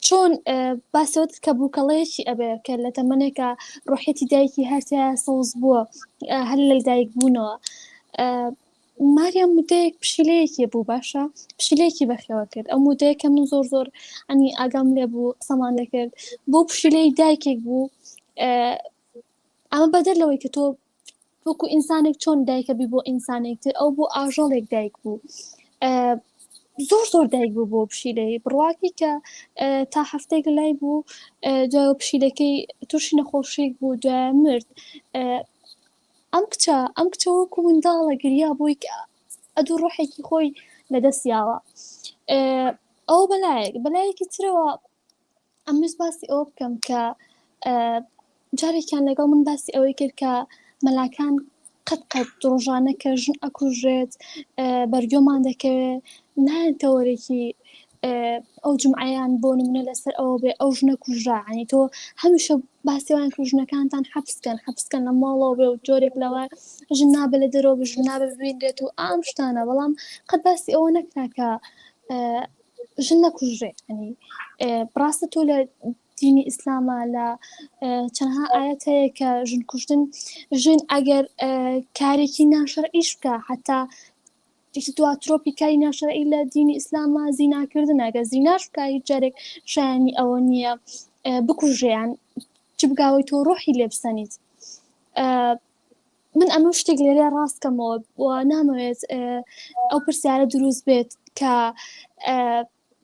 چۆن باسەوەت کە بووکەڵەیەکی ئەبێ کە لە تەمەنێکە ڕۆحێتی دایکی هەرتیا سەوز بووە هەر لە دایک بوونەوە ماریا مدەیەک پشیلەیەکی بوو باشە پشیلەیەکی بەخێوە کرد ئەو مدەیە کە من زۆر زۆر ئەنی ئاگام لێ بوو قسەمان دەکرد بۆ پشیلەی دایکێک بوو ئەمە بەدەر لەوەی کە تۆ وەکو ئینسانێک چۆن دایکە بی بۆ ئینسانێک تر ئەو بۆ ئاژەڵێک دایک بوو زۆر زۆر دایک بوو بۆ پشیلەی بڕواکی کە تا هەفتێک لای بوو دوای پشیلەکەی تووشی نەخۆشیێک بوو دوای مرد ئەم کچە ئەم کچە وەکو منداڵە گریا بۆی کە ئەدوو ڕۆحێکی خۆی لەدەست یاوە ئەو بەلایەک بەلایەکی ترەوە ئەمویست باسی ئەوە بکەم کە جارێکیان لەگەڵ من باسی ئەوەی کرد کە مەلاکان قەت قەت ڕۆژانە کە ژن ئەکوژرێت بەرگۆمان دەکەوێت نایەن تەوەرێکی ئەو جمعیان بۆ نمونە لەسەر ئەوە بێ ئەو ژنە کوژرا عنی تۆ هەمیشە باسیوان کرد ژنەکانتان حەبسکەن حەبسکەن لە ماڵەوە بێ و جۆرێک لەوە ژن نابێ لە دەرەوە بێ ژن نابێ ببینرێت و ئام شتانە بەڵام قەت باسی ئەوە نەکرا کە ژن نەکوژرێ ینی ڕاستە تۆ لە دینی ئیسلامە لە چەندها ئاەت هەیە کە ژن کوشتن ژن ئەگەر کارێکی ناشەرعیش بکە حتا دوا ترۆپی کاری ناشەرعی لە دینی ئیسلامە زیناکردن ئەگەر زیناش بکە هیچ جارێک شایانی ئەوە نییە بکوژێیان چ بگاوەی تۆ ڕۆحی لێ بسەنیت من ئەمە شتێک لێرە ڕاست کەمەوە و نامەوێت ئەو پرسیارە دروست بێت کە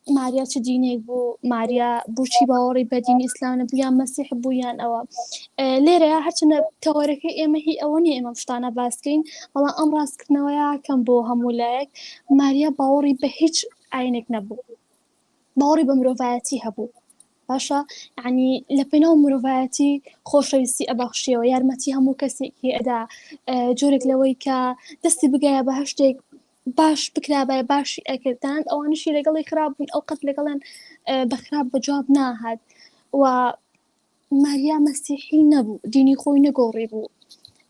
ماریا چ دینێک بوو ماریا بۆچی باوەڕی بە دینی ئیسلام نەبوو یان مەسیح بوو یان ئەوە لێرە هەرچەندە تەوەرەکەی ئێمە هی ئەوە نییە ئێمە شتانە باسکەین بەڵام ئەم ڕاستکردنەوەیە کەم بۆ هەموو لایەک ماریا باوەڕی بە هیچ ئاینێک نەبوو باوەڕی بە مرۆڤایەتی هەبوو باشە یعنی لە پێناو مرۆڤایەتی خۆشەویستی ئەبەخشیەوە یارمەتی هەموو کەسێکی ئەدا جۆرێک لەوەی کە دەستی بگایە بە هەر شتێک باش بکرابایە باشی ئەکرد تەنانەت ئەوانشی لەگەڵی خراپ بوون ئەو قەت لەگەڵیان بە خراپ بە جواب ناهات و ماریا مەسیحی نەبوو دینی خۆی نەگۆڕی بوو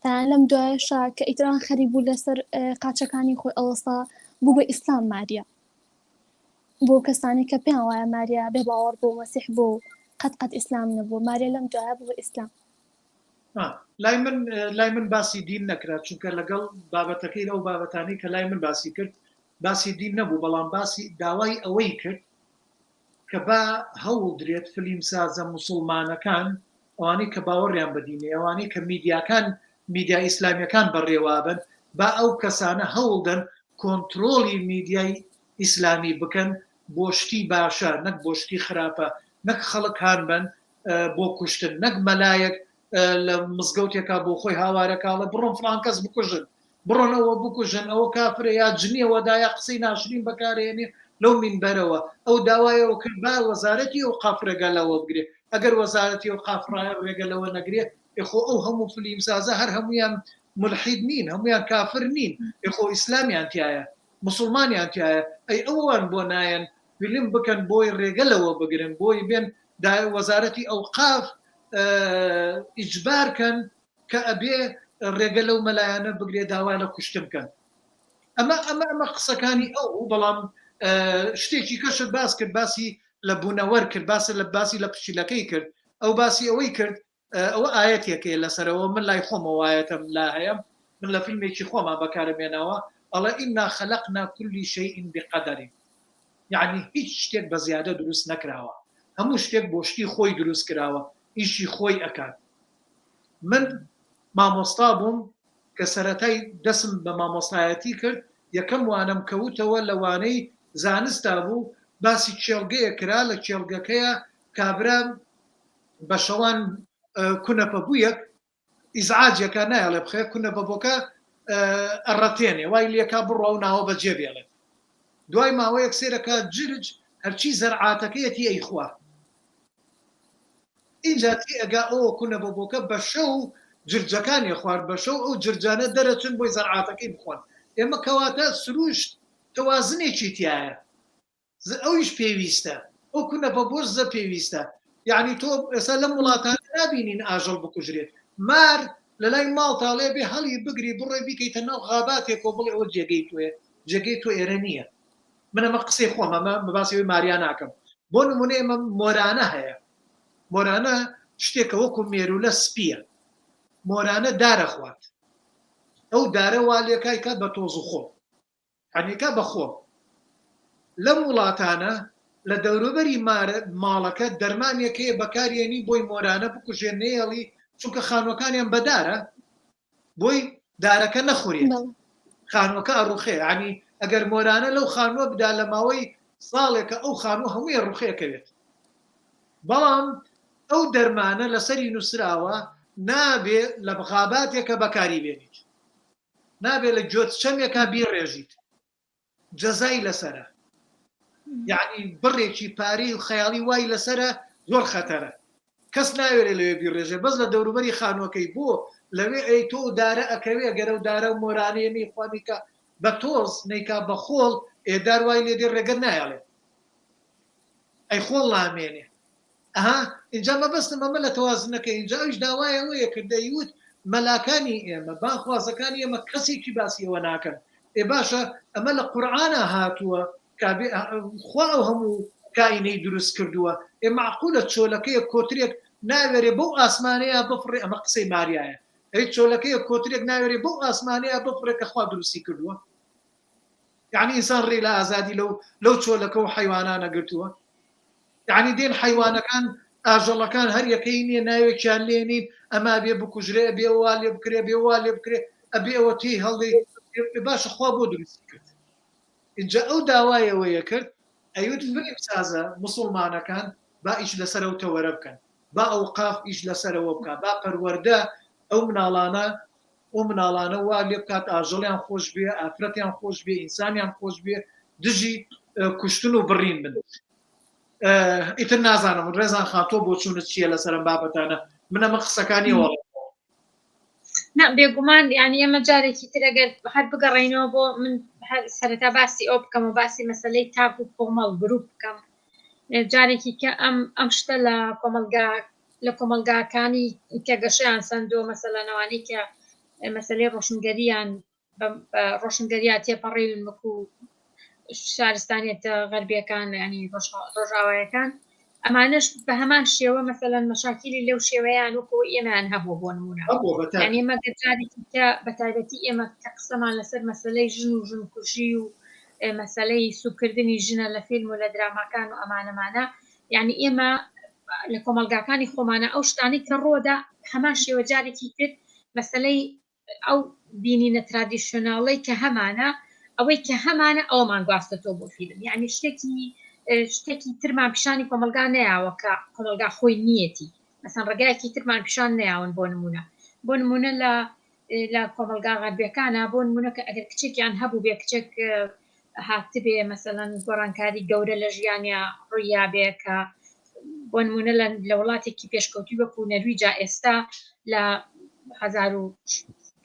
تەنانەت لەم دوایەشا کە ئیتران خەریک بوو لەسەر قاچەکانی خۆی ئەوەستا بوو بە ئیسلام ماریا بۆ کەسانی کە پێیان وایە ماریا بێ باوەڕ بوو مەسیح بوو قەت قەت ئیسلام نەبوو ماریا لەم دوایە بوو بە ئیسلام لای من لای من باسی دین نەکرا چونکە لەگەڵ بابەتەکەی ئەو بابەتانی کە لای من باسی کرد باسی دین نەبوو بەڵام باسی داوای ئەوەی کرد کە با هەوڵ درێت فلیمسازە موسڵمانەکان ئەوانەی کە باوەڕیان بە دینێ ئەوانەی کە میدیاکان میدیا ئیسلامیەکان بەڕێوابن با ئەو کەسانە هەوڵدەن کۆنترۆڵی میدیای ئیسلامی بکەن بۆ شتی باشە نەک بۆ شتی خراپە نەک خەڵک هان بەن بۆ کوشتن نەک مەلایەک لە مزگەوتێکا بۆ خۆی هاوارەکا ئەڵێ بڕۆن فڵان کەس بکوژن بڕۆن ئەوە بکوژن ئەوە کافرە یا جنێوە دا یا قسەی ناشرین بەکارێنێ لەو مینبەرەوە ئەو داوایەوە کرد با وەزارەتی ئەوقاف ڕێگا لەوە بگرێ ئەگەر وەزارەتی ئەوقاف ڕێگە لەوە نەگرێ ئێ خۆ ئەو هەموو فلیمسازە هەر هەموویان مولحید نین هەموویان کافر نین ئێ خۆ ئیسلامیان تیایە موسڵمانیان تیایە ئەی ئەوان بۆ نایەن فیلم بکەن بۆی ڕێگە لەوە بگرن بۆی بێن وەزارەتی ئەوقاف ئیجبار کەن کە ئەبێ ڕێگە لەو مەلایانە بگرێ داوا لە کوشتن بکەن ئەمە ئەمە ئەمە قسەکانی ئەو بوو بەڵام شتێکی کەشت باس کرد باسی لە بوونەوەر کرد باسی لە باسی لە پشیلەکەی کرد ئەو باسی ئەوەی کرد ئەوە ئایەتێکەیە لەسەرەوە من لای خۆمەوە ئایەتەم لا هەیە من لە فیلمێکی خۆما بەکارم هێناوە ئەڵێ ئینا خەلەقنا کولی شەیء بقەدەر یعنی هیچ شتێک بە زیادە دروست نەکراوە هەموو شتێک بۆ شتی خۆی دروست کراوە ئیشی خۆی ئەکات من مامۆستا بووم کە سەرەتای دەسم بە مامۆستایەتی کرد یەکەم وانەم کەوتەوە لە وانەی زانستا بوو باسی کێڵگەیە کرا لە کێڵگەکەیە کابرا بە شەوان کونەپە بوویەک ئیزعاجێکە نایەڵێ بخێ کونەپە بۆکە ئەڕەتێنێ وای لێکا بڕوا و ناوە بەجێ بێڵێت دوای ماوەیەک سێرەکە جرج هەرچی زەرعاتەکەیەتی ئەیخوا ئینجا تی ئەگا ئەوە کونە بۆکە بە شەو جرجەکانی خوارد بە شەو ئەو جرجانە دەرەچن بۆی زەرعاتەکەی بخۆن ئێمە کەواتە سروشت تەوازنێکی تایە ئەویش پێویستە ئەو کونەپە بۆش زە پێویستە یعنی تۆ ئێستا لەم وڵاتانە نابینین ئاژەڵ بکوژرێت مار لە لای ماڵ تاڵێ بێ هەڵی بگری بڕۆی بیکەیتە ناو غاباتێکەوە بڵێ ئەوە جێگەی تۆیە جێگەی تۆ ئێرە نییە من ئەمە قسەی خۆم ئەمە بە باسی ئەوەی ماریا ناکەم. بۆ نمونە ئێمە مۆرانە هەیە مۆرانە شتێکە وەکو مێرولە سپیە مۆرانە دارە خوات ئەو دارە وا لێکای کات بە تۆز و خۆڵ هەنێکا بە خۆڵ لەم وڵاتانە لە دەوروبەری ماڵەکە دەرمانێک هەیە بەکارێنی بۆی مۆرانە بکوژێ نەیەڵی چونکە خانوەکانیان بەدارە بۆی دارەکە نەخورێت خانوەکە ئەڕوخێ ینی ئەگەر مۆرانە لەو خانووە بدا لە ماوەی ساڵێکە ئەو خانوو هەمووی ڕوخێکەوێت بەڵام ئەو دەرمانە لەسەری نووسراوە نابێ لە غاباتێکە بەکاری بێنیت نابێ لە جۆت چەمێکا بیڕێژیت جەزای لەسەرە یعنی بڕێکی پارەی و خەیاڵی وای لەسەرە زۆر خەتەرە کەس ناوێرێ لەوێ بیڕێژێ بەس لە دەوروبەری خانووەکەی بۆ لەوێ ئەی تۆ و دارە ئەکەوێ گەرە و دارە و مۆرانەیە نەیخوا نیکا بە تۆز نیکا بە خۆڵ ئێدار وای لێ دێ ڕێگەت نایەڵێ ئەی خۆڵ نامێنێ ئەها ئینجا مەبەستم ئەمە لە تەوازنەکەی ئینجا ئەویش داوای ئەوەیە کرد دەیوت مەلاکانی ئێمە بانخوازەکانی ئێمە کەسێکی باسی ئەوە ناکەن ئێ باشە ئەمە لە قورعانا هاتووە کابێ خوا ئەو هەموو کائینەی دروست کردووە ئێ معقولە چۆلەکەیە کۆترێک ناوێرێ بەو ئاسمانەیە بفڕێ ئەمە قسەی ماریایە ئەی چۆلەکەیە کۆترێک ناوێرێ بەو ئاسمانەیە بفڕێ کە خوا دروستی کردووە یعنی ئینسان ڕێی لە ئازادی لەو لەو چۆلەکە و حەیوانانە گرتووە یعنی دێن حەیوانەکان ئاژەڵەکان هەر یەکەی نییە ناوێکیان لێ نین ئەما بێ بکوژرێ ئەبێ وا لێ بکرێ بێ وا لێ بکرێ ئەبێ ئەوە تێی هەڵدەی باشە خوا بۆ دروستی کرد اینجا ئەو داوایەوەیە کرد ئەیوت فیلم سازە مسلمانەکان با ئیش لەسەر ئەو تەوەرە بکەن با ئەوقاف ئیش لەسەرەوە بکە با پەروەردە ئەو مناڵانە ئەو مناڵانە وا لێ بکات ئاژەڵیان خۆش بێ ئافرەتیان خۆش بێ ئینسانیان خۆش بێ دژی کوشتن و بڕین بن ئیتر نازانم ڕێزان خان تۆ بۆچوونت چییە لەسەر ئەم بابەتانە من ئەمە قسەکانی وەڵام نا بێگومان یعنی ئێمە جارێکی تر ئەگەر هەر بگەڕێینەوە بۆ من هەر سەرەتا باسی ئەو بکەم و باسی مەسلەی تاک و کۆمەڵ گروپ بکەم جارێکی کە ئەم ئەم شتە لە کۆمەڵگا لە کۆمەڵگاکانی کە گەشەیان سەندووە مەسەلەن ئەوانەی کە مەسەلەی ڕۆشنگەریان بە ڕۆشنگەریا تێپەڕیون وەکو شارستانیەتە غەربیەکان ینی ڕۆژئاوایەکان ئەمانەش بە هەمان شێوە مەسەلەن مەشاکیلی لەو شێوەیان وەکو ئێمەیان هەبوو بۆ نمونە یعنی ئێمە جارێکی کە بە تایبەتی ئێمە کە قسەمان لەسەر مەسەلەی ژن و ژنکوژی و مەسەلەی سوکردنی ژنە لە فیلم و لە دراماکان و ئەمانەمانە یعنی ئێمە لە کۆمەڵگاکانی خۆمانە ئەو شتانەی کە ڕۆدا هەمان شێوە جارێکی تر مەسەلەی ئەو بینینە ترادیشناڵەی کە هەمانە ئەوەی کە هەمانە ئەومان گواستەوە بۆ فیلم یعنی شتێکی شتێکی ترمان پیشانی کۆمەلگا نەیاوە کە کۆمەلگا خۆی نیەتی مەسەن ڕێگایەکی ترمان پیشان نەیاون بۆ نمونە بۆ نمونە لە لە کۆمەلگا غەربیەکانە بۆ نمونە کە ئەگەر کچێکیان هەبوو بێ کچێک هاتبێ مەسەلەن گۆڕانکاری گەورە لە ژیانیا ڕوویابێ کە بۆ نمونە لە وڵاتێکی پێشکەوتوی وەکو نەرویجا ئێستا لە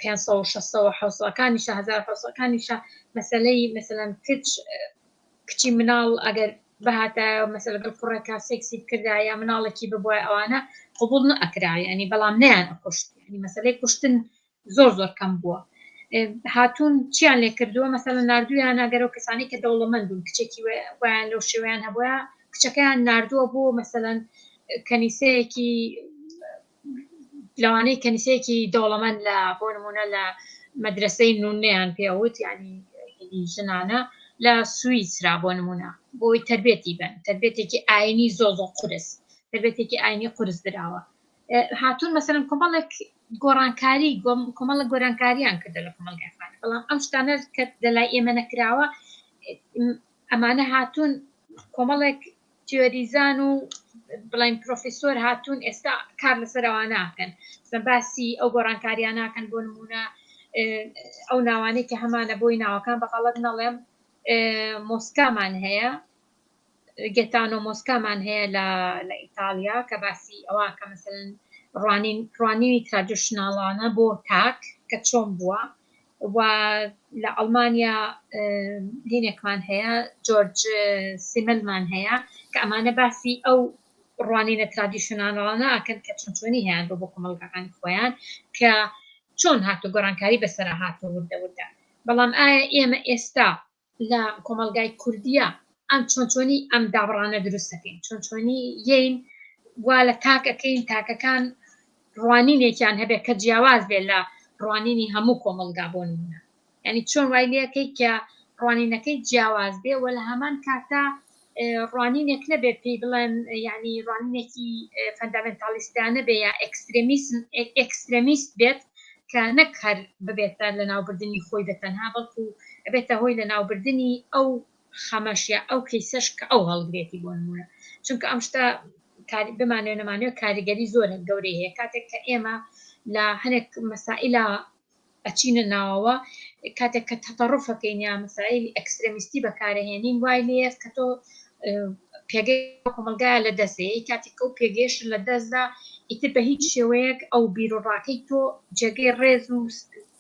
1500 حوسەکانیشە 1970ەکانیشە مەسلەی مەسەلەن کچ کچی مناڵ ئەگەر بهاتایە مەسەلە گەڵ کوڕێکا سێکسی بکردایە یا مناڵێکی ببوایە ئەوانە قبوڵ نەئەکرا یعنی بەڵام نەیان ئەکوشت یعنی مەسەلەی کوشتن زۆر زۆر کەم بووە هاتوون چیان لێ کردووە مەسەلەن ناردوویانە گەر ئەو کەسانی کە دەوڵەمەند بوون کچێکی وایان لەو شێوەیان هەبووە کچەکەیان ناردووە بۆ مەسەلەن کەنیسەیەکی لەوانەیە کەنیسەیەکی دەوڵەمەند لە بۆ نمونە لە مەدرسەی نونیان پێوت ینی ژنانە لە سویسرا بۆ نمونە بۆی تربێتی بن تربێتێکی ئاینی زۆ زۆ قورس تربێتێکی ئاینی قورس دراوە هاتوون مەسەرم کۆمەڵێک گۆڕانکاری کۆمەڵە گۆرانکاریان کردە لە کۆمەڵگای خان بەڵام ئەم شتانە کە لەلای ئێمە نەکراوە ئەمانە هاتوون کۆمەڵێک تیۆریزان و بڵین پرۆفیسۆر هاتوون ئێستا کار لەسەر ئەوان ناکەن باسی ئەو گۆڕانکاریان ناکەن بۆ نمونە ئەو ناوانەی کە هەمانە بۆی ناوەکان بە غەڵەت نەڵێم مۆسکامان هەیە گەتانۆ مۆسکامان هەیە لە لە ئیتاڵیا کە باسی ئەوە کە مەسەلەن ڕوانین ڕوانینی ترادیشناڵانە بۆ تاک کە چۆن بووە و لە ئەڵمانیا هینێکمان هەیە جۆرج سیملمان هەیە کە ئەمانە باسی ئەو ڕوانینە ترادیشناڵانە ئەکەن کە چۆن چۆنی هەیان بۆ بۆ کۆمەڵگاکانی خۆیان کە چۆن هاتو گۆڕانکاری بەسەرا هاتووە وردە وردە بەڵام ئایا ئێمە ئێستا لە کۆمەڵگای کوردیە. ئەم چۆن چۆنی ئەم دابڕانە دروست دەکەین، چۆن چۆنی یین وا لە تاک ئەکەین تاکەکان ڕوانینێکیان هەبێت کە جیاواز بێت لە ڕوانینی هەموو کۆمەڵگا بۆ نمونە. یعنی چۆن وای لەکەی کە ڕوانینەکەی جیاواز بێ و لە هەمان کاتا ڕوانینێک نەبێت پێی بڵێن یعنی ڕوانینێکی فەندامێنتالیستانە بێ یا ئێکسترێمیسم ئێکسترێمیست بێت کە نەک هەر ببێتە لەناوبردنی خۆی بە تەنها بەڵکو ئەبێتە هۆی لەناوبردنی ئەو خەمەش یا ئەو کەیسەش کە ئەو هەڵگرێتی بۆ نمونە چونکە ئەم شتە بمانەوێ نەمانەوێ کاریگەری زۆر گەورەی هەیە کاتێک کە ئێمە لە هەنێک مەسائلە ئەچینە ناوەوە کاتێک کە تەتەڕفەکەین یا مەسائلی ئەکسترێمیستی بەکارەهێنین وای لێیە کە تۆ پێگەی کۆمەڵگایە لە دەست دەیەی کاتێک ئەو پێگەیەش لە دەستدا ئیتر بە هیچ شێوەیەک ئەو بیروڕاکەی تۆ جێگەی ڕێز و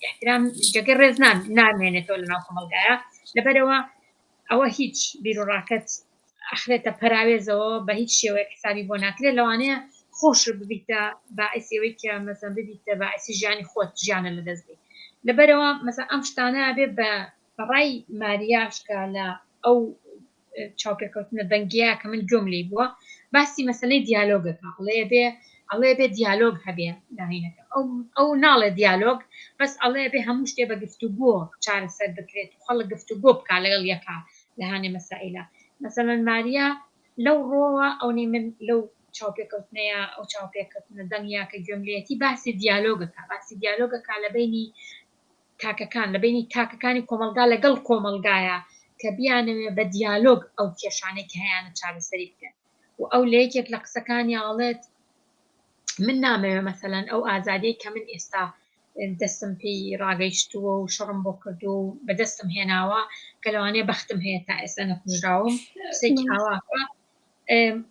احترام جێگەی ڕێز نامێنێتەوە لە ناو کۆمەڵگایە لەبەرەوە ئەوە هیچ بیروڕاکەت ئەخرێتە پەراوێزەوە بە هیچ شێوەیەک حسابی بۆ ناکرێت لەوانەیە خۆش ببیتە باعثی ئەوەی کە مەسەن ببیتە باعثی ژیانی خۆت ژیانە لەدەست بی لەبەرەوە مەسەن ئەم شتانە بێ بە بەڕای ماریاش کە لە ئەو چاوپێکەوتنە دەنگیە کە من گوێم لێی بووە باسی مەسەلەی دیالۆگەکە ئەڵێ بێ ئەڵێ بێ دیالۆگ هەبێ لاهینەکە ئەو ئەو ناڵێ دیالۆگ بەس ئەڵێ بێ هەموو شتێ بە گفتوگۆ چارەسەر بکرێت و خەڵک گفتوگۆ بکا لەگەڵ یەکا لە هەنێ مەسائیلە مەسەلەن ماریا لەو ڕۆوە ئەونەی من لەو چاوپێکەوتنەیە ئەو چاوپێکەوتنە دەنگیا کە گوێم لێیەتی باسی دیالۆگەکە باسی دیالۆگەکە لە بەینی تاکەکان لە بەینی تاکەکانی کۆمەڵگا لەگەڵ کۆمەڵگایە کە بیانەوێ بە دیالۆگ ئەو کێشانەی کە هەیانە چارەسەری بکەن و ئەو لە یەکێک لە قسەکانی ئاڵێت من نامەوێ مەسەلەن ئەو ئازادیەی کە من ئێستا دەستم پێی ڕاگەیشتووە و شەڕم بۆ کردووە و بەدەستم هێناوە کە لەوانەیە بەختم هەیە تا ئێستا نەکوژراوم قسەیەکی ئاواکە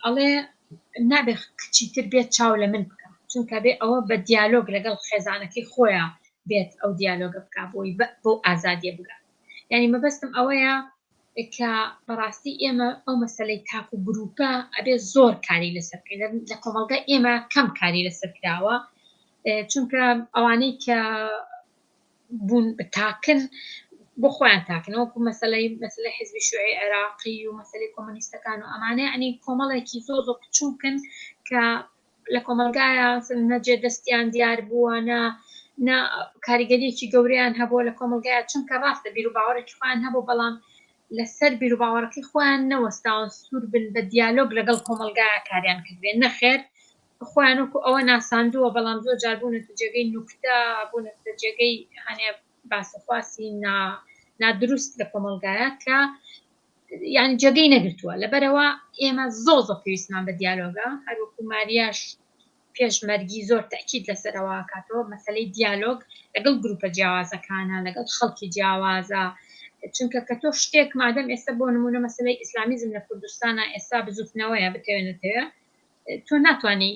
ئەڵێ نابێ کچی تر بێت چاو لە من بکە چونکە بێ ئەوە بە دیالۆگ لەگەڵ خێزانەکەی خۆیان بێت ئەو دیالۆگە بکە بۆی بۆ ئازادیە بگات یعنی مەبەستم ئەوەیە کە بەڕاستی ئێمە ئەو مەسەلەی تاک و گروپە ئەبێ زۆر کاری لەسەر بکەین لە کۆمەڵگای ئێمە کەم کاری لەسەر کراوە چونکە ئەوانەی کە بوون تاکن بۆ خۆیان تاکن وەکو مەسلەی مەسلەی حزبی شوعی عێراقی و مەسلەی کۆمۆنیستەکان و ئەمانە یعنی کۆمەڵێکی زۆر زۆر بچووکن کە لە کۆمەڵگایە نە جێ دەستیان دیار بووە نە نە کاریگەریەکی گەورەیان هەبووە لە کۆمەڵگایە چونکە ڕاستە بیر و باوەڕێکی خۆیان هەبوو بەڵام لەسەر بیر و باوەڕەکەی خۆیان نەوەستاون سوور بن بە دیالۆگ لەگەڵ کۆمەڵگایە کاریان کردبێ نەخێر خۆیان وەکو ئەوە ناساندووە بەڵام زۆر جار بوونەتە جێگەی نوکتە بوونەتە جێگەی هەنێ باسەخواسی نا نادروست لە کۆمەڵگایە کە یعنی جێگەی نەگرتووە لەبەرەوە ئێمە زۆ زۆر پێویستمان بە دیالۆگە هەروەکو ماریاش پێش مەرگی زۆر تەئکید لەسەرەوە کاتەوە مەسەلەی دیالۆگ لەگەڵ گروپە جیاوازەکانە لەگەڵ خەڵکی جیاوازە چونکە کە تۆ شتێک مادەم ئێستا بۆ نمونە مەسەلەی ئیسلامیزم لە کوردستانە ئێستا بزوتنەوەیە بتەوێ نەتەوێ تۆ ناتوانانی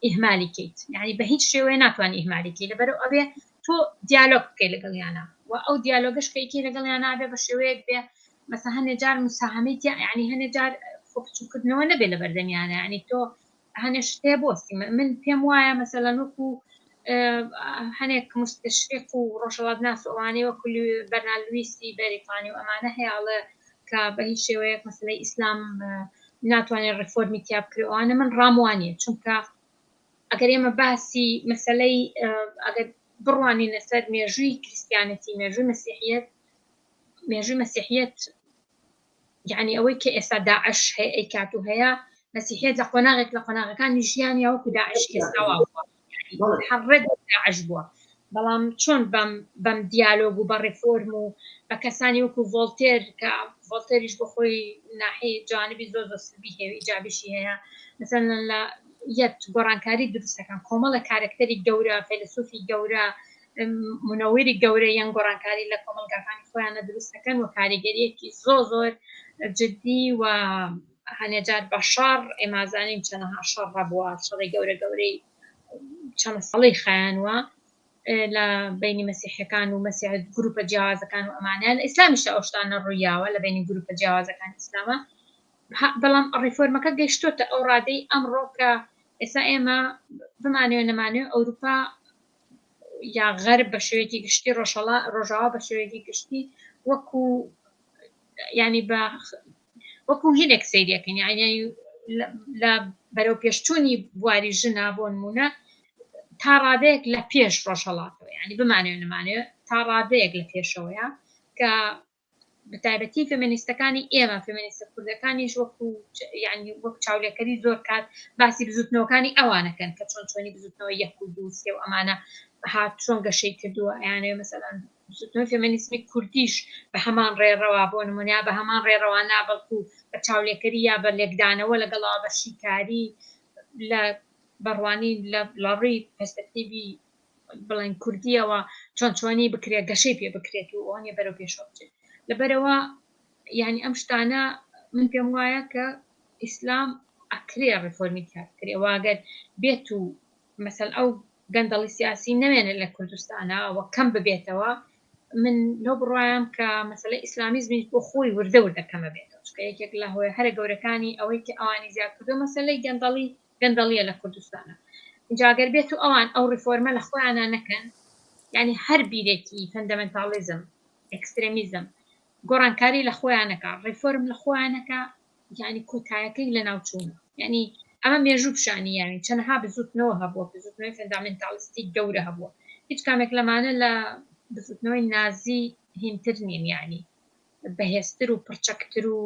ئیهمالی کەیت یعنی بە هیچ شێوەیە ناتوانانی ئیهمالی کەی لەبەرەوە ئەبێ تۆ دیالۆگ بکەی لەگەڵیانە و ئەو دیالۆگەش کە یەکەی لەگەڵیانە ئەبێ بە شێوەیەک بێ مەسە هەنێ جار مساهەمەی تیا یعنی هەنێ جار خۆ بچووکردنەوە نەبێ لە بەردەمیانە یعنی تۆ هەنێ شتێ بۆستی من پێم وایە مەسەلەن وەکو هەنێک مستشرق و ڕۆژهەڵات ناس و ئەوانەی وەکو بەرنارد لویسی بەریتانی و ئەمانە هەیە ئەڵێ کە بە هیچ شێوەیەک مەسەلەی ئیسلام ناتوانێت ڕیفۆرمی تیا بکرێت ئەوانە من ڕام وانیە چونکە ئەگەر ئێمە باسی مەسەلەی ئەگەر بڕوانینە سەر مێژووی کریسیانەتی مێژووی مەسیحیەت مێژووی مەسیحیەت یعنی ئەوەی کە ئێستا داعش هەیە ئەیکات و هەیە مەسیحیەت لە قۆناغێک لە قۆناغەکانی ژیان یا وەکو داعش ئێستا وا بووە هەر ڕێک داعش بووە بەڵام چۆن بەم بەم دیالۆگ و بە ڕێفۆرم و بە کەسانی وەکو ڤۆڵتێر کە ڤۆڵتێریش بۆ خۆی ناحی جوانبی زۆر زۆر سلبی هەیە و ئیجابیشی هەیە مثلا لە یەت گۆڕانکاری دروستەکان کۆمەڵە کارەکتەری گەورە فەیلەسوفی گەورە منەوەری گەورە یان گۆڕانکاری لە کۆمەڵگاکانی خۆیانە دروستەکەن و کاریگەریەکی زۆر زۆر جدی و هەنێجار بە شەڕ ئێمازانین چەنەها شەڕ هەبووە شەڕی گەورە گەورەی چەند ساڵی خایانوە لە بینی مەسیحەکان و مەسیح گروپە جیاوازەکان و ئەمانە لە ئیسلامیشە ئەو شتانە ڕوویاوە لە بینی گروپە جیاوازەکان ئیسلامە بەڵام ڕیفۆرمەکە گەیشتۆتە ئەو ڕادەی ئەمڕۆ کە ئێستا ئێمە بمانەوێ نەمانەوێ ئەوروپا یا غەرب بە شێوەیەکی گشتی ڕۆژهەڵا ڕۆژاوا بە شێوەیەکی گشتی وەکو ینی بە وەکو هینێک سەیرەکەن یعنی لە بەرەو پێشچوونی بواری ژنا بۆ نمونە تا ڕادەیەک لە پێش ڕۆژهەڵاتەوە یعنی بمانەوێ نەمانەوێ تا ڕادەیەک لە پێشەوەیە کە بەتایبەتی فێمێنیستەکانی ئێمە فێمێنیستە کوردەکانیش وەکو یعنی وەک چاولێکەری زۆر کات باسی بزوتنەوەکانی ئەوانەکەن کە چۆن چۆنی بزوتنەوە یەک و دوو سێ و ئەمانە هات چۆن گەشەی کردووە ئەیانەوێ مەسەلەن بزوتنەوەی فێمێنیزمی کوردیش بە هەمان ڕێڕەوە بۆ نمونە بە هەمان ڕێڕەوە نا بەڵکو بە چاولێکەری یا بە لێکدانەوە لەگەڵەوە بە شیکاری لە بەڕوانی لە ڕووی پەرسپەکتیڤی بڵێن کوردیەوە چۆن چۆنی بکرێت گەشەی پێ بکرێت و ئەوانە بەرەو پێشەوە بچێت لەبەرەوە یعنی ئەم شتانە من پێم وایە کە ئیسلام ئەکرێ ڕیفۆرمی تیا بکرێ واگەر بێت و مەسەل ئەو گەندەڵی سیاسی نەمێنێت لە کوردستانە و کەم ببێتەوە من لەو بڕوایم کە مەسەلەی ئیسلامیزمیش بۆ خۆی وردە وردە کەمە بێتەوە چونکە یەکێک لە هۆیە هەرە گەورەکانی ئەوەی کە ئەوانی زیاد کردو مەسەلەی گەندەڵی گەندەڵیە لە کوردستانە اینجا گەر بێت و ئەوان ئەو ڕیفۆرمە لە خۆیانە نەکەن یعنی هەر بیرێکی فەندەمێنتاڵیزم ئێکسترێمیزم گۆڕانکاری لە خۆیانەکە ڕیفۆرم لە خۆیانەکە یعنی کۆتایەکەی لە ناوچوونە یعنی ئەمە مێژوو پیشانی یاوین چەنەها بزوتنەوە هەبووە بزوتنەوەی فەندامێنتاڵیستی گەورە هەبووە هیچ کامێک لەمانە لە بزوتنەوەی نازی هینتر نین یعنی بەهێزتر و پڕچەکتر و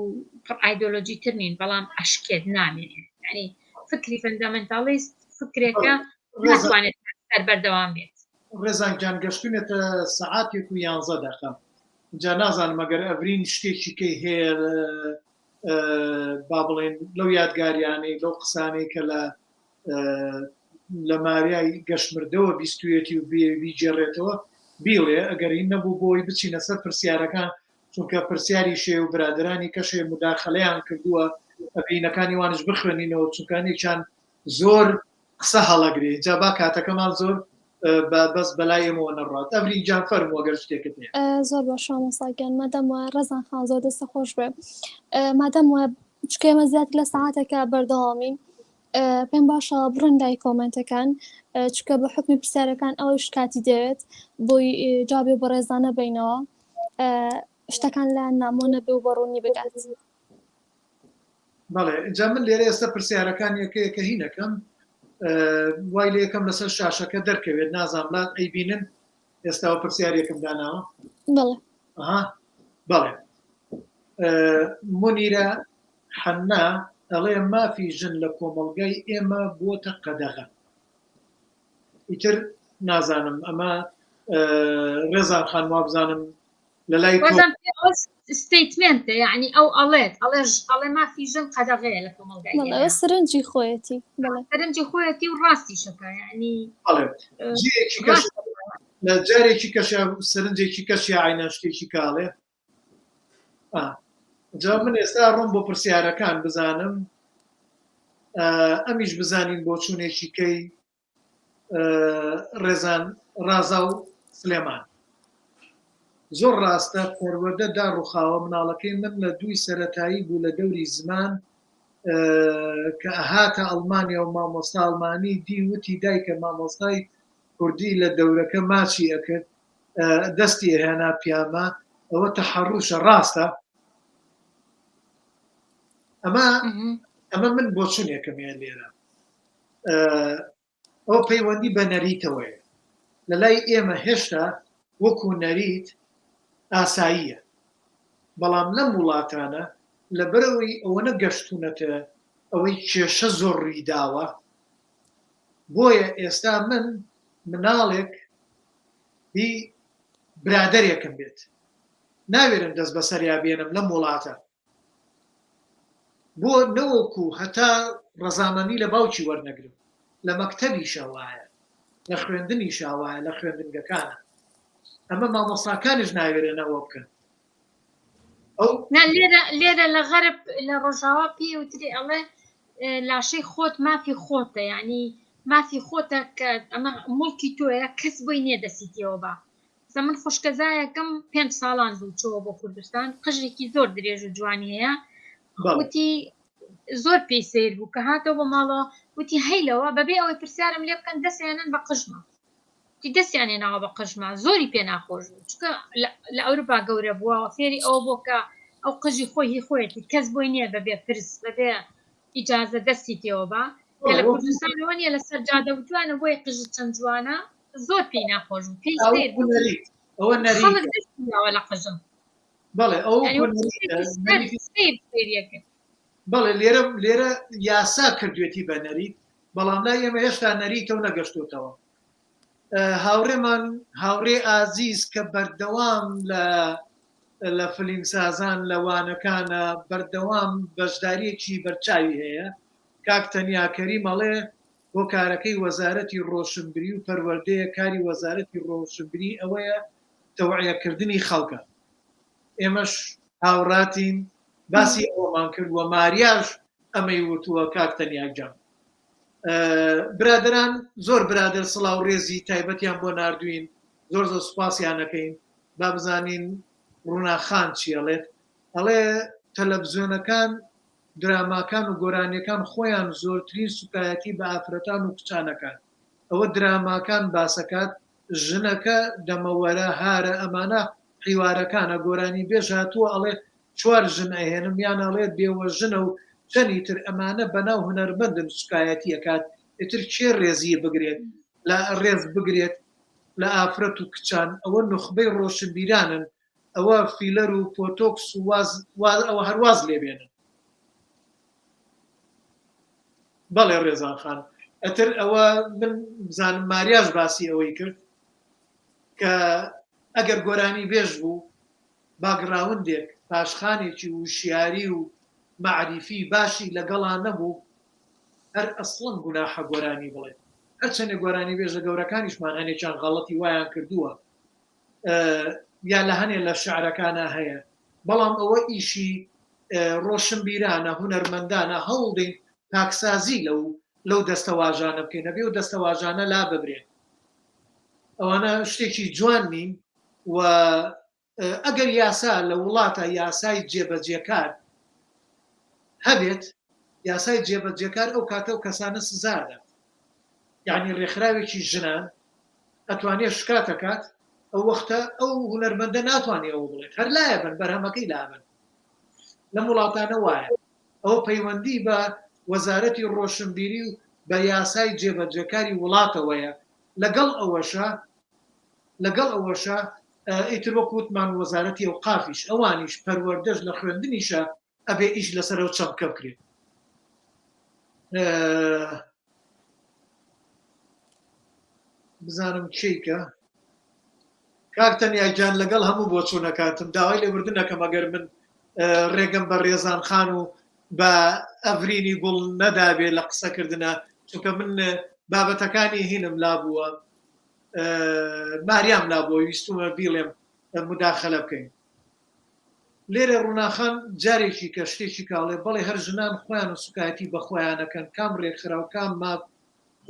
پڕ ئایدۆلۆژیتر نین بەڵام ئەشکێت نامێنێت یعنی فکری فەندامێنتاڵیست فکرێکە ناتوانێت سەر بەردەوام بێت. ڕێزان گیان گەشتونێتە سەعاتێک و یانزە دەقە جا نازانم ئەگەر ئەڤرین شتێکی کەی هەیە با بڵێن لەو یادگاریانەی لەو قسانەی کە لە لە ماریای گەشمردەوە بیستویەتی و بیگێڕێتەوە بیڵێ ئەگەر هین نەبوو بۆی بچینە سەر پرسیارەکان چونکە پرسیاری شێ و برادرانی کەشێ مداخلەیان کردووە ئەبینەکانی وانش بخوێنینەوە چونکانێکیان زۆر قسە هەڵەگرێ جا با کاتەکەمان زۆر بەس بەلای ئێمەوە نەڕات ئەڤرین گیان فەرموو ئەگەر شتێکت هەیە. زۆر باشە مامۆستا گیان مادام وایە ڕێزان خان زۆر دەستە خۆش بێ مادام وایە چونکە ئێمە زیاتر لە سەعاتێکە بەردەوامین پێم باشە بڕۆین لای کۆمێنتەکان چونکە بە حوکمی پرسیارەکان ئەوەیش کاتی دەوێت بۆی جوابی بەڕێزانە بینەوە شتەکان لایان نامۆ نەبێ و بە ڕوونی بگات. بەڵێ ئینجا من لێرە ئێستا پرسیارەکان یەکە یەکە هینەکەم وای لێ یەکەم لەسەر شاشەکە دەرکەوێت نازانم لات ئەیبینن ئێستاوە پرسیارێکم داناوە بەڵێ ئەها بەڵێ منیرە حەنا ئەڵێ مافی ژن لە کۆمەڵگای ئێمە بۆتە قەدەغە ئیتر نازانم ئەمە ڕێزان خان وابزانم لە لای تۆ بەزم ئەوە statement ە یعنی ئەو ئەڵێت ئەڵێ ئەڵێ مافی ژن قەدەغەیە لە کۆمەڵگای بەڵێ ئەوە ئێمە سەرنجی خۆیەتی بەڵێ سەرنجی خۆیەتی و ڕاستیشەکە یعنی بەڵێ جێیەکی کەش ڕاست لە جارێکی کەشە سەرنجێکی کەشیا عینەن شتێکی کاڵێ ئا جا من ئێستا ڕۆم بۆ پرسیارەکان بزانم ئەمیش بزانین بۆچوونێکی کەی ڕێزان ڕازا و سلێمان زۆر ڕاستە پەروەردە داڕوخاوە مناڵەکەی من لە دووی سەرەتایی بوو لە دەوری زمان کە ئەهاتە ئەڵمانیا و مامۆستا ئەڵمانی دی وتی دایکە مامۆستای کوردی لە دەورەکە ماچی ئەکرد دەستی ئەهێنا پیامە ئەوە تەحەڕوشە ڕاستە ئەمە ئەمە من بۆچونێکم هەیە لێرە ئەوە پەیوەندی بە نەریتەوەیە لە لای ئێمە هێشتا وەکو نەریت ئاساییە بەڵام لەم وڵاتانە لەبەرئەوەی ئەوەنە گەشتونەتە ئەوەی کێشە زۆر ڕویداوە بۆیە ئێستا من مناڵێک هی برادەرێکم بێت ناوێرم دەست بەسەریا بێنم لەم وڵاتە بۆ نەوەکو هەتا ڕەزامەندی لە باوکی وەرنەگرم لە مەکتەبیشا وایە لە خوێندنیشا وایە لە خوێندنگەکانە ئەمە مامۆستاکانیش ناوێرن ئەوە بکەن ئەو نا لێرە لێرە لە غەرب لە ڕۆژاوا پێی وترێ ئەڵێ لاشەی خۆت مافی خۆتە یعنی مافی خۆتە کە ئەمە موڵکی تۆیە کەس بۆی نییە دەستی تێوە با ئێستا من خوشکەزایەکەم پێنج ساڵان بوو چۆوە بۆ کوردستان قژێکی زۆر درێژ و جوانی هەیە وتی زۆر پێی سیر بوو کە هاتەوە بۆ ماڵەوە وتی هەیلەوە بەبێ ئەوەی پرسیارم لێ بکەن دەستیانن بە قژمە وتی دەستیان هێناوە بە قژمە زۆری پێ ناخۆش بوو چونکە لە ئەوروپا گەورە بووە فێری ئەوە بووە کە. ئەو قژی خۆی هی خۆیەتی کەس بۆی نییە بەبێ پرس بەبێ ئیجازە دەستی پێوە با کە لە کوردستانەوە نییە لەسەر جادە وتوانە بۆی قژت چەند جوانە زۆر پێی ناخۆش بوو پێی سەیر بوو ئەوە خەڵک دەستی داوە لە قژم بەڵێ ئەو سەیر سەیریە کرد بەڵێ لێرە لێرە یاسا کردوێتی بە نەریت بەڵام لای ئێمە هێشتا نەریتە و نەگەشتوتەوە هاوڕێمان هاوڕێ ئازیز کە بەردەوام لە لە فلیمسازان لە وانەکانە بەردەوام بەشداریەکی بەرچاوی هەیە کاک تەنیا کەریم ئەڵێ هۆکارەکەی وەزارەتی ڕۆشنبری و پەروەردەیە کاری وەزارەتی ڕۆشنبری ئەوەیە تەوعیەکردنی خەڵکە ئێمەش هاوڕاتین باسی ئەوەمان کرد و ماریاش ئەمەی وتووە کاک تەنیا گیان برادەران زۆر برادەر سڵاو ڕێزی تایبەتیان بۆ ناردوین زۆر زۆر سوپاسیان ئەکەین با بزانین ڕونا خان چی ئەڵێت ئەڵێ تەلەفزیۆنەکان دراماکان و گۆرانیەکان خۆیان زۆرترین سوکایەتی بە ئافرەتان و کچان ئەکات ئەوە دراماکان باسەکات ژنەکە دەمەوەرە هارە ئەمانە حیوارەکانە گۆرانی بێژ هاتووە ئەڵێ چوار ژن ئەهێنم یان ئەڵێ بێوەژنە و چەنی تر ئەمانە بەناو هونەرمەندن سوکایەتی ئەکات ئیتر کێ ڕێزی بگرێت لە ڕێز بگرێت لە ئافرەت و کچان ئەوە نوخبەی ڕۆشنبیرانن ئەوە فیلەر و پۆتۆکس و واز واز ئەوە هەر واز لێ بێنن. بەڵێ ڕێزان خان ئەتر ئەوە من بزانم ماریاش باسی ئەوەی کرد کە ئەگەر گۆرانی بێژ بوو باگڕاوندێک پاشخانێکی وشیاری و مەعریفی باشی لەگەڵا نەبوو هەر ئەسڵەن گوناحە گۆرانی بڵێت هەرچەندێ گۆرانی بێژە گەورەکانیشمان هەنێکیان غەڵەتی وایان کردووە یا لە هەنێ لە شعرەکانە هەیە بەڵام ئەوە ئیشی ڕۆشنبیرانە هونەرمەندانە هەوڵدەین پاکسازی لەو لەو دەستەواژانە بکەین ئەبێ و دەستەواژانە لا ببرێن ئەوانە شتێکی جوان نین و ئەگەر یاسا لە وڵاتە یاسای جێبەجێکار هەبێت یاسای جێبەجێکار ئەو کاتە و کەسانە سزادات یعنی ڕێکخراوێکی ژنان ئەتوانێت شکاتەکات ئەو وەختە ئەو هونەرمەندە ناتوانێت ئەوە بڵێت هەر لایە بن بەرهەمەکەی لابن لەم وڵاتانە وایە ئەوە پەیوەندی بە وەزارەتی ڕۆشنبیری و بە یاسای جێبەجێکاری وڵاتەوەیە لەگەڵ ئەوەشە لەگەڵ ئەوەشە ئیتر وەک وتمان وەزارەتی ئەوقافیش ئەوانیش پەروەردەش لە خوێندنیشە ئەبێ ئیش لەسەر ئەو چەمکە بکرێت. بزانم کێیکە کاک تەنیا گیان لەگەڵ هەموو بۆچوونەکانتم داوای لێبوردن ئەکەم ئەگەر من ڕێگەم بە ڕێزان خان و بە ئەڤرینی گوڵ نەدابێ لە قسەکردنە چونکە من بابەتەکانی هینم لابووە ماریام لابووە ویستومە بیڵێم مداخلە بکەین لێرە ڕووناخان جارێکی کە شتێکی کاڵێ بەڵێ هەر ژنان خۆیان و سوکایەتی بە خۆیانەکەن کام ڕێکخراو کام ماف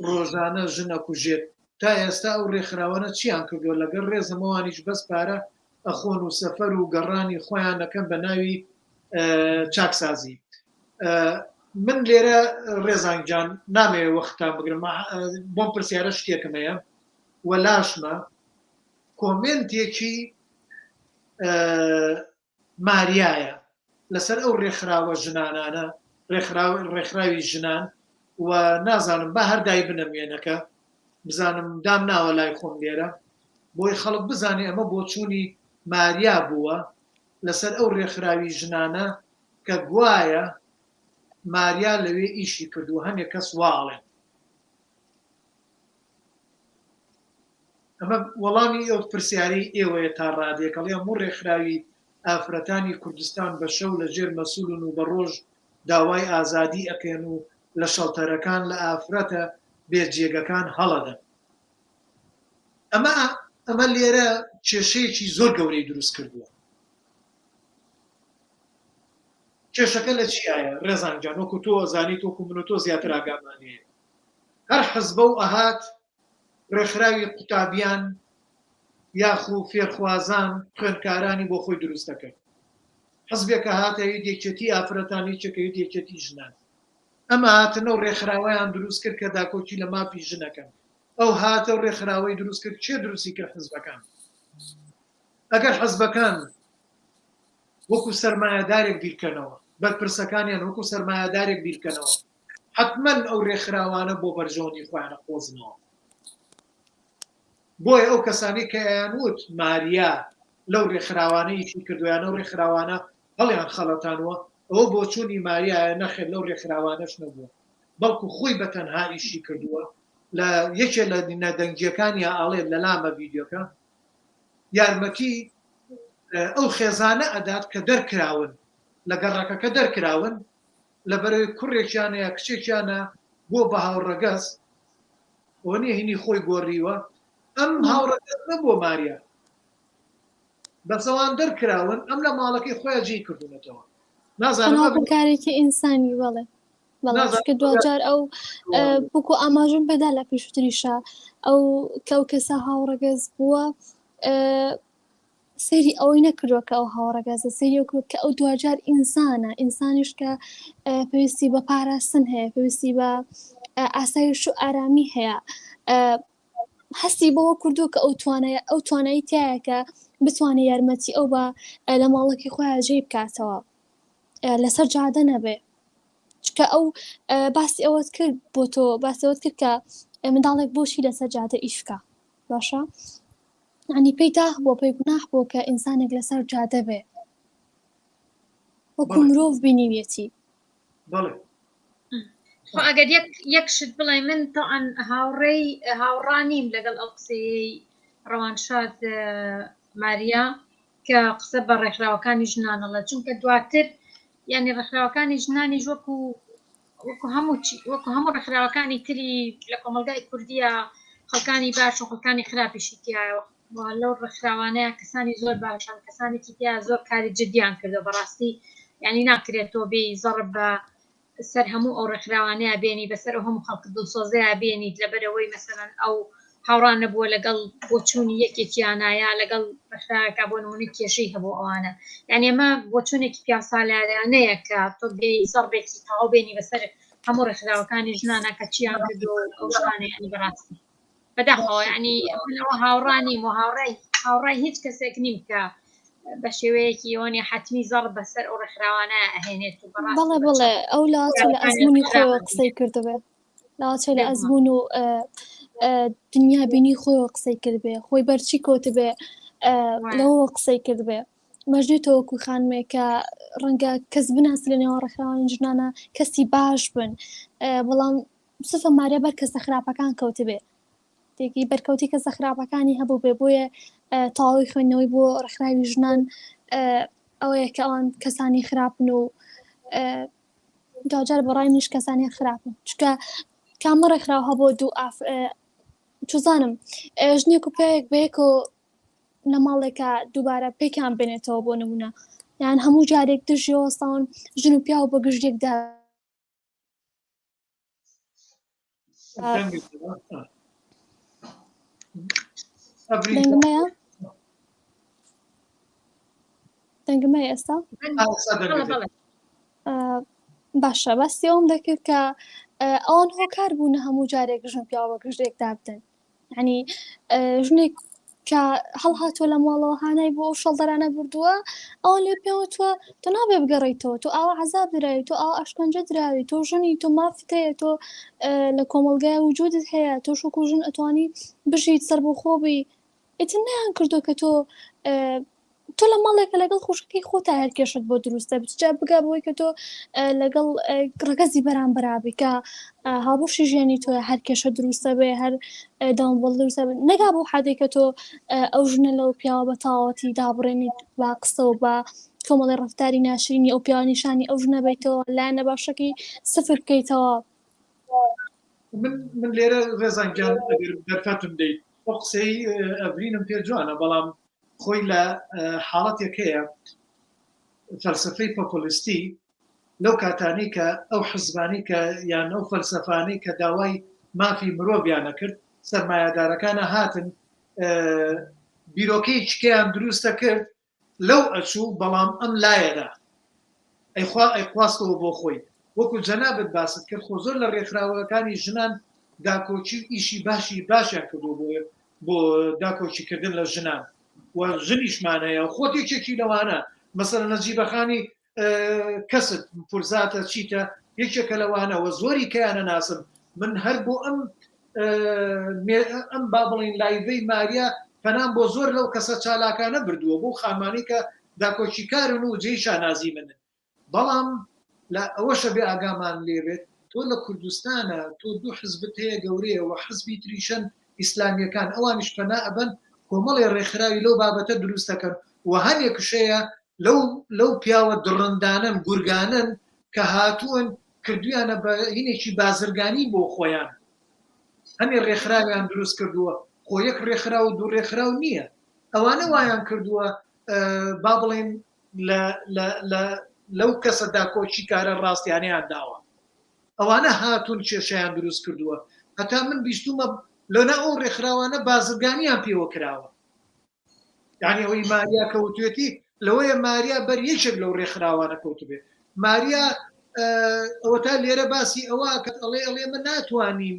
ڕۆژانە ژن ئەکوژێت تا ئێستا ئەو ڕێکخراوانە چیان کردوە لەگەڵ ڕێزم ئەوانیش بەس پارە ئەخۆن و سەفەر و گەڕانی خۆیان ئەکەن بە ناوی چاکسازی من لێرە ڕێزان گیان نامەوێ وەختتان بگرم بۆم پرسیارە شتێکم هەیە وەلاشمە کۆمێنتێکی ماریایە لەسەر ئەو ڕێکخراوە ژنانانە ڕێکخراوی ژنان و نازانم با هەر دای بنەم وێنەکە بزانم دام ناوە لای خۆم لێرە بۆی خەڵک بزانێ ئەمە بۆچوونی ماریا بووە لەسەر ئەو ڕێکخراوی ژنانە کە گوایە ماریا لەوێ ئیشی کردووە هەنێک کەس واڵێن ئەمە وەڵامی ئەو پرسیارەی ئێوەیە تا ڕادەیەک ئەڵێ هەموو ڕێکخراوی ئافرەتانی کوردستان بە شەو لە ژێر مەسولن و بە ڕۆژ داوای ئازادی ئەکەن و لە شەڵتەرەکان لە ئافرەتە بێ جێگەکان هەڵەدەن. ئەمە ئەمە لێرە کێشەیەکی زۆر گەورەی دروست کردووە. کێشەکە لە چیایە ڕێزان گیان وەکو تۆ ئەزانیت وەکو من و تۆ زیاتر ئاگامان لێیە. هەر حزبە و ئەهات ڕێکخراوی قوتابیان یاخو فێرخوازان خوێندکارانی بۆ خۆی دروست دەکرد حزبێکە هاتە یت یەکێتی ئافرەتان یەکێکە یت یەکێتی ژنان ئەمە هاتنە و ڕێکخراوەیان دروست کرد کە داکۆکی لە مافی ژنەکەن ئەو هاتە و ڕێکخراوەی دروست کرد کێ دروستی کرد حزبەکان ئەگەر حزبەکان. وەکو سەرمایەدارێک بیرکەنەوە، بەرپرسەکانیان وەکو سەرمایەدارێک بیرکەنەوە، حەتمەن ئەو رێکخراوانە بۆ بەرژەوەندی خۆیان ئەقۆزنەوە. بۆیە ئەو کەسانەی کە ئەیانوت ماریا لەو رێکخراوانە ئیشی کردووە یان ئەو رێکخراوانە هەڵیان خەڵەتانوە، ئەوە بۆچوونی ماریایە، نەخێر لەو رێکخراوانەش نەبووە، بەڵکو خۆی بە تەنها ئیشی کردووە. لە یەکێ لە نەدەنگیەکانیا ئەڵێت لەلامە ڤیدیۆکە، یارمەتی ئەو خێزانە ئەدات کە دەرکراون لە گەڕەکەکە دەرکراون لەبەرەوەی کوڕێکیانە یا کچێکیانە بۆ بە هاوڕەگەز ئەوە نییە هینی خۆی گۆڕیوە ئەم هاوڕەگەز نەبووە ماریا بەسەوان دەرکراون ئەم لە ماڵەکەی خۆیان جێی کردوونەتەوە نازانم کارێکی ئینسانی بەڵێ بەڵام چونکە دواجار ئەو وەکو ئاماژەم پێدا لە پێشووتریشا ئەو کە ئەو کەسە هاوڕەگەز بووە سەیری ئەوەی نەکردووە کە ئەو هاوڕەگەزە سەیری ئەو کردووە کە ئەو دواجار ئینسانە ئینسانیش کە پێویستی بە پاراستن هەیە پێویستی بە ئاسایش و ئارامی هەیە هەستی بەوە کردووە کە ئەو توانای ئەو توانایی تایە کە بتوانێت یارمەتی ئەو بە لە ماڵەکەی خۆیان جێی بکاتەوە لەسەر جادە نەبێ چکە ئەو باسی ئەوەت کرد بۆ تۆ باسی ئەوەت کرد کە منداڵێک بۆچی لەسەر جادە ئیش بکا باشە ینی پێی داخ بۆ پێی گوناح بۆ کە ئینسانێک لەسەر جادە بێ وەکو مرۆڤ بینیویەتی بەڵێ خۆ ئەگەر یەک یەک شت بڵێ من تاعاان هاوڕێی هاوڕانیم لەگەڵ ئەو قسەیەی ڕەوانشاد ماریا کە قسە بە ڕێکخراوەکانی ژنان ئەڵێ چونکە دواتر یعنی ڕێکخراوەکانی ژنانیش وەکو وەکو هەموو وەکو هەموو ڕێکخراوەکانی تری لە کۆمەڵگای کوردیە خەڵکانی باش و خەڵکانی خراپیشی تایە لەو ڕێکخراوانەیە کەسانی زۆر باشن کەسانێکی تیا زۆر کاری جدیان کردو بەڕاستی یعنی ناکرێت تۆ بێی زەڕب بە سەر هەموو ئەو ڕێکخراوانەیا بێنی بەسەر ئەو هەموو خەڵکە دڵسۆزەیا بێنیت لەبەرئەوەی مەسەلەن ئەو هاوڕا نەبووە لەگەڵ بۆچوونی یەکێکیانا یا لەگەڵ ڕێکخراوێکا بۆ نمونە کێشەی هەبوو ئەوانە یعنی ئەمە بۆچوونێکی پیاوسالارانەیە کە تۆ بێی زەڕبێکی تەواو بێنی بەسەر هەموو ڕێکخراوەکانی ژنانە کە چیان کردو ئەو شتانە یعنی بەڕاستی بەداخەوە یعنی من ئەوە هاوڕا نیم و هاوڕای هاوڕای هیچ کەسێک نیم کە بە شێوەیەکی ئەوەنی حەتمی زەڕ بەسەر ئەو ڕێکخراوانە ئەهێنێت و بەڕاستی بەڵێ بە بەڵێ چەند ئەو لاچە لە پیاوەکانیان ئەزموونی خۆیەوە خراپن قسەی کردبێ لاچە لە بێگومان ئەزموون و دنیا بینی خۆیەوە قسەی کردبێ خۆی بەرچی کەوتبێ وایە لەوەوە قسەی کردبێ مەژنێ تۆ وەکو خانمێک کە ڕەنگە کەس بناسی لە نێوان ڕێکخراوانی ژنانە کەسی باش بن بەڵام سفە ماریا بەر کەسە خراپەکان کەوتبێ تێکی بەرکەوتی کەسە خراپەکانی هەبوو بێ بۆیە تەواوی خوێندنەوەی بۆ ڕێکخراوی ژنان ئەوەیە کە ئەوان کەسانی خراپن و دواجار بەڕای منیش کەسانی خراپن چکە کامە ڕێکخراو هەبوو دوو ئاف چزانم ژنێک و پیاوێک بەیەکەوە لە ماڵێکە دووبارە پێکیان بێنێتەوە بۆ نمونە یان هەموو جارێک دژیەوەستاون ژن و پیاو بە گژێکدا دەنگمەیە دەنگمەیە ئێستا باشە باسی ئەوم دەکرد کە ئەوان هۆکار بوون هەموو جارێک ژن پیاوە گژێکدا بدەن یعنی ژنێک کە هەڵهاتووە لە ماڵەوە هانای بۆ ئەو شەڵدەرانە بردووە ئەوان لێ پێوتووە تۆ نابێ بگەڕیتەوە تۆ ئاوا عذاب دراوی تۆ ئاوا ئەشکەنجە دراوی تۆ ژنی تۆ مافت هەیە تۆ لە کۆمەڵگای وجودت هەیە تۆ شوک و ژن ئەتوانی بژیت سەر بۆ خۆبی ئیتر نەیان کردووە کە تۆ تۆ لە ماڵێکە لەگەڵ خوشکەکەی خۆتا هەر کێشت بۆ دروستە بچجا بگا بۆی کە تۆ لەگەڵ ڕەگەزی بەرامبەرابی کە هاوبەشی ژیانی تۆ هەر کێشە دروستە بێ هەر داوەڵ دروستە بێ نەگا بۆ حادێک کە تۆ ئەو ژنە لەو پیاوە بە تەواوەتی دابڕێنیت بە قسە و بە کۆمەڵی ڕفتاری ناشرینی ئەو پیاوە نیشانی ئەو ژنە بیتەوە لایەنە باشەکەی سفر بکەیتەوە من من لێرە ڕێزان گیان ئەگەر دەرفەتم دەیت ئەو قسەی ئەڤرینم پێ جوانە بەڵام خۆی لە حاڵەتێک هەیە فەلسفەی پۆپۆلیستی لەو کاتانەی کە ئەو حزبانی کە یان ئەو فەلسفانەی کە داوای مافی مرۆڤیانە کرد سەرمایەدارەکانە هاتن بیرۆکەی چکەیان دروستە کرد لەو ئەچوو بەڵام ئەم لایەدا ئەیخوا ئەیقواستەوە بۆ خۆی وەکو جەنابت باست کرد خۆ زۆر لە ڕێکخراوەکانی ژنان داکۆکی و ئیشی باشی باشیان کردووە بۆ بۆ داکۆکی کردن لە ژنان و ژنیشمان هەیە خۆت یەکێکی لەوانە. مەسەلەن نەجیبەخانی کەست پورزاتە چیتە یەکێکە لەوانەوە زۆری کەیانە ناسم من هەر بۆ ئەم ئەم با بڵین لایڤەی ماریا پەنام بۆ زۆر لەو کەسە چالاکانە بردووە بۆ خانمانی کە داکۆکیکارن و جێی شانازی منن بەڵام لە ئەوەشە بێ ئاگامان لێبێت تۆ لە کوردستانە تۆ دوو حزبت هەیە گەورەیە و حزبی تریشەن ئیسلامیەکان ئەوانیش پەنا ئەبەن کۆمەڵی ڕێکخراوی لەو بابەتە دروست دەکەن و هەنێکشەیە لەو لەو پیاوە دڕندانەن گورگانەن کە هاتوون کردویانە بە هینێکی بازرگانی بۆ خۆیان هەنێ ڕێکخراویان دروست کردووە خۆ یەک ڕێکخراو و دوو ڕێکخراو نییە ئەوانە وایان کردووە با بڵێن لە لە لە لەو کەسە داکۆکی کارە ڕاستیانەیان داوە ئەوانە هاتوون کێشەیان دروست کردووە هەتا من بیستومە لەنا ئەو ڕێکخراوانە بازرگانیان پێوە کراوە یعنی ئەوەی ماریا کەوتوێتی لەوەیە ماریا بەر یەکێک لەو ڕێکخراوانە کەوتبێ ماریا ئەوە تا لێرە باسی ئەوە کە ئەڵێ ئەڵێ من ناتوانین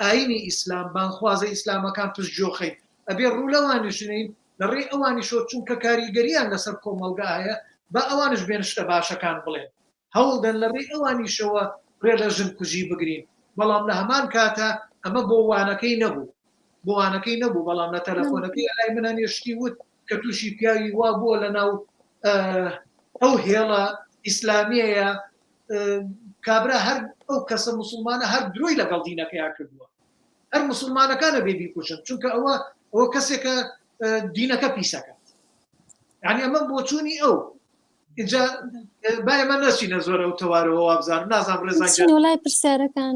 ئاینی ئیسلام بانخوازە ئیسلامەکان پشتگوێخەین ئەبێ ڕوو لەوانیشنین لە ڕێی ئەوانیشەوە چونکە کاریگەریان لەسەر کۆمەڵگا هەیە با ئەوانش بێن شتە باشەکان بڵێن هەوڵدەن لە ڕێی ئەوانیشەوە ڕێ لە ژن کوژی بگرین بەڵام لە هەمان کاتە ئەمە بۆ وانەکەی نەبوو بۆ وانەکەی نەبوو بەڵام لە تەلەفۆنەکەی لای من هەنێ شتی وت کە تووشی پیاوی وا بووە لە ناو ئەو هێڵە ئیسلامیەیە کابرا هەر ئەو کەسە مسلمانە هەر درۆی لەگەڵ دینەکەیا کردووە هەر مسلمانەکانە بێ بیکوژن چونکە ئەوە ئەوە کەسێکە دینەکە پیسەکە یعنی ئەمە بۆچوونی ئەو اینجا با ئێمە نەچینە زۆر ئەو تەوارەوە وابزانم نازانم ڕێزان چینەوە لای پرسیارەکان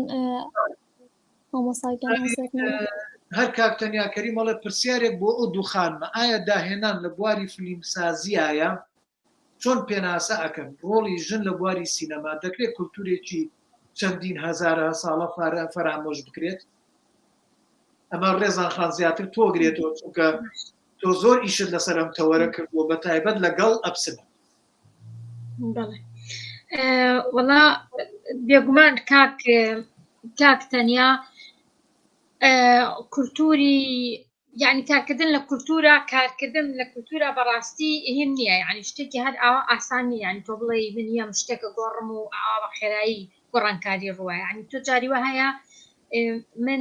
هەر کاک تەنیا کەریم ئەڵێ پرسیارێک بۆ ئەو دوو خانمە ئایا داهێنان لە بواری فلیمسازیایە چۆن پێناسە ئەکەن ڕۆڵی ژن لە بواری سینەما دەکرێت کولتورێکی چەندین هەزارە ساڵە فەرامۆش بکرێت ئەمە ڕێزان خان زیاتر تۆ گرێتەوە چونکە تۆ زۆر ئیشت لەسەر ئەم تەوەرە کردووە بە تایبەت لەگەڵ ئەپسنە. بەڵێ وەڵا بێگومان کاک کاک تەنیا کولتوری یعنی کارکردن لە کولتورە کارکردن لە کولتورە بەڕاستی هین نییە یعنی شتێکی هەر ئاوا ئاسان نییە یعنی تۆ بڵێ من یەم شتێکە گۆڕم و ئاوا بە خێرایی گۆڕانکاری ڕووە یعنی تۆ جاری وا هەیە من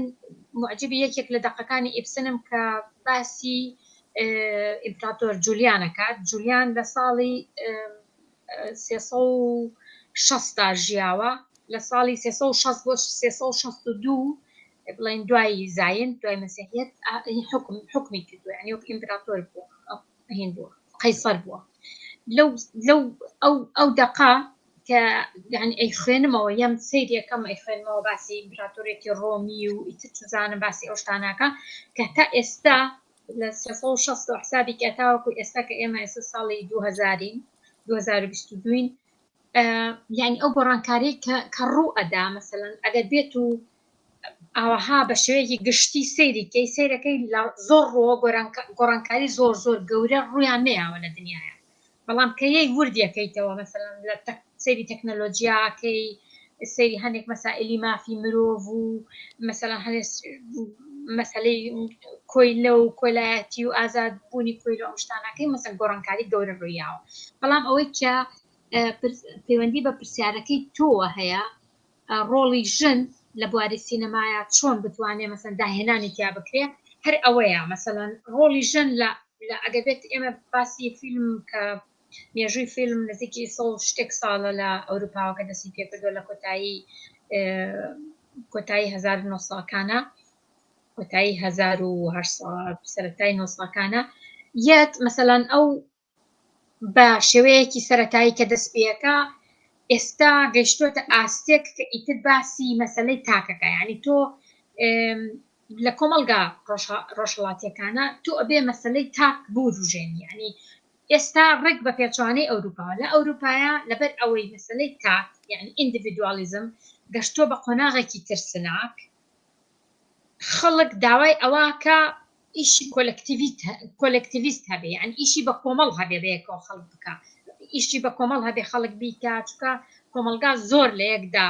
معجبی یەکێک لە دەقەکانی ئیبسنم کە باسی ئیمپراتۆر جولیانەکات جولیان لە ساڵی 360 دا ژیاوە لە ساڵی 360 بۆ 362 بڵێن دوای زاین دوای مەسیحیت حکم حکمی کردووە یعنی وەک ئیمپراتۆر بووە هین بووە قەیسەر بووە لەو لەو ئەو ئەو دەقە کە یعنی ئەیخوێنمەوە یەم سەیریەکەم ئەیخوێنمەوە باسی ئیمپراتۆرێتی ڕۆمی و ئیتر چزانم باسی ئەو شتانەکە کە تا ئێستا لە 360 حسابی کە تاوەکو ئێستا کە ئێمە ئێستا ساڵی 2000 2022 یعنی ئەو گۆڕانکاری کە ڕوو ئەدا مەسەلەن ئەگەر بێت و ئاوەها بە شێوەیەکی گشتی سەیری کەی سەیرەکەی لە زۆر ڕووە گۆڕانکاری زۆر زۆر گەورە ڕوویان نەیاوە لە دنیاە بەڵام کە یەی وردیەکەیتەوە مەسەلەن لە سەیری تەکنەلۆجیاکەی سەیری هەندێک مەسائلی مافی مرۆڤ و مەسەلەن هەندێک مەسەلەی کۆیلە و کۆلایەتی و ئازاد بوونی کۆیلە ئەم شتانەکەی مەسەن گۆڕانکاری گەورە ڕوویاوە بەڵام ئەوەی کە پەیوەندی بە پرسیارەکەی تۆوە هەیە ڕۆڵی ژن لە بواری سینەمایا چۆن بتوانێ مەسەن داهێنانی تیا بکرێ هەر ئەوەیە مەسەلەن ڕۆڵی ژن لە لە ئەگەر بێت ئێمە باسی فیلم کە مێژووی فیلم نزیکی سە شتێک ساڵە لە ئەوروپاوە کە دەستی پێکردووە لە کۆتایی کۆتایی 1900کانە کۆتایی 1970 سەرەتای 900کانە یەت مەسەلەن ئەو بە شێوەیەکی سەتایی کە دەست پێەکە ئێستا گەیشتۆتە ئاستێک کە ئیتر باسی مەسلەی تاکەکە یعنی تۆ لە کۆمەڵگا ڕۆژهەڵاتیەکانە تۆ ئەبێ مەسلەی تاک بوروژێنی یعنی ئێستا ڕێک بە پێچوانەی ئەوروپاوە لە ئەوروپایە لەبەر ئەوەی مەسلەی تاک یعنی ئیندیڤیدوالیزم گەشتۆ بە قۆناغێکی ترسناک خەڵک داوای ئەوە کە ئیشی کۆلکتیڤیست هەبێ یعنی ئیشی بە کۆمەڵ هەبێ بەیەکەوە خەڵک بکە ئیشی بە کۆمەڵ هەبێ خەڵک بیکا چونکە کۆمەڵگا زۆر لە یەکدا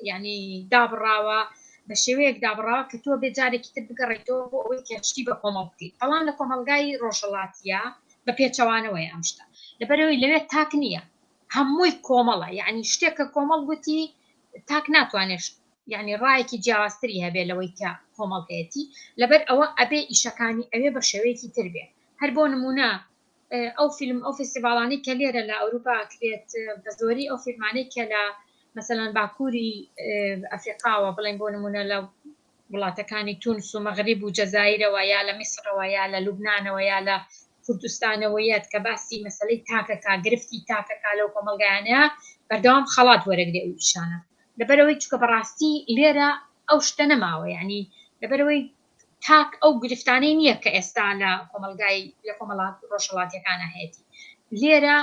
یعنی دابڕاوە بە شێوەیەک دابڕاوە کە تۆ بێ جارێکی تر بگەڕێیتەوە بۆ ئەوەی کە شتی بە کۆمەڵ بکەیت بەڵام لە کۆمەڵگای ڕۆژهەڵاتیە. بە پێچەوانەوەی ئەم شتە لەبەرەوەی لەوێ تاک نییە هەمووی کۆمەڵە یعنی شتێک کە کۆمەڵ وتی تاک ناتوانێت یعنی ڕایەکی جیاوازتری هەبێ لەوەی کە کۆمەڵ هەیەتی لەبەر ئەوە ئەبێ ئیشەکانی ئەوێ بە شێوەیەکی تر بێ هەر بۆ نمونە ئەو فیلم ئەو فستیڤاڵانەی کە لێرە لە ئەوروپا کرێت بە زۆری ئەو فیلمانەی کە لە مەسەلەن باکووری ئەفریقاوە بڵێن بۆ نمونە لە وڵاتەکانی تونس و مەغریب و جەزایرەوە یا لە میسرەوە یا لە لوبنانەوە یا لە کوردستانەوە یەت کە باسی مەسەلەی تاکەکە گرفتی تاکەکە لەو کۆمەڵگایانەیە بەردەوام خەڵات وەرەگرێ ئەو ئیشانە لەبەرەوەی چونکە بەڕاستی لێرە ئەو شتە نەماوە یعنی لەبەرەوەی تاک ئەو گرفتانەی نییە کە ئێستا لە کۆمەلگای لە کۆمەڵات ڕۆژهەڵاتیەکانە هەیەتی لێرە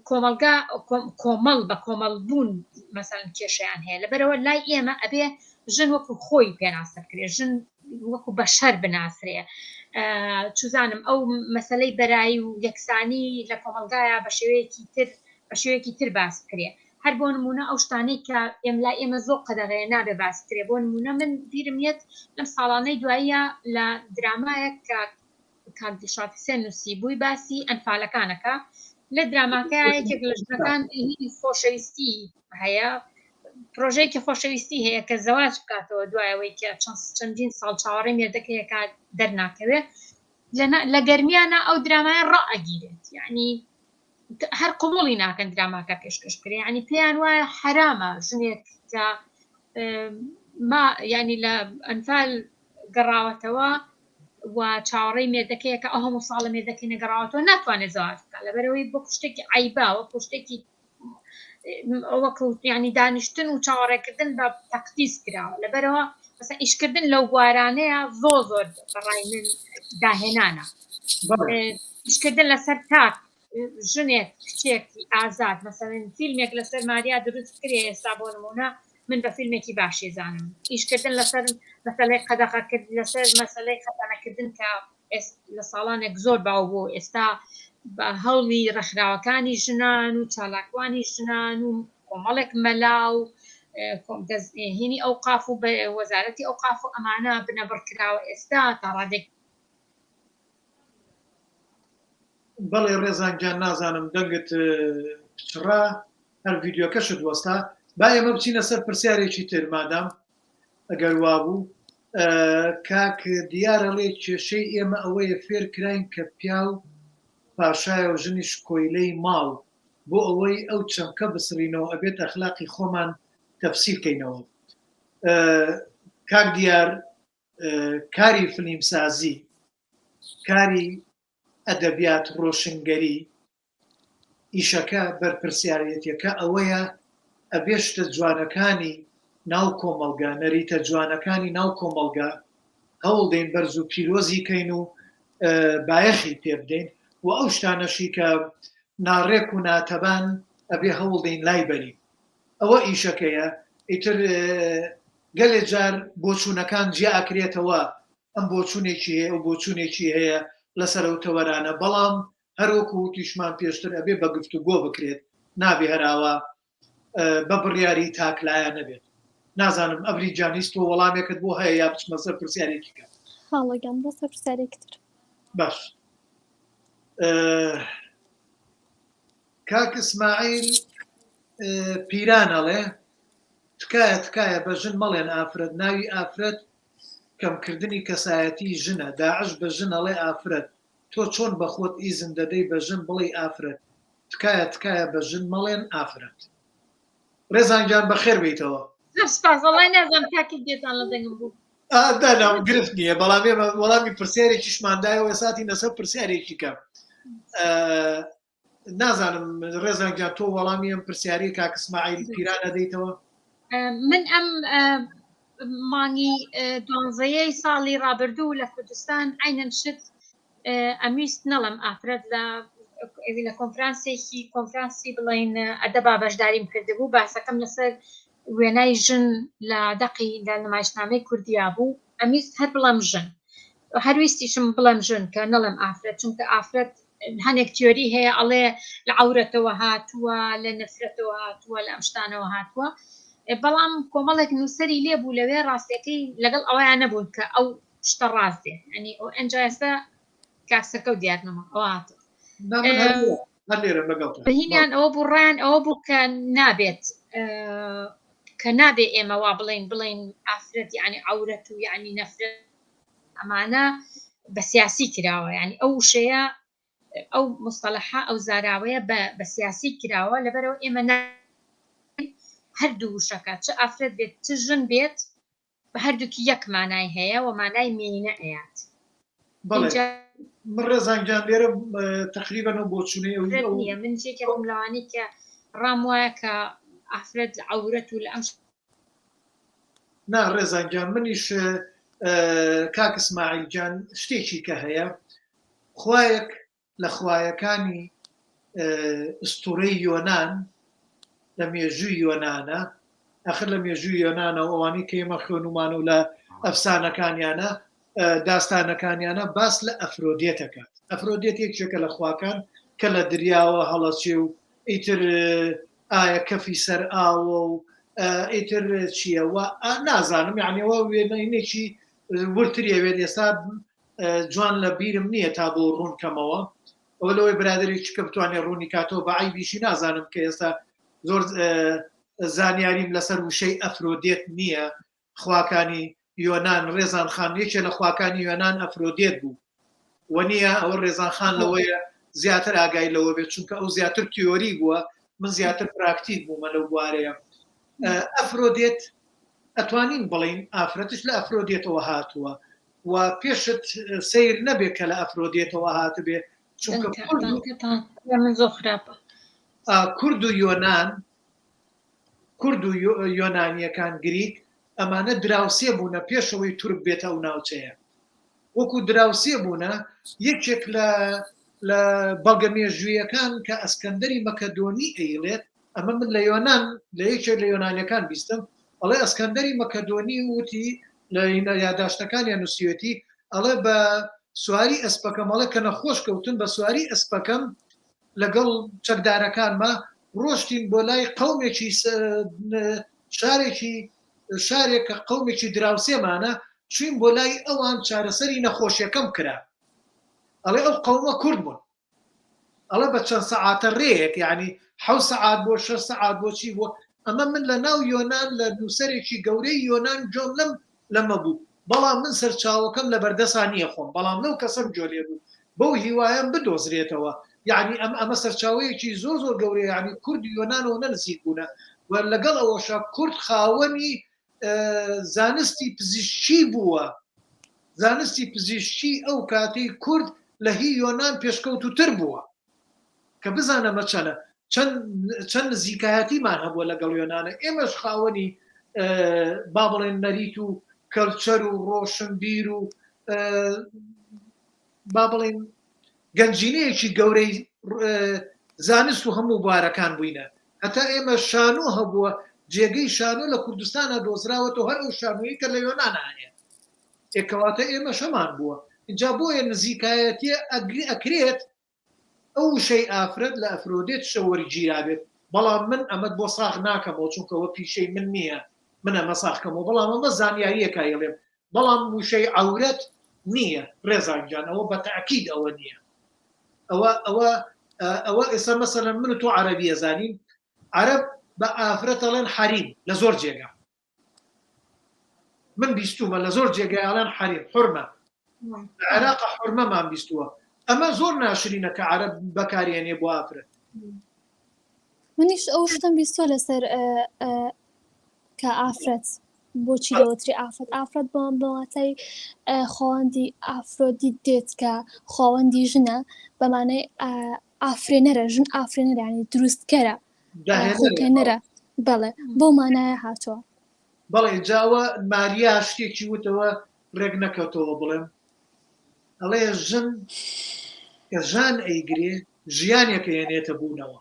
کۆمەڵگا کۆمەڵ بە کۆمەڵ بوون مەسەلەن کێشەیان هەیە لەبەرەوە لای ئێمە ئەبێ ژن وەکو خۆی پێناسە بکرێ ژن وەکو بەشەر بناسرێ چزانم ئەو مەسلەی بەرایی و یەکسانی لە کۆمەلگایە بە شێوەیەکی تر بە شێوەیەکی تر باس بکرێ هەر بۆ نمونە ئەو شتانەی کە ئێم لای ئێمە زۆر قەدەغەیە نابێ باس بکرێ بۆ نمونە من بیرم یەت لەم ساڵانەی دواییە لە درامایەک کە کاک دڵشاد حسێن نووسیبووی باسی ئەنفالەکانەکە لە دراماکە یەکێک لە ژنەکان خۆشەویستی هەیە پرۆژەیەکی خۆشەویستی هەیە کە زەواج بکاتەوە دوایەوەی کە چەند چەندین ساڵ چاوەڕێ مێردەکەیەکە دەرناکەوێت لە گەرمیانە ئەو درامایە ڕائەگیرێت یعنی هەر قبوڵی ناکەن دراماکە پێشکەش بکرێ یعنی پێیان وایە حرامە ژنێک کە ما ینی لە ئەنفال گەڕاوەتەوە و چاوەڕێی مێردەکەیە کە ئەو هەموو ساڵە مێردەکەی نەگەڕاوەتەوە ناتوانێت زەواج بکات لەبەرئەوەی وەکو شتێکی عەیبە وەکو شتێکی وەکو ینی دانیشتن و چاوەڕێکردن بە تەقدیس کراوە لەبەرەوە مەسەن ئیشکردن لەو بوارانەیە زۆر زۆر بەڕای من داهێنانە ئیشکردن لەسەر تاک ژنێک کچێکی ئازاد مەسەلەن فیلمێک لەسەر ماریا دروست بکرێ ئێستا بۆ نمونە من بە فیلمێکی باشی زانم ئیشکردن لەسەر مەسەلەی قەدەغەکرد لەسەر مەسەلەی خەتەنەکردن کە لە ساڵانێک زۆر باو بوو ئێستا بە هەوڵی ڕێکخراوەکانی ژنان و چالاکوانی ژنان و کۆمەڵێک مەلا و هینی ئەوقاف و وەزارەتی ئەوقاف و ئەمانە بنەبڕ کراوە ئێستا تا ڕادێک بەڵێ ڕێزان گیان نازانم دەنگت پچڕا هەر ڤیدیۆکەشت وەستا با ئێمە بچینە سەر پرسیارێکی تر مادام ئەگەر وابوو کاک دیارە ڵێ کێشەی ئێمە ئەوەیە فێر کراین کە پیاو پاشایە و ژنیش کۆیلەی ماڵ بۆ ئەوەی ئەو چەمکە بسڕینەوە ئەبێت ئەخلاقی خۆمان تەفسیر کەینەوە کاک دیار کاری فلیمسازی کاری ئەدەبیات ڕۆشنگەری ئیشەکە بەرپرسیارێتیەکە ئەوەیە ئەبێ شتە جوانەکانی ناو کۆمەڵگا نەریتە جوانەکانی ناو کۆمەڵگا هەوڵدەین بەرز و پیرۆزی کەین و بایەخی پێ بدەین و ئەو شتانەشی کە ناڕێک و ناتەبان ئەبێ هەوڵدەین لای بەرین ئەوە ئیشەکەیە ئیتر گەلێ جار بۆچوونەکان جیا ئەکرێتەوە ئەم بۆچوونێکی هەیە ئەو بۆچوونێکی هەیە لەسەر ئەو تەوەرانە بەڵام هەروەکو وتیشمان پێشتر ئەبێ بە گفتوگۆ بکرێت نابێ هەراوە بە بڕیاری تاکلایە نەبێت نازانم ئەبری جانیست تۆ وەڵامێکت بۆ هەیە یا بچمە سەر پرسیارێکی کە خاڵەگەم بۆ سەر پرسیارێکی تر باش کاک ئیسماعیل پیران ئەڵێ تکایە تکایە بە ژن مەڵێن ئافرەت ناوی ئافرەت کەمکردنی کەسایەتی ژنە داعش بە ژن ئەڵێ ئافرەت تۆ چۆن بە خۆت ئیزن دەدەی بە ژن بڵێی ئافرەت تکایە تکایە بە ژن مەڵێن ئافرەت ڕێزان گیان بەخێر بێیتەوە. زۆر سپاس وەڵای نازانم تا کەی گوێتان لە دەنگم بوو. دانا گرفت نییە بەڵام ئێمە وەڵامی پرسیارێکیشمان دایەوە ساتی نەسەر پرسیارێکی کە نازانم ڕێزان گیان تۆ وەڵامی ئەم پرسیاری کاک اسماعیل پیران ئەدەیتەوە؟ من ئەم مانگی دوانزەیەی ساڵی ڕابردوو لە کوردستان عینەن شت ئەمویست نەڵم ئافرەت لە لە کۆنفرانسێکی کۆنفرانسی بڵین ئەدەبا بەشداریم کردبوو باسەکەم لەسەر وێنای ژن لە دەقی لە نمایشنامەی کوردیا بوو ئەمویست هەر بڵێم ژن هەرویستیشم بڵێم ژن کە نەڵێم ئافرەت چونکە ئافرەت هەنێک تیۆری هەیە ئەڵێ لە عورەتەوە هاتووە لە نەفرەتەوە هاتووە لە ئەم شتانەوە هاتووە بەڵام کۆمەڵێک نووسەری لێ بوو لەوێ ڕاستەکەی لەگەڵ ئەویان نەبوون کە ئەو شتە ڕاست بێ ئەنی ئەو ئەنجا ئێستا کاک سەرکەوت دیار نەما ئەوە هاتووە. هینیان ئەوە بوو ڕایان ئەوە بوو کە نابێت کە نابێ ئێمە وا بڵێین بڵێین ئافرەت یعنی عورەت و یعنی نەفرەت ئەمانە بە سیاسی کراوە یعنی ئەو وشەیە ئەو مستەلەحە ئەو زاراوەیە بە بە سیاسی کراوە لەبەرەوە ئێمە هەردوو وشەکە چ ئافرەت بێت چ ژن بێت بە هەردووکی یەک مانای هەیە و مانای مێینە ئەیات. بەڵێ من ڕێزان گیان لێرە تەقریبەن ئەو بۆچوونەی ئەو ئافرەت نییە من یەکێکم لەوانەی کە ڕام وایە کە ئافرەت عەورەت و لە ئەم نا ڕێزان گیان منیش کاک ئیسماعیل گیان شتێکی کە هەیە خوایەک لە خوایەکانی ئوستوڕەی یۆنان لە مێژووی یۆنانە، ئاخر لە مێژووی یۆنانە و ئەوانەی کە ئێمە خوێنومانە و لە ئەفسانەکانیانە داستانەکانیانە باس لە ئەفرۆدێت ئەکات. ئەفرۆدێت یەکێکە لە خواکان کە لە دریاوە هەڵەچێ و ئیتر ئایا کەفی سەر ئاوە و ئیتر چییە و نازانم یعنی ئەوە وێنەینێکی ورتری ئەوێت ئێستا جوان لە بیرم نییە تا بۆ ڕوون کەمەوە ئەوە لەوەی برادری چکە بتوانێت ڕوونی کاتەوە بە عیبیشی نازانم کە ئێستا زۆر زانیاریم لەسەر وشەی ئەفرۆدێت نییە خواکانی یۆناان ڕێزان خان یەکێ لە خواکانی یۆناان ئەفرۆدێت بوو و نییە ئەوە ڕێزان خان لەوەیە زیاتر ئاگای لەوە بێت چونکە ئەو زیاتر تیۆری بووە من زیاتر پراکتیک بوومە لەو بوارەیە ئەفرۆدێت ئەتوانین بڵین ئافرەتش لە ئەفرۆدێتەوە هاتووە و پێشت سەیر نەبێ کە لە ئەفرۆدێتەوە هاتبێ چونکە من زۆر خراپە کورد و یۆناان کورد و یۆنانیەکان گریک ئەمانە دراوسێ بوونە پێشەوەی تورک بێتە ئەو ناوچەیە وەکو دراوسێ بوونە یەکێک لە لە بەڵگە مێژوویەکان کە ئەسکەندەری مەکەدۆنی ئەیڵێت ئەمە من لە یۆناان لە یەکێک لە یۆنانیەکان بیستم ئەڵێ ئەسکەندەری مەکەدۆنی وتی لە یاداشتەکانیان نووسیوێتی ئەڵێ بە سواری ئەسپەکەم ئەڵێ کە نەخۆش کەوتن بە سواری ئەسپەکەم لەگەڵ چەکدارەکانما ڕۆشتین بۆ لای قەومێکی شارێکی شارێک کە قەومێکی دراوسێمانە چوین بۆ لای ئەوان چارەسەری نەخۆشیەکەم کرا ئەڵێ ئەو قەومە کورد بوون ئەڵێ بە چەند سەعاتە ڕێیەک یعنی حەو سەعات بۆ شەش سەعات بۆ چی بووە ئەمە من لە ناو یۆناان لە نووسەرێکی گەورەی یۆناان جۆم لەم لەمە بوو بەڵام من سەرچاوەکەم لە بەردەسا نییە خۆم بەڵام لەو کەسەم گوێ لێ بوو بەو هیوایەم بدۆزرێتەوە یعنی ئەم ئەمە سەرچاوەیەکی زۆر زۆر گەورەیە یعنی کورد یۆناانەوە نەنزیک بوونە و لەگەڵ ئەوەشا کورد خاوەنی زانستی پزیشکی بووە زانستی پزیشکی ئەو کاتەی کورد لە هی یۆناان پێشکەوتوتر بووە کە بزانە مە چەنە چەند چەند نزیکایەتیمان هەبووە لەگەڵ یۆناانە ئێمەش خاوەنی با بڵێن نەریت و کەلچەر و ڕۆشنبیر و با بڵێن گەنجینەیەکی گەورەی زانست و هەموو بوارەکان بووینە هەتا ئێمە شانۆ هەبووە جێگەی شانۆ لە کوردستانە دۆزراوەتەوە هەر ئەو شانۆیی کە لە یۆناان هەیە ئێکەواتە ئێمە شەمان بووە اینجا بۆیە نزیکایەتیە ئەکرێت ئەو وشەی ئافرەت لە ئەفرۆدێتشەوە وەرگیرابێت، بەڵام من ئەمەت بۆ ساغ ناکەمەوە چونکە ئەوە پیشەی من نییە من ئەمە ساغ کەمەوە، بەڵام ئەمە زانیارییەکە ئەیڵێم، بەڵام وشەی عەورەت نییە ڕێزان گیان ئەوە بە تەئکید ئەوە نییە ئەوە ئەوە ئەوە ئێستا مەسەلەن من و تۆ عەرەبی ئەزانین عەرەب بە ئافرەت ئەڵێن حەریم لە زۆر جێگا من بیستومە لە زۆر جێگای ئەڵێن حەریم حرمە لە عێراق حرمەمان بیستووە ئەمە زۆر ناشرینە کە عەرەب بەکارێنێ بۆ ئافرەت منیش ئەو شتم بیستوە لەسەر کە ئافرەت بۆچی دەوتری ئافرەت ئافرەت بەڵام بەواتای خواوەندی ئافرۆدیت دێت کە خواوەندی ژنە بەمانەی ئافرێنەرە ژن ئافرێنەرانی دروستکەرە خوڵقێنەرە بەڵێ بەو مانایە هاتووە. بەڵێ جاوە ماریا شتێکی وتەوە ڕێک نەکەوتەوە بڵێم ئەڵێ ژن کە ژان ئەیگرێ ژیانێکە هێنێتە بوونەوە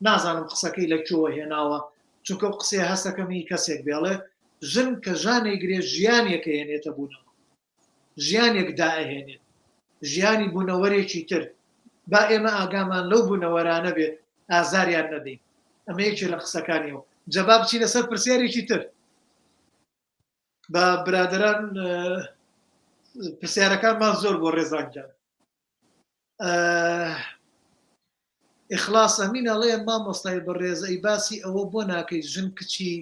نازانم قسەکەی لە کوێوە هێناوە چونکە ئەو قسەیە هەستەکەم هی کەسێک بێڵێ ژن کە ژان ئەیگرێ ژیانێکە هێنێتە بوونەوە ژیانێک دائەهێنێت، ژیانی بوونەوەرێکی تر، با ئێمە ئاگامان لەو بوونەوەرانە بێت ئازاریان نەدەین، ئەمە یەکێ لە قسەکانی ئەو. جا با بچینە سەر پرسیارێکی تر. با برادەران پرسیارەکانمان زۆر بۆ ڕێزان گیان. ئیخلاص ئەمین ئەڵێ مامۆستای بەڕێز ئەی باسی ئەوە بۆ ناکەی ژن کچی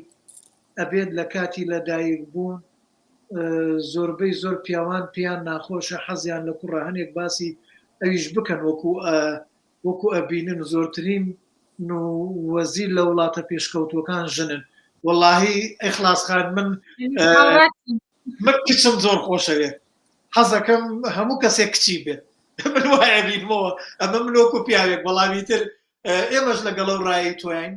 ئەبێت لە کاتی لە دایک بوون زۆربەی زۆر پیاوان پێیان ناخۆشە حەزیان لە کوڕە هەنێک باسی ئەویش بکەن وەکو وەکو ئەبینن زۆرترین و وەزیر لە وڵاتە پێشکەوتوەکان ژنن وەڵاهی ئیخلاص خان من من کچم زۆر خۆشەوێت حەزەکەم هەموو کەسێک کچی بێت من وایە بینمەوە ئەمە من وەکو پیاوێک بەڵامی تر ئێمەش لەگەڵەو ڕایی تۆین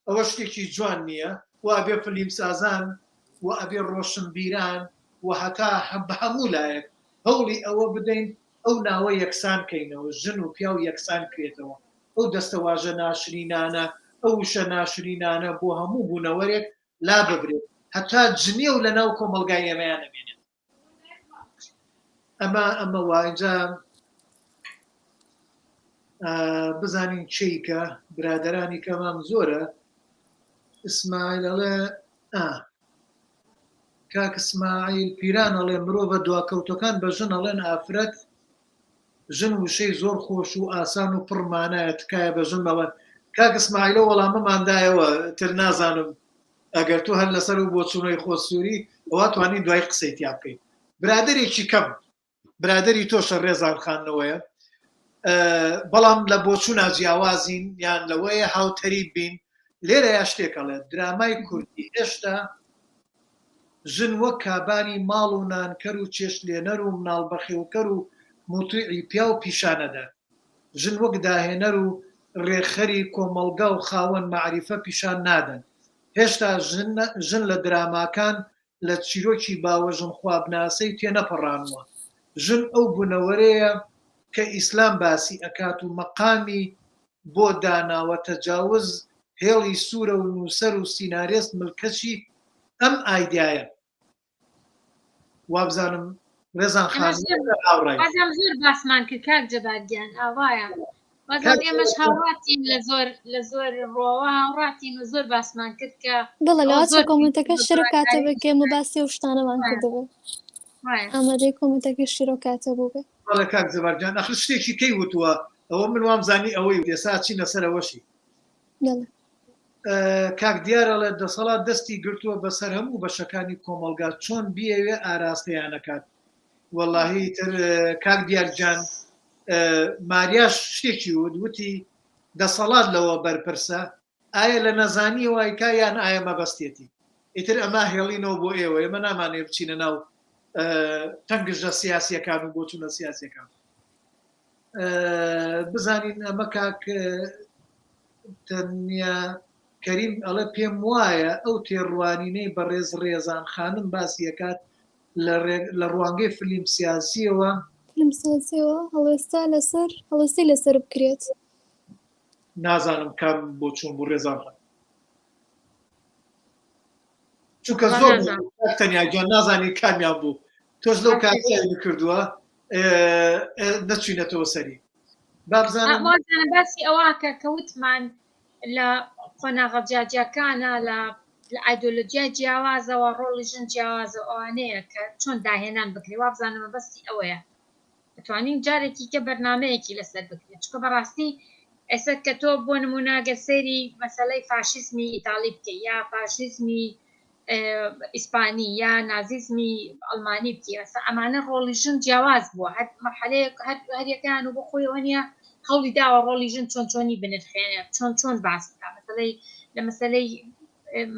ئەوە شتێکی جوان نییە و ئەبێ فلیمسازان و ئەبێ ڕۆشنبیران و هەتا بە هەموو لایەک هەوڵی ئەوە بدەین ئەو ناوە یەکسان کەینەوە ژن و پیاو یەکسان کرێتەوە ئەو دەستەواژە ناشرینانە ئەو وشە ناشرینانە بۆ هەموو بوونەوەرێک لاببرێت هەتا جنێو لە ناو کۆمەڵگای ئێمەیان نەمێنێت ئەمە ئەمە وا ئینجا بزانین چیکە برادرانی کەمام زۆرە ئیسماعیل ئەڵێ ئا کاک اسماعیل پیران ئەڵێ مرۆڤە دواکەوتەکان بە ژن ئەڵێن ئافرەت ژن وشەی زۆر خۆش و ئاسان و پڕ مانایە تکایە بە ژن مەڵێن کاک اسماعیلە وەڵامەمان دایەوە تر نازانم ئەگەر تۆ هەر لەسەر و بۆچوونەی خۆ سووری ئەوە توانی دوای قسەی تیا بکەین برادێکی کەم برادری تۆشە ڕێزان خانەوەیە بەڵام لە بۆچوونا جیاوازین یان لەوەیە هاوتەریب بین لێرە یا شتێک ئەڵێ درامای کوردی هێشتا ژن وەک کابانی ماڵ و نانکەر و چێشتلێنەر و مناڵ بەخێوکەر و موتیعی پیاو پیشانەدات. ژن وەک داهێنەر و رێکخەری کۆمەڵگا و خاوەن مەعریفە پیشان نادەن. هێشتا ژن لە دراماکان لە چیرۆکی باوەژن خوابناسەی تێنەپەڕانووە. ژن ئەو بونەوەرەیە کە ئیسلام باسی ئەکات و مەقامی بۆ داناوە تەجاوز هێڵی سوورە و نووسەر و سینارێست ملکەچی ئەم ئایدیایەن. وابزانم ڕێزان خان هاوڕای بازم زۆر باسمان کرد کاک جەبار گیان ئاوایە بازم ئێمەش هاوڕاتین لە زۆر لە زۆر ڕۆوە هاوڕاتین و زۆر باسمان کرد کە بەڵێ لەوە زۆر کۆمنتەکە شرۆ کاتە بکەم و باسی ئەو شتانەمان کردبوو ئامادەی کۆمنتەکە شرۆ کاتە بوو بێ بەڵێ کاک جەبار گیان ئەخر شتێکی کەی وتووە ئەوە من وامزانی ئەوەی ئێستا چینە سەرەوەشی بەڵێ کاک دیار ئەڵێ دەسەڵات دەستی گرتووە بەسەر هەموو بەشەکانی کۆمەڵگا چۆن بیەوێ ئاراستەیان ئەکات وەڵاهی تر کاک دیار گیان ماریاش شتێکی وت وتی دەسەڵات لەوە بەرپرسە ئایا لە نەزانیەوە ئەیکا یان ئایا مەبەستێتی ئیتر ئەمە هێڵینەوە بۆ ئێوە ئێمە نامانەوێ بچینە ناو تەنگژە سیاسیەکان و بۆچوونە سیاسیەکان بزانین ئەمە کاک تەنیا کەریم ئەڵێ پێم وایە ئەو تێڕوانینەی بەڕێز ڕێزان خانم باسی ئەکات لە ڕوانگەی فلیم سیاسیەوە فلم سازیەوە هەڵوێستە لەسەر هەڵوێستی لەسەر بکرێت. نازانم کام بۆچوون بوو ڕێزان خان چونکە زۆر تەنیا گیان نازانی کامیان بوو تۆش لەو کاتەی کردووە نەچوینەتەوە سەری بابزانم باسی ئەوە کە کەوتمان لە قۆناغە جیاجیاکانە لە لە ئایدۆلۆجیای جیاوازەوە ڕۆڵی ژن جیاوازە ئەوانەیە کە چۆن داهێنان بکرێ وابزانم مەبەستی ئەوەیە ئەتوانین جارێکی کە بەرنمەیەکی لەسەر بکرێت چکە بەڕاستی ئێستا کە تۆ بۆ نمونە گەر سەیری مەسەلەی فاشیزمی ئیتاڵی بکەی یا فاشیزمی ئیسپانی یا نازیزمی ئەڵمانی بکەی ئەسا ئەمانە ڕۆڵی ژن جیاواز بووە هەر مەرحەلەیەک هەر هەریەکەیان و بۆ خۆیەوە نییە هەوڵی داوە ڕۆڵی ژن چۆن چۆنی بنرخێنێ چۆن چۆن باس بکە مەسەلەی لە مەسەلەی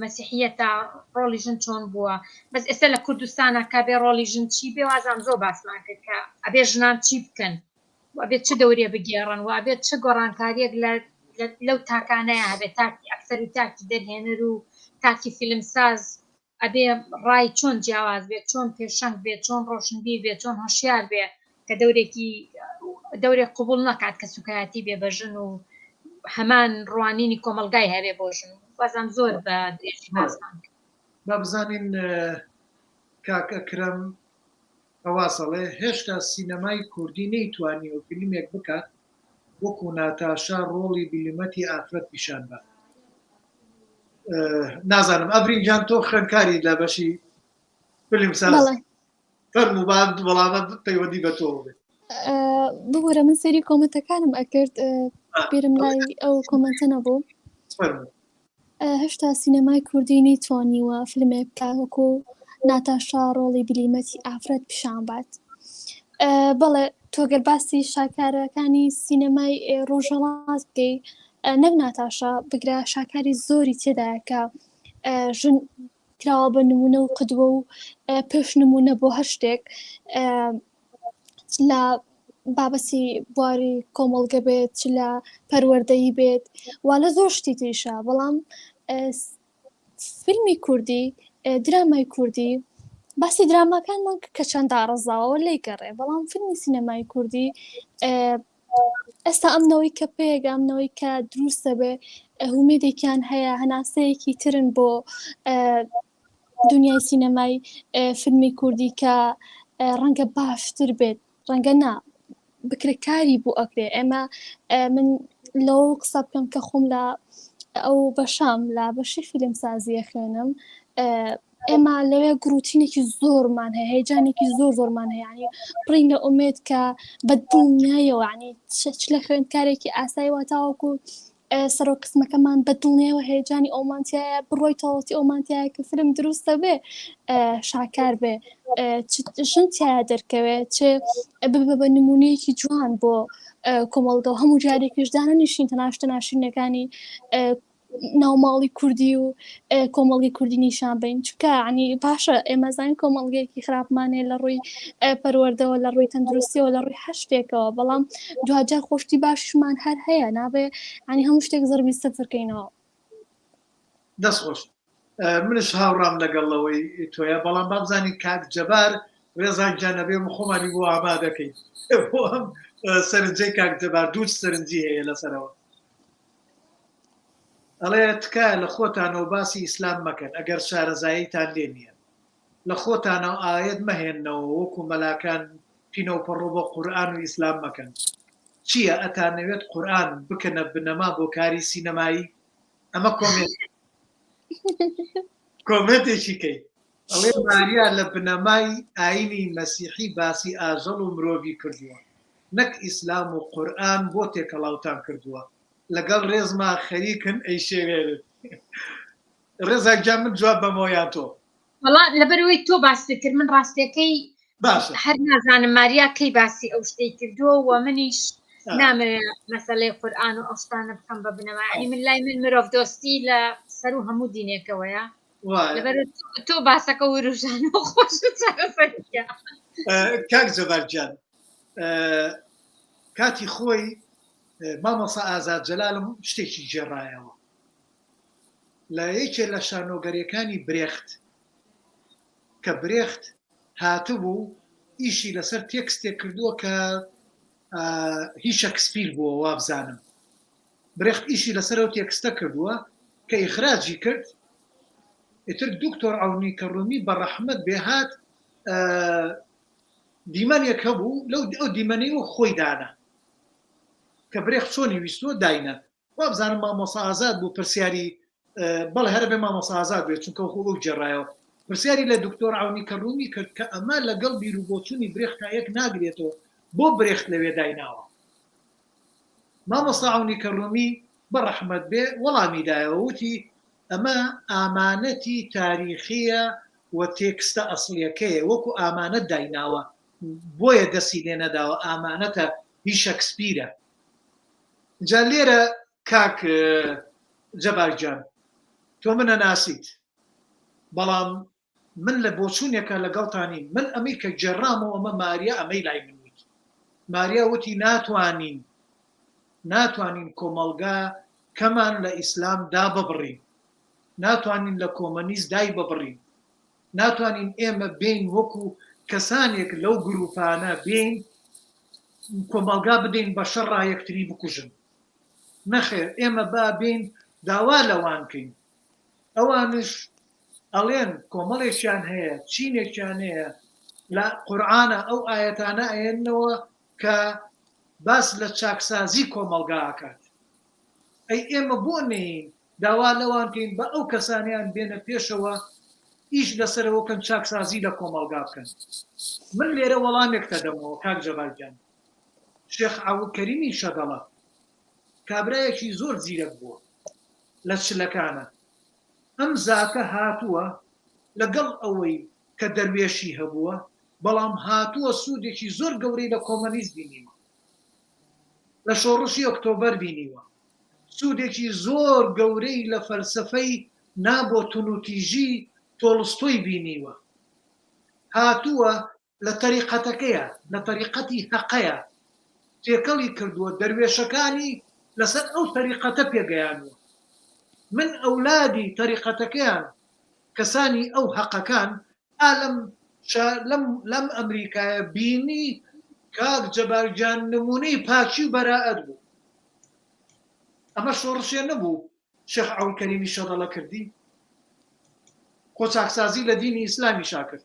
مەسیحیەتا ڕۆڵی ژن چۆن بووە بەس ئێستا لە کوردستانە کە بێ ڕۆڵی ژن چی بێ وازام زۆر باسمان کرد کە ئەبێ ژنان چی بکەن و ئەبێت چ دەورێ بگێڕن و ئەبێت چ گۆڕانکاریەک لە لەو تاکانەیە هەبێت تاکی ئەکتەر و تاکی دەرهێنەر و تاکی فیلمساز ئەبێ ڕای چۆن جیاواز بێت چۆن پێشەنگ بێت چۆن ڕۆشنبیر بێت چۆن هۆشیار بێ کە دەورێکی دەورێک قوبول نەکات کە سوکایەتی بێ بە ژن و هەمان ڕوانینی کۆمەلگای هەبێ بۆ ژن بازم زۆر بە درێژی باسمان کرد. با بزانین کاک ئەکرەم هەواس ئەڵێ هێشتا سینەمای کوردی نەیتوانیوە فیلمێک بکات وەکو ناتاشا ڕۆڵی بلیمەتی ئافرەت پیشان بات. نازانم ئەڤرین گیان تۆ خوێندکاری لە بەشی فیلم ساز بەڵێ فەرموو با وەڵامە پەیوەندی بە تۆوە بێت. ببورە من سەیری کۆمنتەکانم ئەکرد. بیرم لای ئەو کۆمەنتە نەبوو. هێشتا سینەمای کوردی نەیتوانیوە فیلمێک بکا وەکو ناتاشا ڕۆڵی بلیمەتی ئافرەت پیشان بات. بەڵێ تۆ گەر باسی شاکارەکانی سینەمای ڕۆژهەڵات بکەی نەک ناتاشا بگرە شاکاری زۆری تێدایە کە ژن کراوە بە نمونە و قدوە و پێش نمونە بۆ هەر شتێک لە بابەتی بواری کۆمەڵگە بێت چ لە پەروەردەیی بێت وا لە زۆر شتی تریشە بەڵام فیلمی کوردی درامای کوردی باسی دراماکانمان کە چەند داڕزاوە لی گەڕێ بەڵام فیلمی سینەمای کوردی ئێستا ئەم نەوەی کە پێگە ئەم نەوەی کە دروست دەبێ هومێدێکیان هەیە هەناسەیەکی ترن بۆ دنیای سینەمای فیلمی کوردی کە ڕەنگە باشتر بێت ڕەنگە نا بکرێ کاری بۆ ئەکرێ ئێمە من لەو قسە بکەم کە خۆم لە ئەو بەشام لە بەشی فیلم سازیە خوێنم ئێمە لەوێ گروتینێکی زۆرمان هەیە هەیجانێکی زۆر زۆرمان هەیە ینی پڕین لە ئومێد کە بە دڵنیایەوە ینی چ لە خوێندکارێکی ئاسایی واتاوەکو سەرۆک قسمەکەمان بە دڵنیایەوە هەیجانی ئەومانتیایە بڕۆی تەواوەتی ئەومانتیایە کە فیلم دروستە بێ شاکار بێ ژن تایە دەرکەوێ چ ببە بە نمونەیەکی جوان بۆ کۆمەڵگە و هەموو جارێکیش دانەنیشین تەناشتە ناشرینەکانی ناوماڵی کوردی و کۆمەڵگەی کوردی نیشان بین چونکە عنی باشە ئێمە زانین کۆمەڵگەیەکی خراپمانەیە لە ڕووی پەروەردەوە لە ڕووی تەندروستیەوە لە ڕووی هەر شتێکەوە بەڵام دواجار خۆشتی باشمان هەر هەیە نابێ عنی هەموو شتێک زەربی سفرکەینەوە. دەست خۆش منش هاوڕام لەگەڵ لەوەی تۆیە بەڵام بابزانین کاک جەبار ڕێزان گیان ئەبێ ئێمە خۆمانی بۆ ئامادەکەین بۆ ئەم سەرنجەی کاک جەبار دوو سەرنجی هەیە لەسەرەوە ئەڵێ تکایە لە خۆتانەوە باسی ئیسلام مەکەن ئەگەر شارەزاییتان لێ نییە. لە خۆتانەوە ئایەت مەهێننەوە وەکو مەلاکان پینە و پەڕۆ بۆ قورئان و ئیسلام مەکەن. چییە ئەتانەوێت قورئان بکەنە بنەما بۆ کاری سینەمایی؟ ئەمە کۆمێنت کۆمێنتێکی کەی ئەڵێ ماریا لە بنەمای ئاینی مەسیحی باسی ئاژەڵ و مرۆڤی کردووە نەک ئیسلام و قورئان بۆ تێکەڵاوتان کردووە لەگەڵ ڕێزما خەریکن ئەیشێوێنن ڕێزا گیان من جواب بەمەوە یان تۆ؟ وەڵا لەبەرئەوەی تۆ باست کرد من ڕاستەکەی باشە هەر نازانم ماریا کەی باسی ئەو شتەی کردووە و منیش نامەوێ مەسەلەی قورئان و ئەو شتانە بکەم بە بنەما یعنی من لای من مرۆڤ دۆستی لە سەرو هەموو دینێکەوەیە لەبەر تۆ باسەکە وروژان و خۆش چارەسەریە کاک جەبار گیان کاتی خۆی مامۆسا ئازاد جەلالم شتێکی گێڕایەوە لە یەکێ لە شانۆگەریەکانی برێخت کە برێخت هاتبوو ئیشی لەسەر تێکستێک کردووە کە هی شەکسپیر بووە وابزانم برێخت ئیشی لەسەر ئەو تێکستە کردووە کە ئیخراجی کرد ئیتر دکتۆر عەونی کەڕومی بە ڕەحمەت بێ هات دیمەنێک هەبوو لەو ئەو دیمەنەی وەک خۆی دانا کە برێخت چۆنی ویستووە داینا وابزانم مامۆسا ئازاد بوو پرسیاری بەڵێ هەرە بێ مامۆسا ئازاد بێت چونکە خۆ ئەو گێڕایەوە پرسیاری لە دکتۆر عەونی کەڕومی کرد کە ئەمە لەگەڵ بیر و بۆچوونی برێخت تا یەک ناگرێتەوە بۆ برێخت لەوێ دایناوە مامۆستا عەونی کەڕومی بە ڕەحمەت بێ وەڵامی دایەوە وتی ئەمە ئامانەتی تاریخیە و تێکستە ئەسڵیەکەیە وەکو ئامانەت دایناوە بۆیە دەستی لێ نەداوە ئامانەتە هی شەکسپیرە جا لێرە کاک جەبار گیان تۆ منە ناسیت بەڵام من لە بۆچوونێکە لەگەڵتا نیم من ئەمەی کە گێڕامەوە ئەمە ماریا ئەمەی لای من وت ماریا وتی ناتوانین ناتوانین کۆمەڵگا کەمان لە ئیسلام داببڕین ناتوانین لە کۆمەنیست دای ببڕین ناتوانین ئێمە بێین وەکو کەسانێک لەو گروپانە بێین کۆمەڵگا بدەین بە شەڕا یەکتری بکوژن نەخێر ئێمە با بێین داوا لەوان کەین ئەوانش ئەڵێن کۆمەڵێکیان هەیە چینێکیان هەیە لە قورعانە ئەو ئایەتانە ئەیەنەوە کە باس لە چاکسازی کۆمەڵگا ئەکات ئەی ئێمە بۆ نەیین داوا لەوان کەین با ئەو کەسانەیان بێنە پێشەوە ئیش لەسەرەوە کەن چاکسازی لە کۆمەڵگا بکەن من لێرە وەڵامێک تەدەمەوە کاک جەبار گیان شێخ عەوکەریمی شەدەڵە. کابرایەکی زۆر زیرەک بووە لە چلەکانە. ئەم زاتە هاتووە لەگەڵ ئەوەی کە دەروێشی هەبووە، بەڵام هاتووە سوودێکی زۆر گەورەی لە کۆمەنیست بینیوە، لە شۆڕشی ئۆکتۆبەر بینیوە، سوودێکی زۆر گەورەی لە فەلسەفەی نا بۆ تونوتیژی تۆڵستۆی بینیوە. هاتووە لە تەریقەتەکەیا، لە تەریقەتی هەقەیا تێکەڵی کردووە، دەروێشەکانی لەسەر ئەو تەریقەتە پێگەیانووە. من ئەولادی تەریقەتەکەیان، کەسانی ئەو هەقەکان، ئا لەم شا لەم لەم ئەمریکایە بینی کاک جەبار گیان نموونەی پاکی و بەرائەت بوو. ئەمە شۆڕشێ نەبوو شێخ عەون کەریمی شەدەڵە کردی؟ خۆ چاکسازی لە دینی ئیسلامیشا کرد.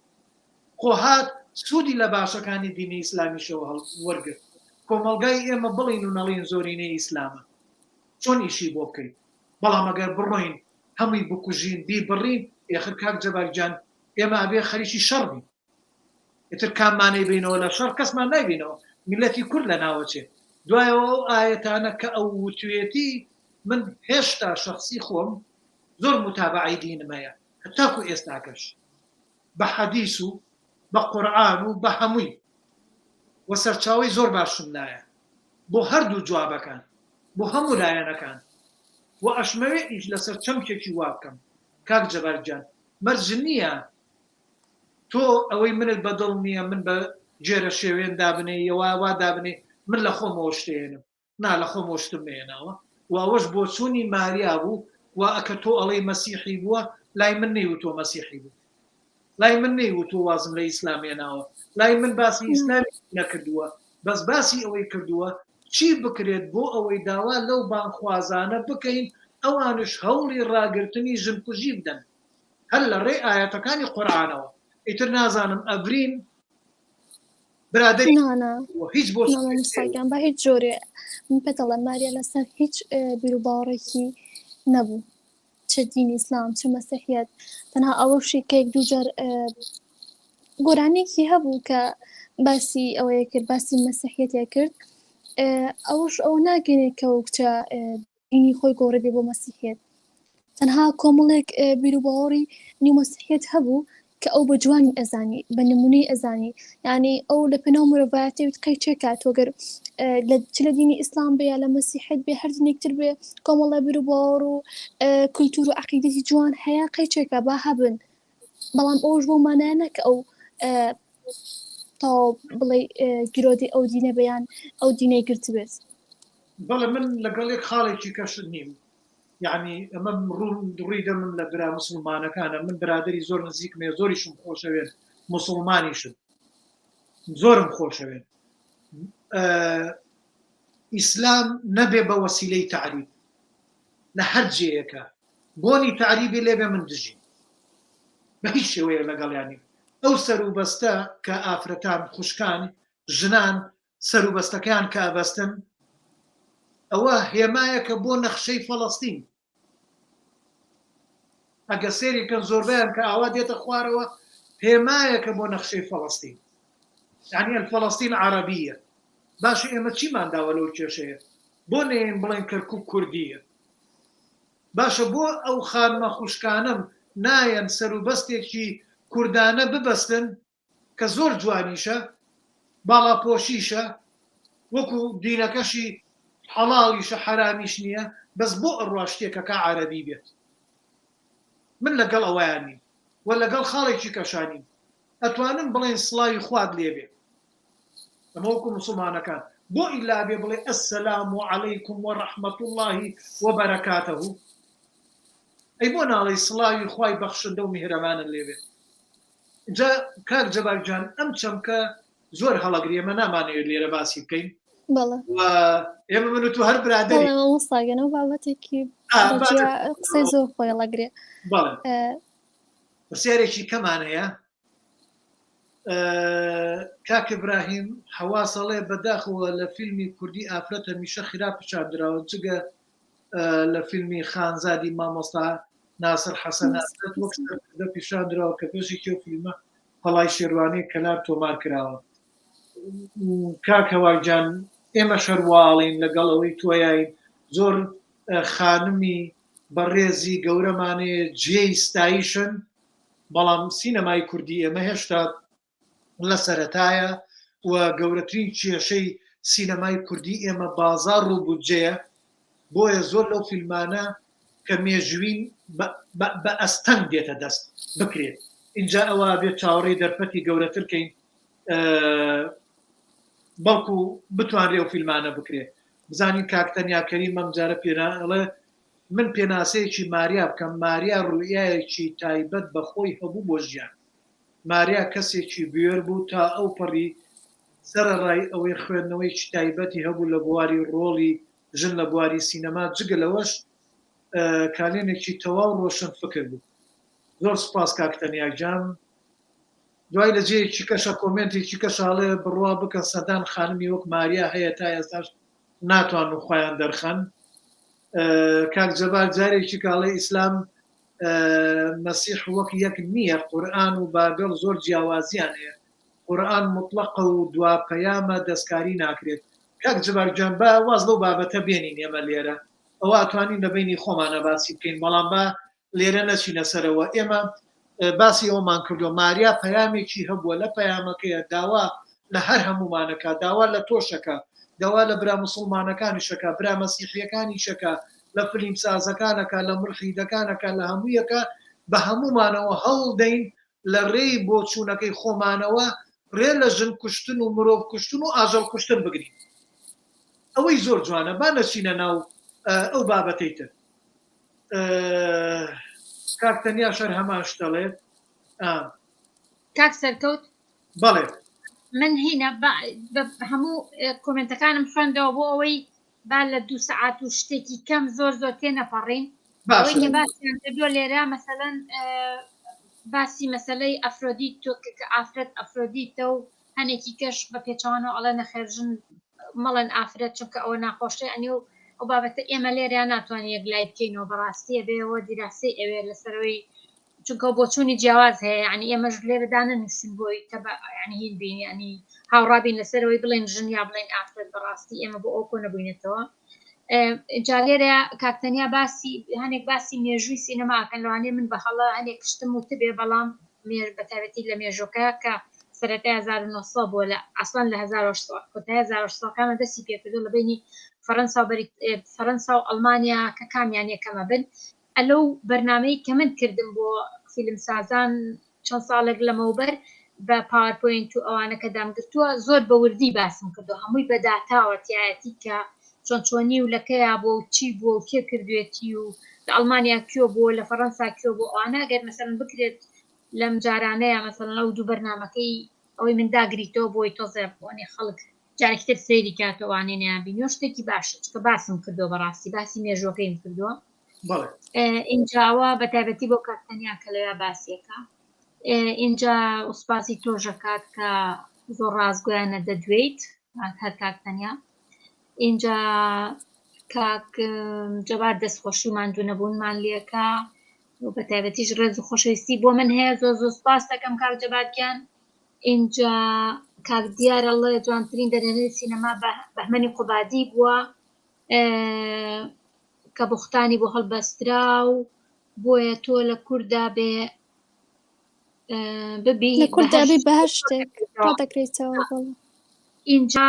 خۆ هات سوودی لە باشەکانی دینی ئیسلامیشەوە وەرگرت. کۆمەڵگای ئێمە بڵین و نەڵین زۆرینەی ئیسلامە. چۆن ئیشی بۆ بکەین؟ بەڵام ئەگەر بڕۆین هەمووی بکوژین، بیبڕین، ئێخر کاک جەبار گیان ئێمە ئەبێ خەریکی شەڕ بین. ئیتر کاممانەی بینەوە لە شەڕ کەسمان نایبینەوە میللەتی کورد لە ناوەچێ دوایەوە ئەو ئایەتانە کە ئەو وتوێتی من هێشتا شەخسی خۆم زۆر متابەعەی دینم هەیە هەتاکو ئێستاکەش بە حەدیس و بە قورئان و بە هەمووی وە سەرچاوەی زۆر باشم لایە بۆ هەردوو جوابەکان بۆ هەموو لایەنەکان وە ئەشمەوێ ئیش لەسەر چەمکێکی وا بکەم کاک جەبار گیان مەرج نییە تۆ ئەوەی منت بە دڵ نییە من بە گێرە شێوێن دابنێی یا وا دابنێی من لە خۆمەوە شتێنم نا لە خۆمەوە شتم نەهێناوە و ئەوەش بۆچوونی ماریا بوو و ئەکە تۆ ئەڵێی مەسیحی بووە لای من نەیوتووە مەسیحی بوو لای من نەیوتووە وازم لە ئیسلام هێناوە لای من باسی ئیسلامی نەکردووە بەس باسی ئەوەی کردووە چی بکرێت بۆ ئەوەی داوا لەو بانگخوازانە بکەین ئەوانش هەوڵی ڕاگرتنی ژنکوژی بدەن هەر لە ڕێی ئایەتەکانی قورئانەوە ئیتر نازانم ئەڤرین برادەری نا نا و هیچ بۆ نا مامۆستا گیان بە هیچ جۆرێ من پێت دەڵێم ماریا لەسەر هیچ بیروباوەڕێکی نەبوو چ دینی ئیسلام چ مەسیحیەت تەنها ئەوەشی کە یەک دوو جار گۆرانیەکی هەبوو کە باسی ئەوەیە کرد باسی مەسیحیەتێ کرد ئەوەش ئەوە ناگەێنێت کە ئەو کچە دینی خۆی گۆڕیبێ بۆ مەسیحیەت تەنها کۆمەڵێک بیروباوەڕی نیو مەسیحیەت هەبوو کە ئەو بە جوانی ئەزانی بە نمونەی ئەزانی یعنی ئەو لە پێناو مرۆڤایەتی وت قەی چێ کات وەگەر لە چ لە دینی ئیسلام بێ یا لە مەسیحیەت بێ هەر دینێکتر بێ کۆمەڵە بیروباوەڕ و کولتور و عەقیدەی جوان هەیە قەی چێکە با هەبن بەڵام ئەوش بۆ مانایە نە کە ئەو تەواو بڵێ گیرۆدەی ئەو دینە بەیان ئەو دینەی گرتبێت. بەڵێ من لەگەڵ یەک خاڵێکی کەش نیم یعنی ئەمە ڕوون ڕووی دەمم لە برا مسلمانەکانە من برادری زۆر نزیکم هەیە زۆریشم خۆشەوێن مسلمانیشن زۆرم خۆشەوێن ئیسلام نەبێ بە وەسیلەی تعریب لە هەر جێیەکە بۆنی تەعریبی لێبێ من دژیم بە هیچ شێوەیەک لەگەڵیان نیم ئەو سەروبەستە کە ئافرەتان خوشکان ژنان سەروبەستەکەیان کە ئەبەستن ئەوە هێمایەکە بۆ نەخشەی فەڵەستین ئەگە سێری کەن زۆربیان کە ئاوا دێتە خوارەوە هێمایەکە بۆ نەخشەی فەڵەستین یعنی الفلسطین عربیە باشە ئێمە چیمان داوە لەو کێشەیە بۆ نەیەین بڵێن کەرکوک کوردیە باشە بۆ ئەو خانمە خوشکانەم نایەن سەروبەستێکی کوردانە ببەستن کە زۆر جوانیشە باڵاپۆشیشە وەکو دینەکەشی حەڵاڵیشە حەرامیش نییە بەس بۆ ئەڕوا شتێکەکە عەرەبی بێت من لەگەڵ ئەوەیان نیم و لەگەڵ خاڵێکی کەشا نیم ئەتوانن بڵێن سڵاوی خوات لێبێ ئەمە وەکو موسڵمانەکان بۆ ئیلا بێ بڵێ السلام علیکم و رحمە اللە و بەرەکاتە ئەی بۆ ناڵێی سڵاوی خوای بەخشندە و میهرەبانت لێ بێ جا کاک جەبار گیان ئەم چەمکە زۆر هەڵەگری ئێمە نامانەوێت لێرە باسی بکەین بەڵێ و ئێمە من و تو هەر برادەری بەڵێ مامۆستا گیان ئەو بابەتێکی بەجیا قسەی زۆر خۆی هەڵەگرێ بەڵێ پرسیارێکی کەمان هەیە کاک ئیبراهیم حەواس ئەڵێ بەداخەوە لە فیلمی کوردی ئافرەت هەمیشە خراپ پیشاندراوە جگە لە فیلمی خانزادی مامۆستا ناسر حەسەن ئافرەت وەک سەرکردە پیشاندراوە کە بەشێکی ئەو فیلمە قەڵای شێروانەی کەلار تۆمار کراوە کاک هەوا گیان ئێمە شەرواڵین لەگەڵ ئەوەی تۆیاین. زۆر خانمی بەڕێزی گەورەمانێ جێی ستایشن، بەڵام سینەمای کوردی ئێمە هێشتا لە سەرەتایە و گەورەترین کێشەی سینەمای کوردی ئێمە بازاڕ و بودجەیە، بۆیە زۆر لەو فیلمانە کە مێژوین بە ئەستەنگ دێتە دەست بکرێت، ئینجا ئەوە بێت چاوەڕێی دەرفەتی گەورەتر کەین بەڵکو بتوانرێ ئەو فیلمانە بکرێت. بزانین کاک تەنیا کەریم ئەم جارە پێنا ئەڵێ من پێناسەیەکی ماریا بکەم، ماریا ڕوئیایەکی تایبەت بە خۆی هەبوو بۆ ژیان. ماریا کەسێکی بوێر بوو تا ئەوپەڕی، سەرەڕای ئەوەی خوێندنەوەیەکی تایبەتی هەبوو لە بواری ڕۆڵی ژن لە بواری سینەما، جگە لەوەش کالێنێکی تەواو ڕۆشن فکر بوو. زۆر سوپاس کاک تەنیا گیان. دوای لە جێیەکی کەشە کۆمێنتێکی کەشە ئەڵێ بڕوا بکەن سەدان خانمی وەک ماریا هەیە تا ئێستاش ناتوانن خۆیان دەرخەن. کاک جەبار جارێکی کاڵێ ئیسلام مەسیح وەک یەک نییە، قورئان و بابێڵ زۆر جیاوازیان هەیە، قورئان موتڵەقە و دوا پەیامە دەستکاری ناکرێت. کاک جەبار گیان با واز لەو بابەتە بێنین ئێمە لێرە ئەوە ئەتوانین لە بەینی خۆمانە باسی بکەین بەڵام با لێرە نەچینە سەرەوە ئێمە باسی ئەومان کردووە ماریا پەیامێکی هەبووە لە پەیامەکەیە داوا لە هەر هەموومانەکە داوا لە تۆشەکە داوا لە برا مسلمانەکانیشەکە برا مەسیحیەکانیشەکە لە فلیمسازەکانەکە لە ملحیدەکانەکە لە هەموویەکە بە هەموومانەوە هەوڵ دەین لە ڕێی بۆچوونەکەی خۆمانەوە ڕێ لە ژن کوشتن و مرۆڤ کوشتن و ئاژەڵ کوشتن بگرین ئەوەی زۆر جوانە با نەچینە ناو ئەو بابەتەی تر کاک تەنیا شەر هەمان شت دەڵێت. کاک سەرکەوت بەڵێ من هینە هەموو کۆمنتەکانم خوێندەوە بۆ ئەوەی با لە دوو سەعات و شتێکی کەم زۆر زۆر تێنەپەڕین ئەوەی کە باسیان کردووە لێرە مەسەلەن باسی مەسەلەی ئەفرۆدیت تۆ کە ئافرەت ئەفرۆدیتە و هەنێکی کەش بە پێچەوانەوە ئەڵێ نەخێر ژن مەڵێن ئافرەت چونکە ئەوە ناخۆشە ئەنی و ئەو بابەتە ئێمە لێرە ناتوانین یەکلای بکەینەوە بەڕاستی ئەبێەوە دیراسەی ئەوێ لەسەرەوەی چونکە بۆچوونی جیاواز هەیە یعنی ئێمەش لێرە دانەنووسین بۆی کە بە یعنی هین بین یعنی هاوڕابین لەسەرەوەی بڵێن ژن یا بڵێن ئافرەت بەڕاستی ئێمە بۆ ئەو کۆ نەبووینەتەوە جا لێرە کاک تەنیا باسی هەنێک باسی مێژووی سینەماکەن لەوانەیە من بە هەڵە هەنێک شتم وتبێ بەڵام مێژ بە تایبەتی لە مێژوەکە کە سەرەتای 1900 بووە لە ئەسڵەن لە 1800 کۆتای 1800 کانە دەستی پێکردو لە بینی فەرەنسا و فەرەنسا و ئەڵمانیا کە کامیان یەکەمە بن ئەلەو بەرنامەی کە من کردم بۆ فیلمسازان چەند ساڵێک لەمەوبەر بە پاوەرپۆینت و ئەوانە کە دامگرتووە زۆر بە وردی باسم کردو هەمووی بە داتاوە تایەتی کە چۆن چۆنی و لەکەیا بووە و چی بووە و کێ کردوێتی و لە ئەڵمانیا کوێ بووە لە فەڕەنسا کوێ بوو ئەوانە گەر مەسەلەن بکرێت لەم جارانەیە مەسەلەن ئەو دوو بەرنامەکەی ئەوەی من داگریتەوە بۆی تۆزێ بۆنی خەڵک جارێکی تر سەیری کاتەوە ئەوانەی نەیانبینیوە شتێکی باشە چونکە باسم کردووە بەڕاستی باسی مێژووەکەیم کردووە ئینجاوە بە تایبەتی بۆ کاک تەنیا کە لەویا باسیەکە ئینجا سوپاسی تۆژەکات کە زۆر ڕاستگۆیانە دەدوێیت هەر کاک تەنیا ئینجا کاک جەبار دەستخۆشی و ماندوو نەبوونمان لێکا و بە تایبەتیش ڕێز و خۆشەویستی بۆ من هەیە زۆر زۆر سپاس دەکەم کاک جەبار گیان ئینجا کاک دیار ئەڵێ جوانترین دەرهێنەری سینەما بەهمەنی قوبادی بووە کە بوختانی بۆ هەڵبەسترا و بۆیە تۆ لە کووردا بێ ببی لە کووردا بی بە هەر شتێک دەکرێتەوە بەڵێ. ئینجا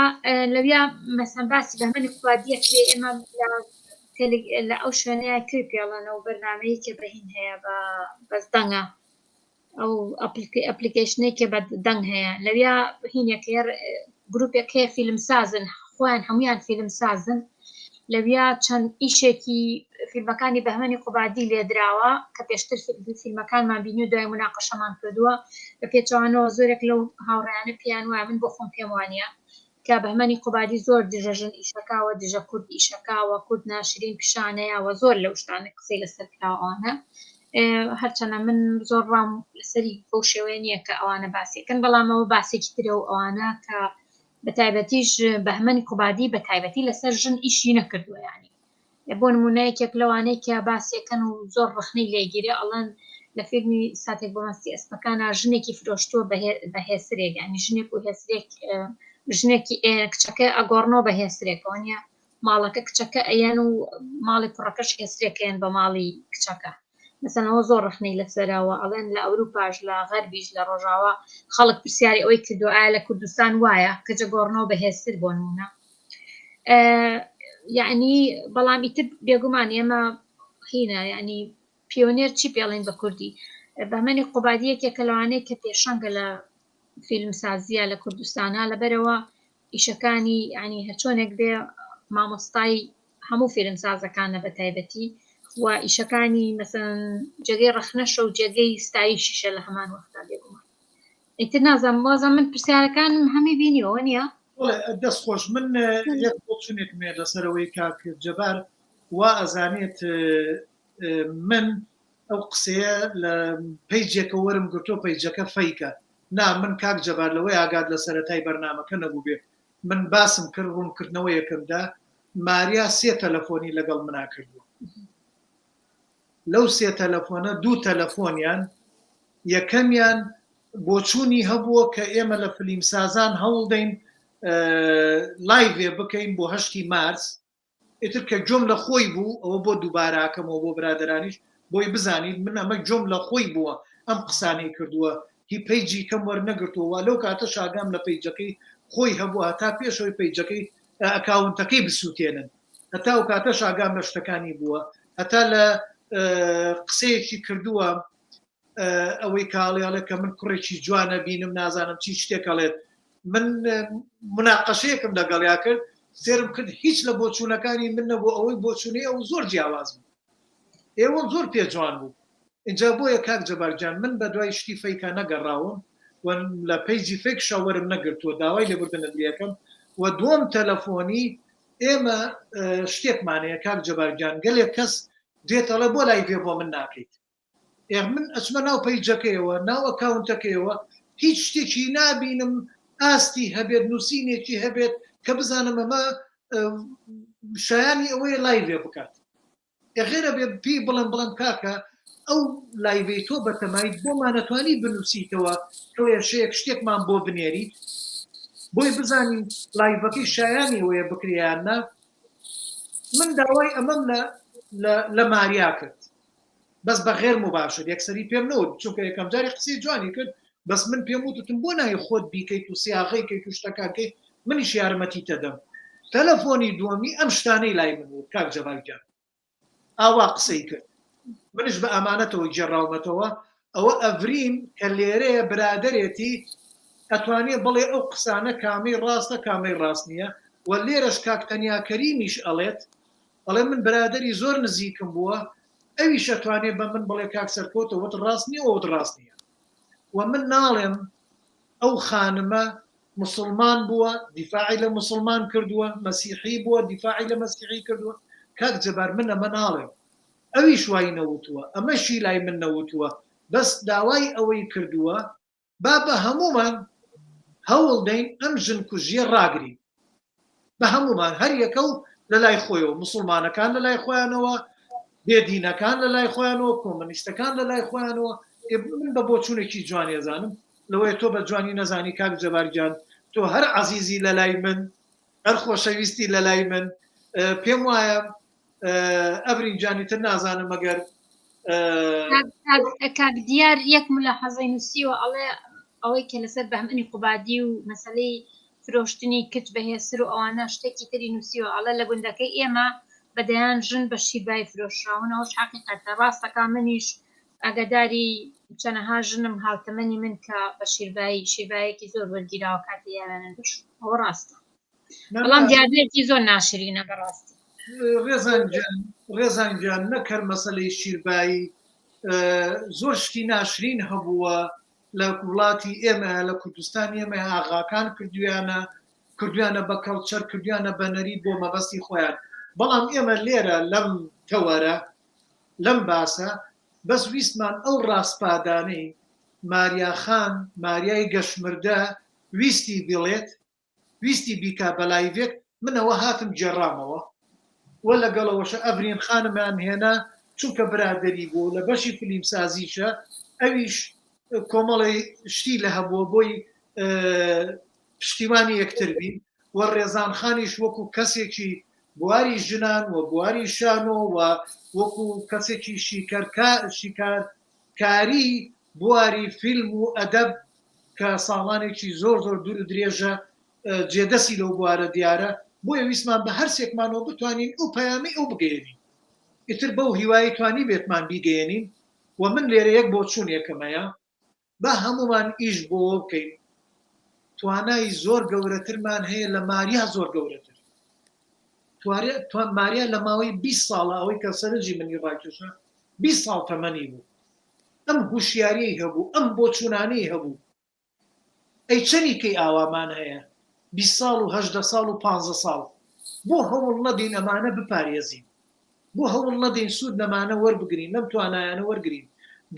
لەویا مەسەن باسی بەهمەنی قوبادیە کرێ ئێمە لە ئەو شوێنەیە کوێ پێڵێنەوە بەرنمەیە کە بەهین هەیە بە بەس دەنگە ئەو ئەپلیکەیشنەی کە بە دەنگ هەیە لەویا هینێک هەیە گروپێک هەیە فیلم سازن خۆیان هەمویان فیلم سازن لەویا چەند ئیشێکی فیلمەکانی بەهمەنی قوبادی لێدراوە کە پێشتر فیلمەکانمان بینی و دوای مناقەشەمان کردووە بە پێچەوانەوە زۆرێک لەو هاوڕێیانە پێیان وایە من بۆ خۆم پێم وانە کە بەهمەنی قوبادی زۆر دژە ژن ئیشەکاوە دژە کورد ئیشەکاوە کورد ناشرین پیشانەیەوە زۆر لەو شتانە قسەی لەسەر کراوە ئەوانە هەرچەنە من زۆر ڕام لەسەری بەو شێوەیە نییە کە ئەوانە باسیەکەن بەڵام ئەوە باسێکی ترە و ئەوانە کە بە تایبەتیش بەهمەنی قوبادی بە تایبەتی لەسەر ژن ئیشی نەکردووە یانی بۆ نمونە یەکێک لەوانەی کە باسیەکەن و زۆر ڕخنەی لێگیرێ ئەڵێن لە فیلمی ساتێک بۆ مەستی ئەسپەکانە ژنێکی فرۆشتووە بە هێسرێک ینی ژنێک و هێسرێک ژنێکی کچەکە ئەگۆڕنەوە بە هێسرێکەوە نیە. ماڵەکە کچەکە ئەیەن و ماڵی کوڕەکەش هێسرێکەیەن بە ماڵی کچەکە. مەسەلەن ئەوە زۆر ڕەخنەی لەسەرە و ئەڵێن لە ئەوروپاش لە غەربیش لە ڕۆژاوا خەڵک پرسیاری ئەوەی کردووە ئایا لە کوردستان وایە کەجە گۆڕنەوە بەهێزتر بۆ نمونە یعنی بەڵام ئیتر بێگومان ئێمە هینە یعنی پیۆنێر چی پێڵین بە کوردی بەمەنی قوبادی یەکێکە لەوانەیە کە پێشەنگە لە فیلمسازیە لە کوردستانە لەبەرەوە ئیشەکانی ینی هەرچۆنێک بێ مامۆستای هەموو فیلمسازەکانە بە تایبەتی و ئیشەکانی مەسەن جێگەی ڕەخنەشە و جێگەی ستایشیشە لە هەمان وەختا بێگومان ئیتر نازانم وازم من پرسیارەکانم هەمی بینیەوە نییە دەست خۆش من یەک بۆچونێکم هەیە لەسەرەوەی کاک جەبار وا ئەزانێت من ئەو قسەیە لە پەیجێکە وەرم گرتۆ پەیجەکە فەیکە نا من کاک جەبار لەوەی ئاگات لە سەرەتای بەرنامەکە نەبووبێ من باسم کرد ڕوونکردنەوەیەکم دا ماریا سێ تەلەفۆنی لەگەڵ منا کردووە لەو سێ تەلەفۆنە دوو تەلەفۆنیان یەکەمیان بۆچوونی هەبووە کە ئێمە لە فلیمسازان هەوڵدەین لایڤێ بکەین بۆ هەشتی مارس ئیتر کە گوێم لە خۆی بوو ئەوە بۆ دووباراکەمەوە بۆ برادەرانیش بۆی بزانیت من ئەمە گوێم لە خۆی بووە ئەم قسانەی کردووە هی پەیجی کەم وەرنەگرتووە وا لەو کاتەش ئاگام لە پەیجەکەی خۆی هەبووە هەتا پێشەوەی پەیجەکەی ئەکاونتەکەی بسووتێنن هەتا ئەو کاتەش ئاگام لە شتەکانی بووە هەتا لە قسەیەکی کردووە ئەوەی کاڵێ ئەڵێ کە من کوڕێکی جوانە بینم نازانم چی شتێک ئەڵێت من مناقەشەیەکم لەگەڵیا کرد سێرم کرد هیچ لە بۆچوونەکانی من نەبوو ئەوەی بۆچوونی ئەو زۆر جیاواز بوو ئێوە زۆر پێ جوان بوو اینجا بۆیە کاک جەبار گیان من بە دوای شتی فەیکا نەگەڕاوم و لە پەیجی فەیک شەوەرم نەگرتووە داوای لێبوردنت لێکەم و دووەم تەلەفۆنی ئێمە شتێکمان هەیە کاک جەبار گیان گەلێک کەس دێت ئەڵێ بۆ لایڤێ بۆ من ناکەیت ئێ من ئەچمە ناو پەیجەکەیەوە ناو ئەکاونتەکەیەوە هیچ شتێکی نابینم ئاستی هەبێت نووسینێکی هەبێت کە بزانم ئەمە شایانی ئەوەیە لایڤێ بکات ئێ غێرە بێ پێی بڵێم بڵێم کاکە ئەو لایڤەی تۆ بەتەمایت بۆمانەتوانی بنووسیتەوە کڵێشەیەک شتێکمان بۆ بنێریت بۆی بزانین لایڤەکەی شایانی ئەوەیە بکرێ یان نا من داوای ئەمەم لە لە ماریا کرد بەس بە غێر مباشر یەکسەری پێم نەوت چونکە یەکەم جاری قسەی جوانی کرد بەس من پێم وتم بۆ نای خۆت بیکەیت و سیاغەی کەیت و شتەکان کەیت منیش یارمەتی تەدەم تەلەفۆنی دووەمی ئەم شتانەی لای من وت کاک جەبار گیان ئاوا قسەی کرد منیش بە ئەمانەتەوە گێڕاومەتەوە ئەوە ئەڤرین کە لێرەیە برادەرێتی ئەتوانێ بڵێ ئەو قسانە کامەی ڕاستە کامەی ڕاست نییە و لێرەش کاک تەنیا کەریمیش ئەڵێت ئەڵێ من برادەری زۆر نزیکم بووە ئەویش ئەتوانێ بە من بڵێ کاک سەرکەوت ئەوەت ڕاست نییە ئەوەت ڕاست نییە و من ناڵێم ئەو خانمە مسلمان بووە دیفاعی لە مسلمان کردووە مەسیحی بووە دیفاعی لە مەسیحی کردووە کاک جەبار من ئەمە ناڵێم ئەویش وای نەوتووە ئەمەشی لای من نەوتووە بەس داوای ئەوەی کردووە با بە هەموومان هەوڵ دەین ئەم ژن کوژیە ڕاگرین بە هەموومان هەر یەکە و لە لای خۆیەوە موسڵمانەکان لە لای خۆیانەوە بێدینەکان لە لای خۆیانەوە کۆمەنیستەکان لە لای خۆیانەوە من بە بۆچوونێکی جوان ێزانم لەوەیە تۆ بە جوانی نەزانی کاک جەبار گیان تۆ هەر عەزیزی لە لای من هەر خۆشەویستی لە لای من پێم وایە ئەڤرین جانی تر نازانم مەگەر کاک دیار یەک ملاحەزەی نووسیوە ئەڵێ ئەوەی کە لەسەر بەهمەنی قوبادی و مەسەلەی فرۆشتنی کچ بە هێسر و ئەوانە شتێکی تری نووسیوە ئەڵێ لە گوندەکەی ئێمە بە دەیان ژن بە شیربایی فرۆشراون ئەوەش حەقیقەتە ڕاستەکە منیش ئاگاداری چەنەها ژنم هاوتەمەنی من کە بە شیربایی شیربایەکی زۆر وەرگیراوە کاتی یاوێنن بش ئەوە ڕاستە بەڵام دیاردەیەکی زۆر ناشرینە بەڕاستی. ڕێزان گیان ڕێزان گیان نەک هەر مەسەلەی شیربایی زۆر شتی ناشرین هەبووە لە وڵاتی ئێمە لە کوردستانی ئێمە ئاغاکان کردویانە کردویانە بە کەڵچەر کردویانە بە نەریت بۆ مەبەستی خۆیان بەڵام ئێمە لێرە لەم تەوەرە لەم باسە بەس ویستمان ئەو ڕاسپادانەی ماریا خان ماریای گەشمردە ویستی بڵێت ویستی بیکا بە لایڤێک من ئەوە هاتم گێڕامەوە و لەگەڵەوەشە ئەڤرین خانمان هێنا چونکە برادەری بوو لە بەشی فلیمسازیشە ئەویش کۆمەڵی شتی لە هەبووە بۆی پشتیوانی یەکتر بین و ڕێزان خانیش وەکو کەسێکی. بواری ژنان و بواری شانۆ و وەکو کەسێکی شیکارکاری بواری فیلم و ئەدەب کە ساڵانێکی زۆر زۆر دوور و درێژە جێدەستی لەو بوارە دیارە، بۆیە ویستمان بە هەرسێکمانەوە بتوانین ئەو پەیامەی ئەو بگەیەنین. ئیتر بەو هیوایەی توانیبێتمان بیگەیەنین و من لێرە یەک بۆچوونێکم هەیە، با هەموومان ئیش بۆوە بکەین، توانای زۆر گەورەترمان هەیە لە ماریا زۆر گەورەتر. ماریا لە ماوەی 20 ساڵە ئەوەی کە سەرنجی منی ڕاکێشا 20 ساڵ تەمەنی بوو ئەم هوشیاریەی هەبوو ئەم بۆچوونانەی هەبوو ئەی چەنی کەی ئاوامان هەیە 20 ساڵ و 18 ساڵ و 15 ساڵ بۆ هەوڵ نەدەین ئەمانە بپارێزین بۆ هەوڵ نەدەین سوود لەمانە وەربگرین لەم توانایانە وەرگرین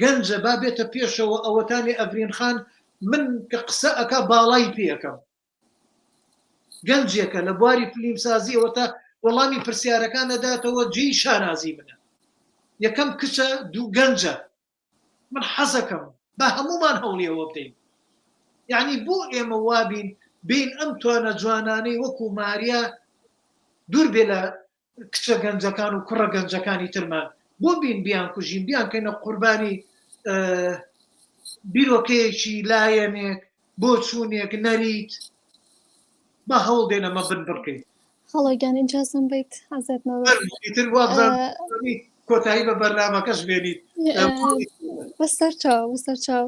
گەنجە با بێتە پێشەوە ئەوەتانێ ئەڤرین خان من کە قسە ئەکا باڵای پێ ئەکەم گەنجێکە لە بواری فلیمسازی ئەوەتا وەڵامی پرسیارەکان ئەداتەوە جێی شانازی منە یەکەم کچە دوو گەنجە من حەزەکەم با هەموومان هەوڵی ئەوە بدەین یعنی بۆ ئێمە وابین بین ئەم توانە جوانانەی وەکو ماریا دوور بێ لە کچە گەنجەکان و کوڕە گەنجەکانی ترمان بۆ بین بیان کوژین بیان کەینە قوربانی بیرۆکەیەکی لایەنێک بۆچوونێک نەریت با هەوڵ دێن ئەمە بن بڕکەین. خاڵۆ گیان ئیجازەم بیت عەزێت مەبە. ئیتر وابزانم کۆتایی بە بەرنامەکەش بێنیت. بەسەر چاو بەسەر چاو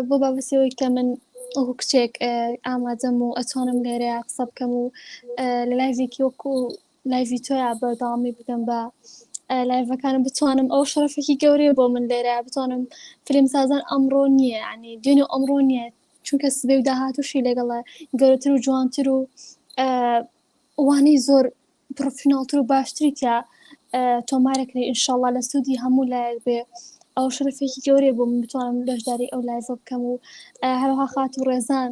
بۆ بابەتی ئەوەی کە من وەکو کچێک ئامادەم و ئەتوانم لێرەیا قسە بکەم و لە لایڤێکی وەکو لایڤی تۆیا بەردەوامی بدەم بە لایڤەکانم بتوانم ئەو شەرەفێکی گەورەیە بۆ من لێرە بتوانم فیلم سازان ئەمڕۆ نییە ینی دوێنێ و ئەمڕۆ نییە چونکە سبەی و داهاتووشی لەگەڵە گەورەتر و جوانتر و وانەی زۆر پرۆفشناڵتر و باشتری تیا تۆمارەکرێ ئینشاڵڵا لە سوودی هەموو لایەک بێ ئەو شەرەفێکی گەورەیە بۆ من بتوانم بەشداری ئەو لایڤە بکەم و هەروەها خاتوو ڕێزان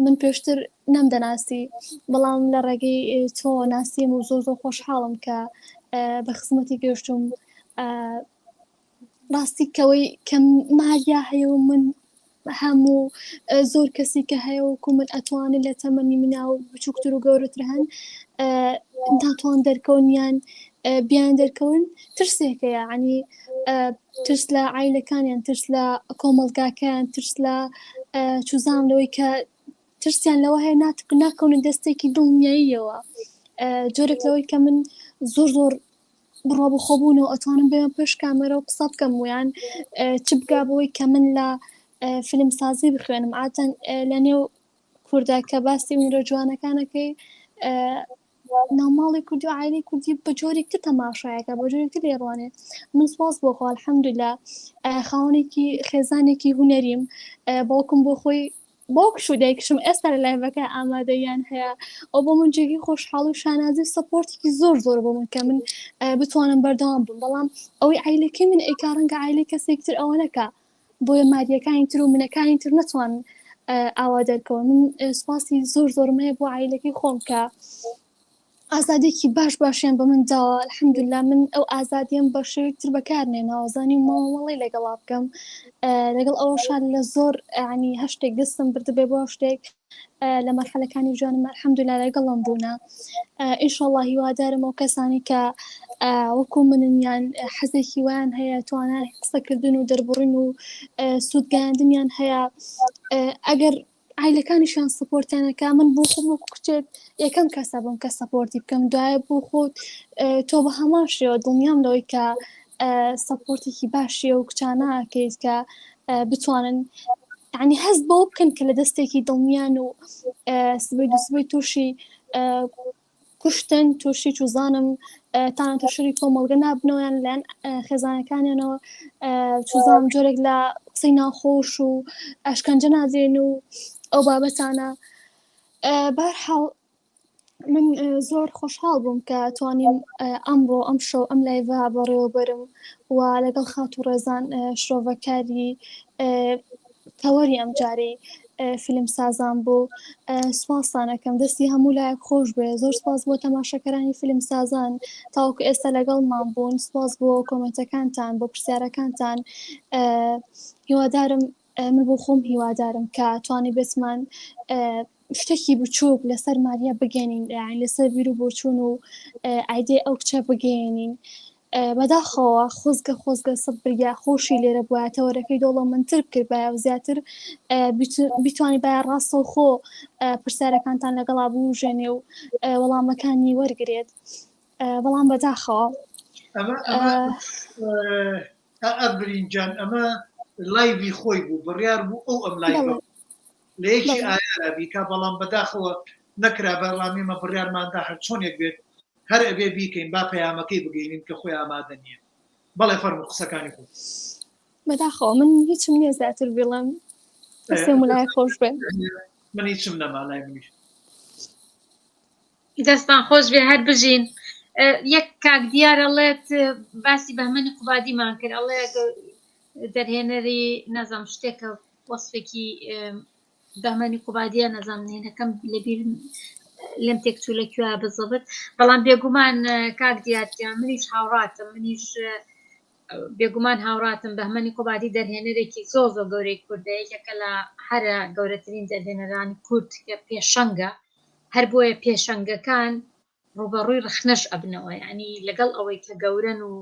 من پێشتر نەمدەناسی بەڵام لە ڕێگەی تۆ ناسیم و زۆر زۆر خۆشحاڵم کە بە خزمەتی گەشتم ڕاستی کەوەی کە ماریا هەیە و من هەموو زۆر کەسی کە هەیە وەکو من ئەتوانن لە تەمەنی منا و بچووکتر و گەورەتر هەن ناتوان دەرکەون یان بیان دەرکەون ترسێکە یعنی ترس لە عیلەکانیان ترس لە کۆمەڵگاکەیان ترس لە چوزان لەوەی کە ترسیان لەوە هەیە ناکەونە دەستێکی دڵنیاییەوە جۆرێک لەوەی کە من زۆر زۆر بڕوا بە خۆبوونەوە ئەتوانم بێمە پێش کامێرە و قسە بکەم ویان چ بگا بۆی کە من لە فیلم سازی بخوێنم عادەتەن لە نێو کووردا کە باسی هونەرە جوانەکانەکەی ناوماڵی کوردی و عایلەی کوردی بە جۆرێک تر تەماشایەکە بە جۆرێک تر لێڕوانێ من سپاس بۆ خوا الحمدلله خاوەنێکی خێزانێکی هونەریم باوکم بۆ خۆی باوکش و دایکشم ئێستا لە لایڤەکە ئامادەیان هەیە ئەو بۆ من جێگەی خۆشحاڵی و شانازی و support ێکی زۆر زۆر بۆ من کە من بتوانم بەردەوام بم بەڵام ئەوەی عیلەکەی من ئەیکا ڕەنگە عیلەی کەسێک تر ئەوە نەکا بۆیە ماریەکانی تر و منەکانی تر نەتوان ئاوا دەرکەون من سوپاسی زۆر زۆرم هەیە بۆ عیلەکەی خۆم کە ئازادیەکی باش باشیان بە من داوە الحمدللە من ئەو ئازادیەم بە شێوەیەک تر بەکار نێناوە زانی مامەڵەی لەگەڵا بکەم لەگەڵ ئەوەشان لە زۆر ینی هەر شتێک دەستم بردبێ بۆ شتێک لە مەرحەلەکانی ژیانم الحمدللە لەگەڵم بوونە ئینشەڵڵا هیوادارم ئەو کەسانی کە وەکو منن یان حەزێکی وایان هەیە توانای قسەکردن و دەربڕین و سوودگەیاندنیان هەیە ئەگەر عایلەکانیشیان support یان ئەکا من بۆ خۆم وەکو کچێک یەکەم کەسە بم کە support ی بکەم دوایە بۆ خۆت تۆ بە هەمان شێوە دڵنیام لەوەی کە support ێکی باشیە و کچانە ئەکەیت کە بتوانن یعنی هەست بەوە بکەن کە لە دەستێکی دڵنیان و سبەی دووسبەی تووشی کوشتن تووشی چوزانم تانە تەشری کۆمەڵگە نابنەوە یان لەلایەن خێزانەکانیانەوە چوزانم جۆرێک لە قسەی ناخۆش و ئەشکەنجە نادرێن و ئەو بابەتانە بەرحاڵ من زۆر خۆشحاڵ بووم کە توانیم ئەمڕۆ ئەم شەو ئەم live ە بەڕێوەبەرم و لەگەڵ خاتوو ڕێزان شرۆڤەکاری تەوەری ئەمجارەی فیلم سازان بوو سوپاستان ئەکەم دەستی هەموو لایەک خۆش بێ زۆر سپاس بۆ تەماشەکەرانی فیلم سازان تاوەکو ئێستا لەگەڵمان بوون سپاس بۆ کۆمنتەکانتان بۆ پرسیارەکانتان هیوادارم. من بۆ خۆم هیوادارم کە توانی بێتمان شتێکی بچووک لەسەر ماریا بگەێنین یان لەسەر بیر و بۆچوون و ئایدێ ئەو کچە بگەێنین بەداخەوە خۆزگە خۆزگە سەد بریا خۆشی لێرە بووە تەوەرەکەی دەوڵەمەندتر بکردبایە و زیاتر بیتوانی باە ڕاستەوخۆ پرسیارەکانتان لەگەڵا بوژێنێ و وەڵامەکانی وەرگێت بەڵام بەداخەوە ئەڤرین جان ئەمە live ی خۆی بوو بڕیار بوو ئەو ئەم live لە یەکی ئایارا بیکا بەڵام بەداخەوە نەکرا بەڵام ئێمە بڕیارماندا هەر چۆنێک بێت هەر ئەبێ بیکەین با پەیامەکەی بگەینین کە خۆی ئامادە نییە بەڵێ فەرموو قسەکانی خۆت. بەداخەوە من هیچم نییە زیاتر بڵێم دەستێ ملای خۆش بێ. من هیچم نەما لای منیش. دەستان خۆش بێ هەر بژین یەک کاک دیار ئەڵێت باسی بەهمەنی قوبادیمان کرد ئەڵێ دەرهێنەری نازانم شتێکە وەسفێکی بەهمەنی قوبادیە نازانم نێنەکەم لەبیر لێم تێکچوو لە کوێ بزەبت بەڵام بێگومان کاک دیار گیان منیش هاوڕاتم منیش بێگومان هاوڕاتم بەهمەنی قوبادی دەرهێنەرێکی زۆر زۆر گەورەی کوردە یەکێکە لە هەرە گەورەترین دەرهێنەرانی کورد کە پێشەنگە هەر بۆیە پێشەنگەکان ڕووبەڕووی ڕەخنەش ئەبنەوە یعنی لەگەڵ ئەوەی کە گەورەن و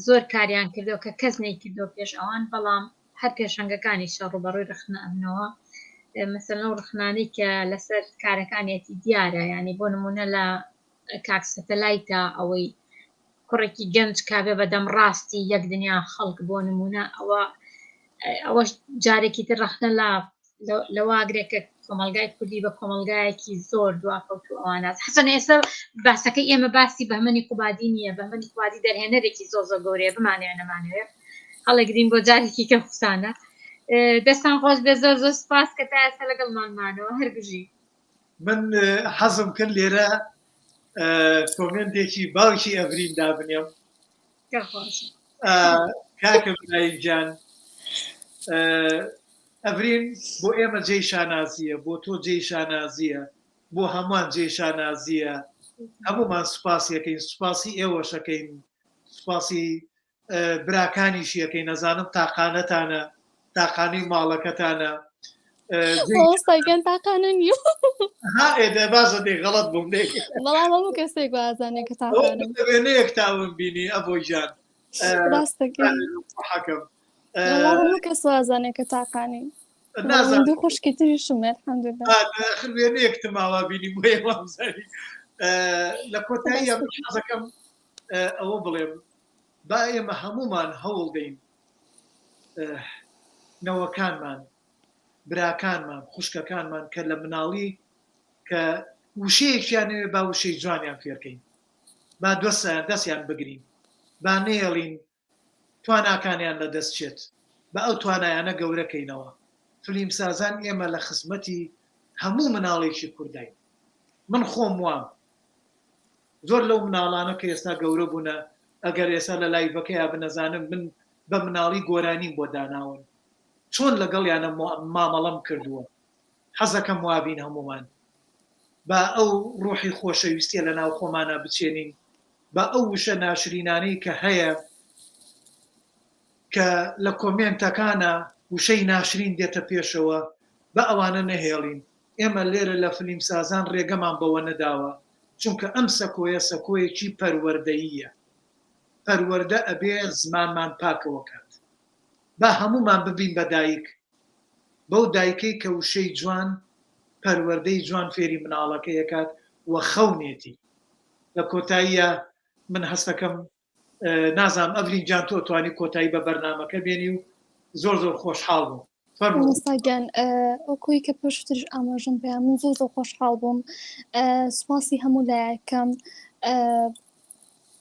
زۆر کاریان کردەوە کە کەس نەیکردەوە پێش ئەوان بەڵام هەر پێشەنگەکانیشە ڕووبەڕووی ڕەخنە ئەبنەوە مەسەلەن ئەو ڕەخنانەی کە لەسەر کارەکانیەتی دیارە یعنی بۆ نمونە لە کاک سەتەلایتە ئەوەی کوڕێکی گەنج کابێ بەدەم ڕاستی یەک دنیا خەڵک بۆ نمونە ئەوە ئەوەش جارێکی تر ڕەخنە لە لەواگرێک کە کۆمەلگای کوردی بە کۆمەلگایەکی زۆر دواکەوتو ئەوانە حەسەن ئێستا باسەکەی ئێمە باسی بەهمەنی قوبادی نییە بەهمەنی قوبادی دەرهێنەرێکی زۆر زۆر گەورەیە بمانەوێ نەمانەوێ هەڵێگرین بۆ جارێکی کە خوسانە دەستان خۆش بێ زۆر زۆر سپاس کە تا ئێستا لەگەڵمان مانەوە هەر بژی من حەزم کرد لێرە کۆمێنتێکی باوکی ئەڤرین دابنێم کاکە برای گیان ئەڤرین بۆ ئێمە جێی شانازیە بۆ تۆ جێی شانازیە بۆ هەمووان جێی شانازیە هەموومان سوپاسیەکەین سوپاسی ئێوەشەکەین سوپاسی براکانیشی ئەکەی نەزانم تاقانەتانە تاقانەی ماڵەکەتانە مامۆستا گیان تاقانە نییە ها ئێ باشە دێ غەڵەت بووم دێ بەڵام هەموو کەسێک بازانێ کە تاقانم وێنەیەک تاوم بینی ئەبۆ گیان ڕاستەکەی حەکەم وەڵا هەموو کەس وازانێ کە تاقانەی نازانم دوو خوشکی تریشم الحمدلله آخر وێنەیەک تماوا بینی بۆیە وامزانی لە کۆتایی ئەم حەزەکەم ئەوە بڵێم با ئێمە هەموومان هەوڵ دەین نەوەکانمان براکانمان خوشکەکانمان کە لە مناڵی کە وشەیەکیان نەوێ با وشەی جوانیان فێرکەین با دەستیان دەستیان بگرین با نێڵین تواناکانیان لە دەست چێت بە ئەو توانایانە گەورەکەینەوە فلیمسازان ئێمە لە خزمەتی هەموو مناڵێکی کوردین من خۆم وام زۆر لەو مناڵانە کە ئێستا گەورە بوونە ئەگەر ئێستا لە لایڤەکەیا بنەزانن من بە مناڵی گۆرانیم بۆ داناون چۆن لەگەڵیانە مامەڵەم کردووە حەزەکەم وابین هەموومان با ئەو ڕۆحی خۆشەویستیە لە ناو خۆمانە بچێنین با ئەو وشە ناشرینانەی کە هەیە کە لە کۆمێنتەکانە وشەی ناشرین دێتە پێشەوە با ئەوانە نەهێڵین ئێمە لێرە لە فلیمسازان ڕێگەمان بەوە نەداوە، چونکە ئەم سەکۆیە سەکۆیەکی پەروەردەییە، پەروەردە ئەبێ زمانمان پاکەوە کات. با هەموومان ببین بە دایک، بەو دایکەی کە وشەی جوان، پەروەردەی جوان فێری مناڵەکەی ئەکات و خەونێتی. لە کۆتاییا من هەستەکەم نازانم ئەڤرین گیان تۆ توانی کۆتایی بە بەرنامەکە بێنی و زۆر زۆر خۆشحاڵ بووم. مامۆستا گیان وەکوی کە پێشتریش ئاماژەم پێیان من زۆر زۆر خۆشحاڵ بووم سوپاسی هەموو لایەکەم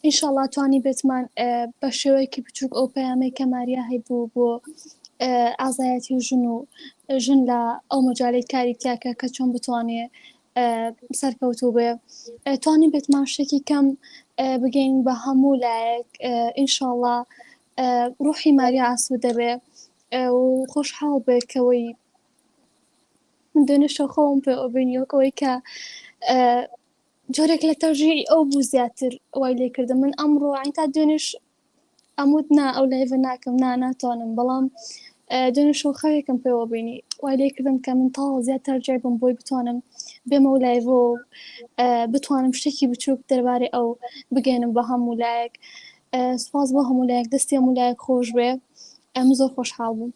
ئینشاڵا توانی بێتمان بە شێوەیەکی بچووک ئەو پەیامەی کە ماریا هەیبوو بۆ ئازایەتی و ژن و ژن لە ئەو مەجالەی کاری تیاکە کە چۆن بتوانێ سەرکەوتوو بێ توانی بێتمان شتێکی کەم بگەین بە هەموو لایەک ئینشاڵا ڕوحی ماریا ئاسوودە بێ و خۆشحاڵ بێ کەوەی من دوێنێ شەو خەوم پێوە بینی وەک ئەوەی کە جۆرێک لە تەوژیعی ئەو بوو زیاتر وای لێ کردم من ئەمڕۆ عین تا دوێنێش ئەموت نا ئەو live ە ناکەم نا ناتوانم بەڵام. دوێنێ شەو خەوێکم پێوە بینی وای لێ کردم کە من تاوە زیاتر جای بم بۆی بتوانم بێمەوە لایڤۆ بتوانم شتێکی بچووک دەربارەی ئەو بگەێنم بە هەموو لایەک سپاس بۆ هەموو لایەک دەستی هەموو لایەک خۆش بێ ئەم زۆر خۆشحاڵ بووم.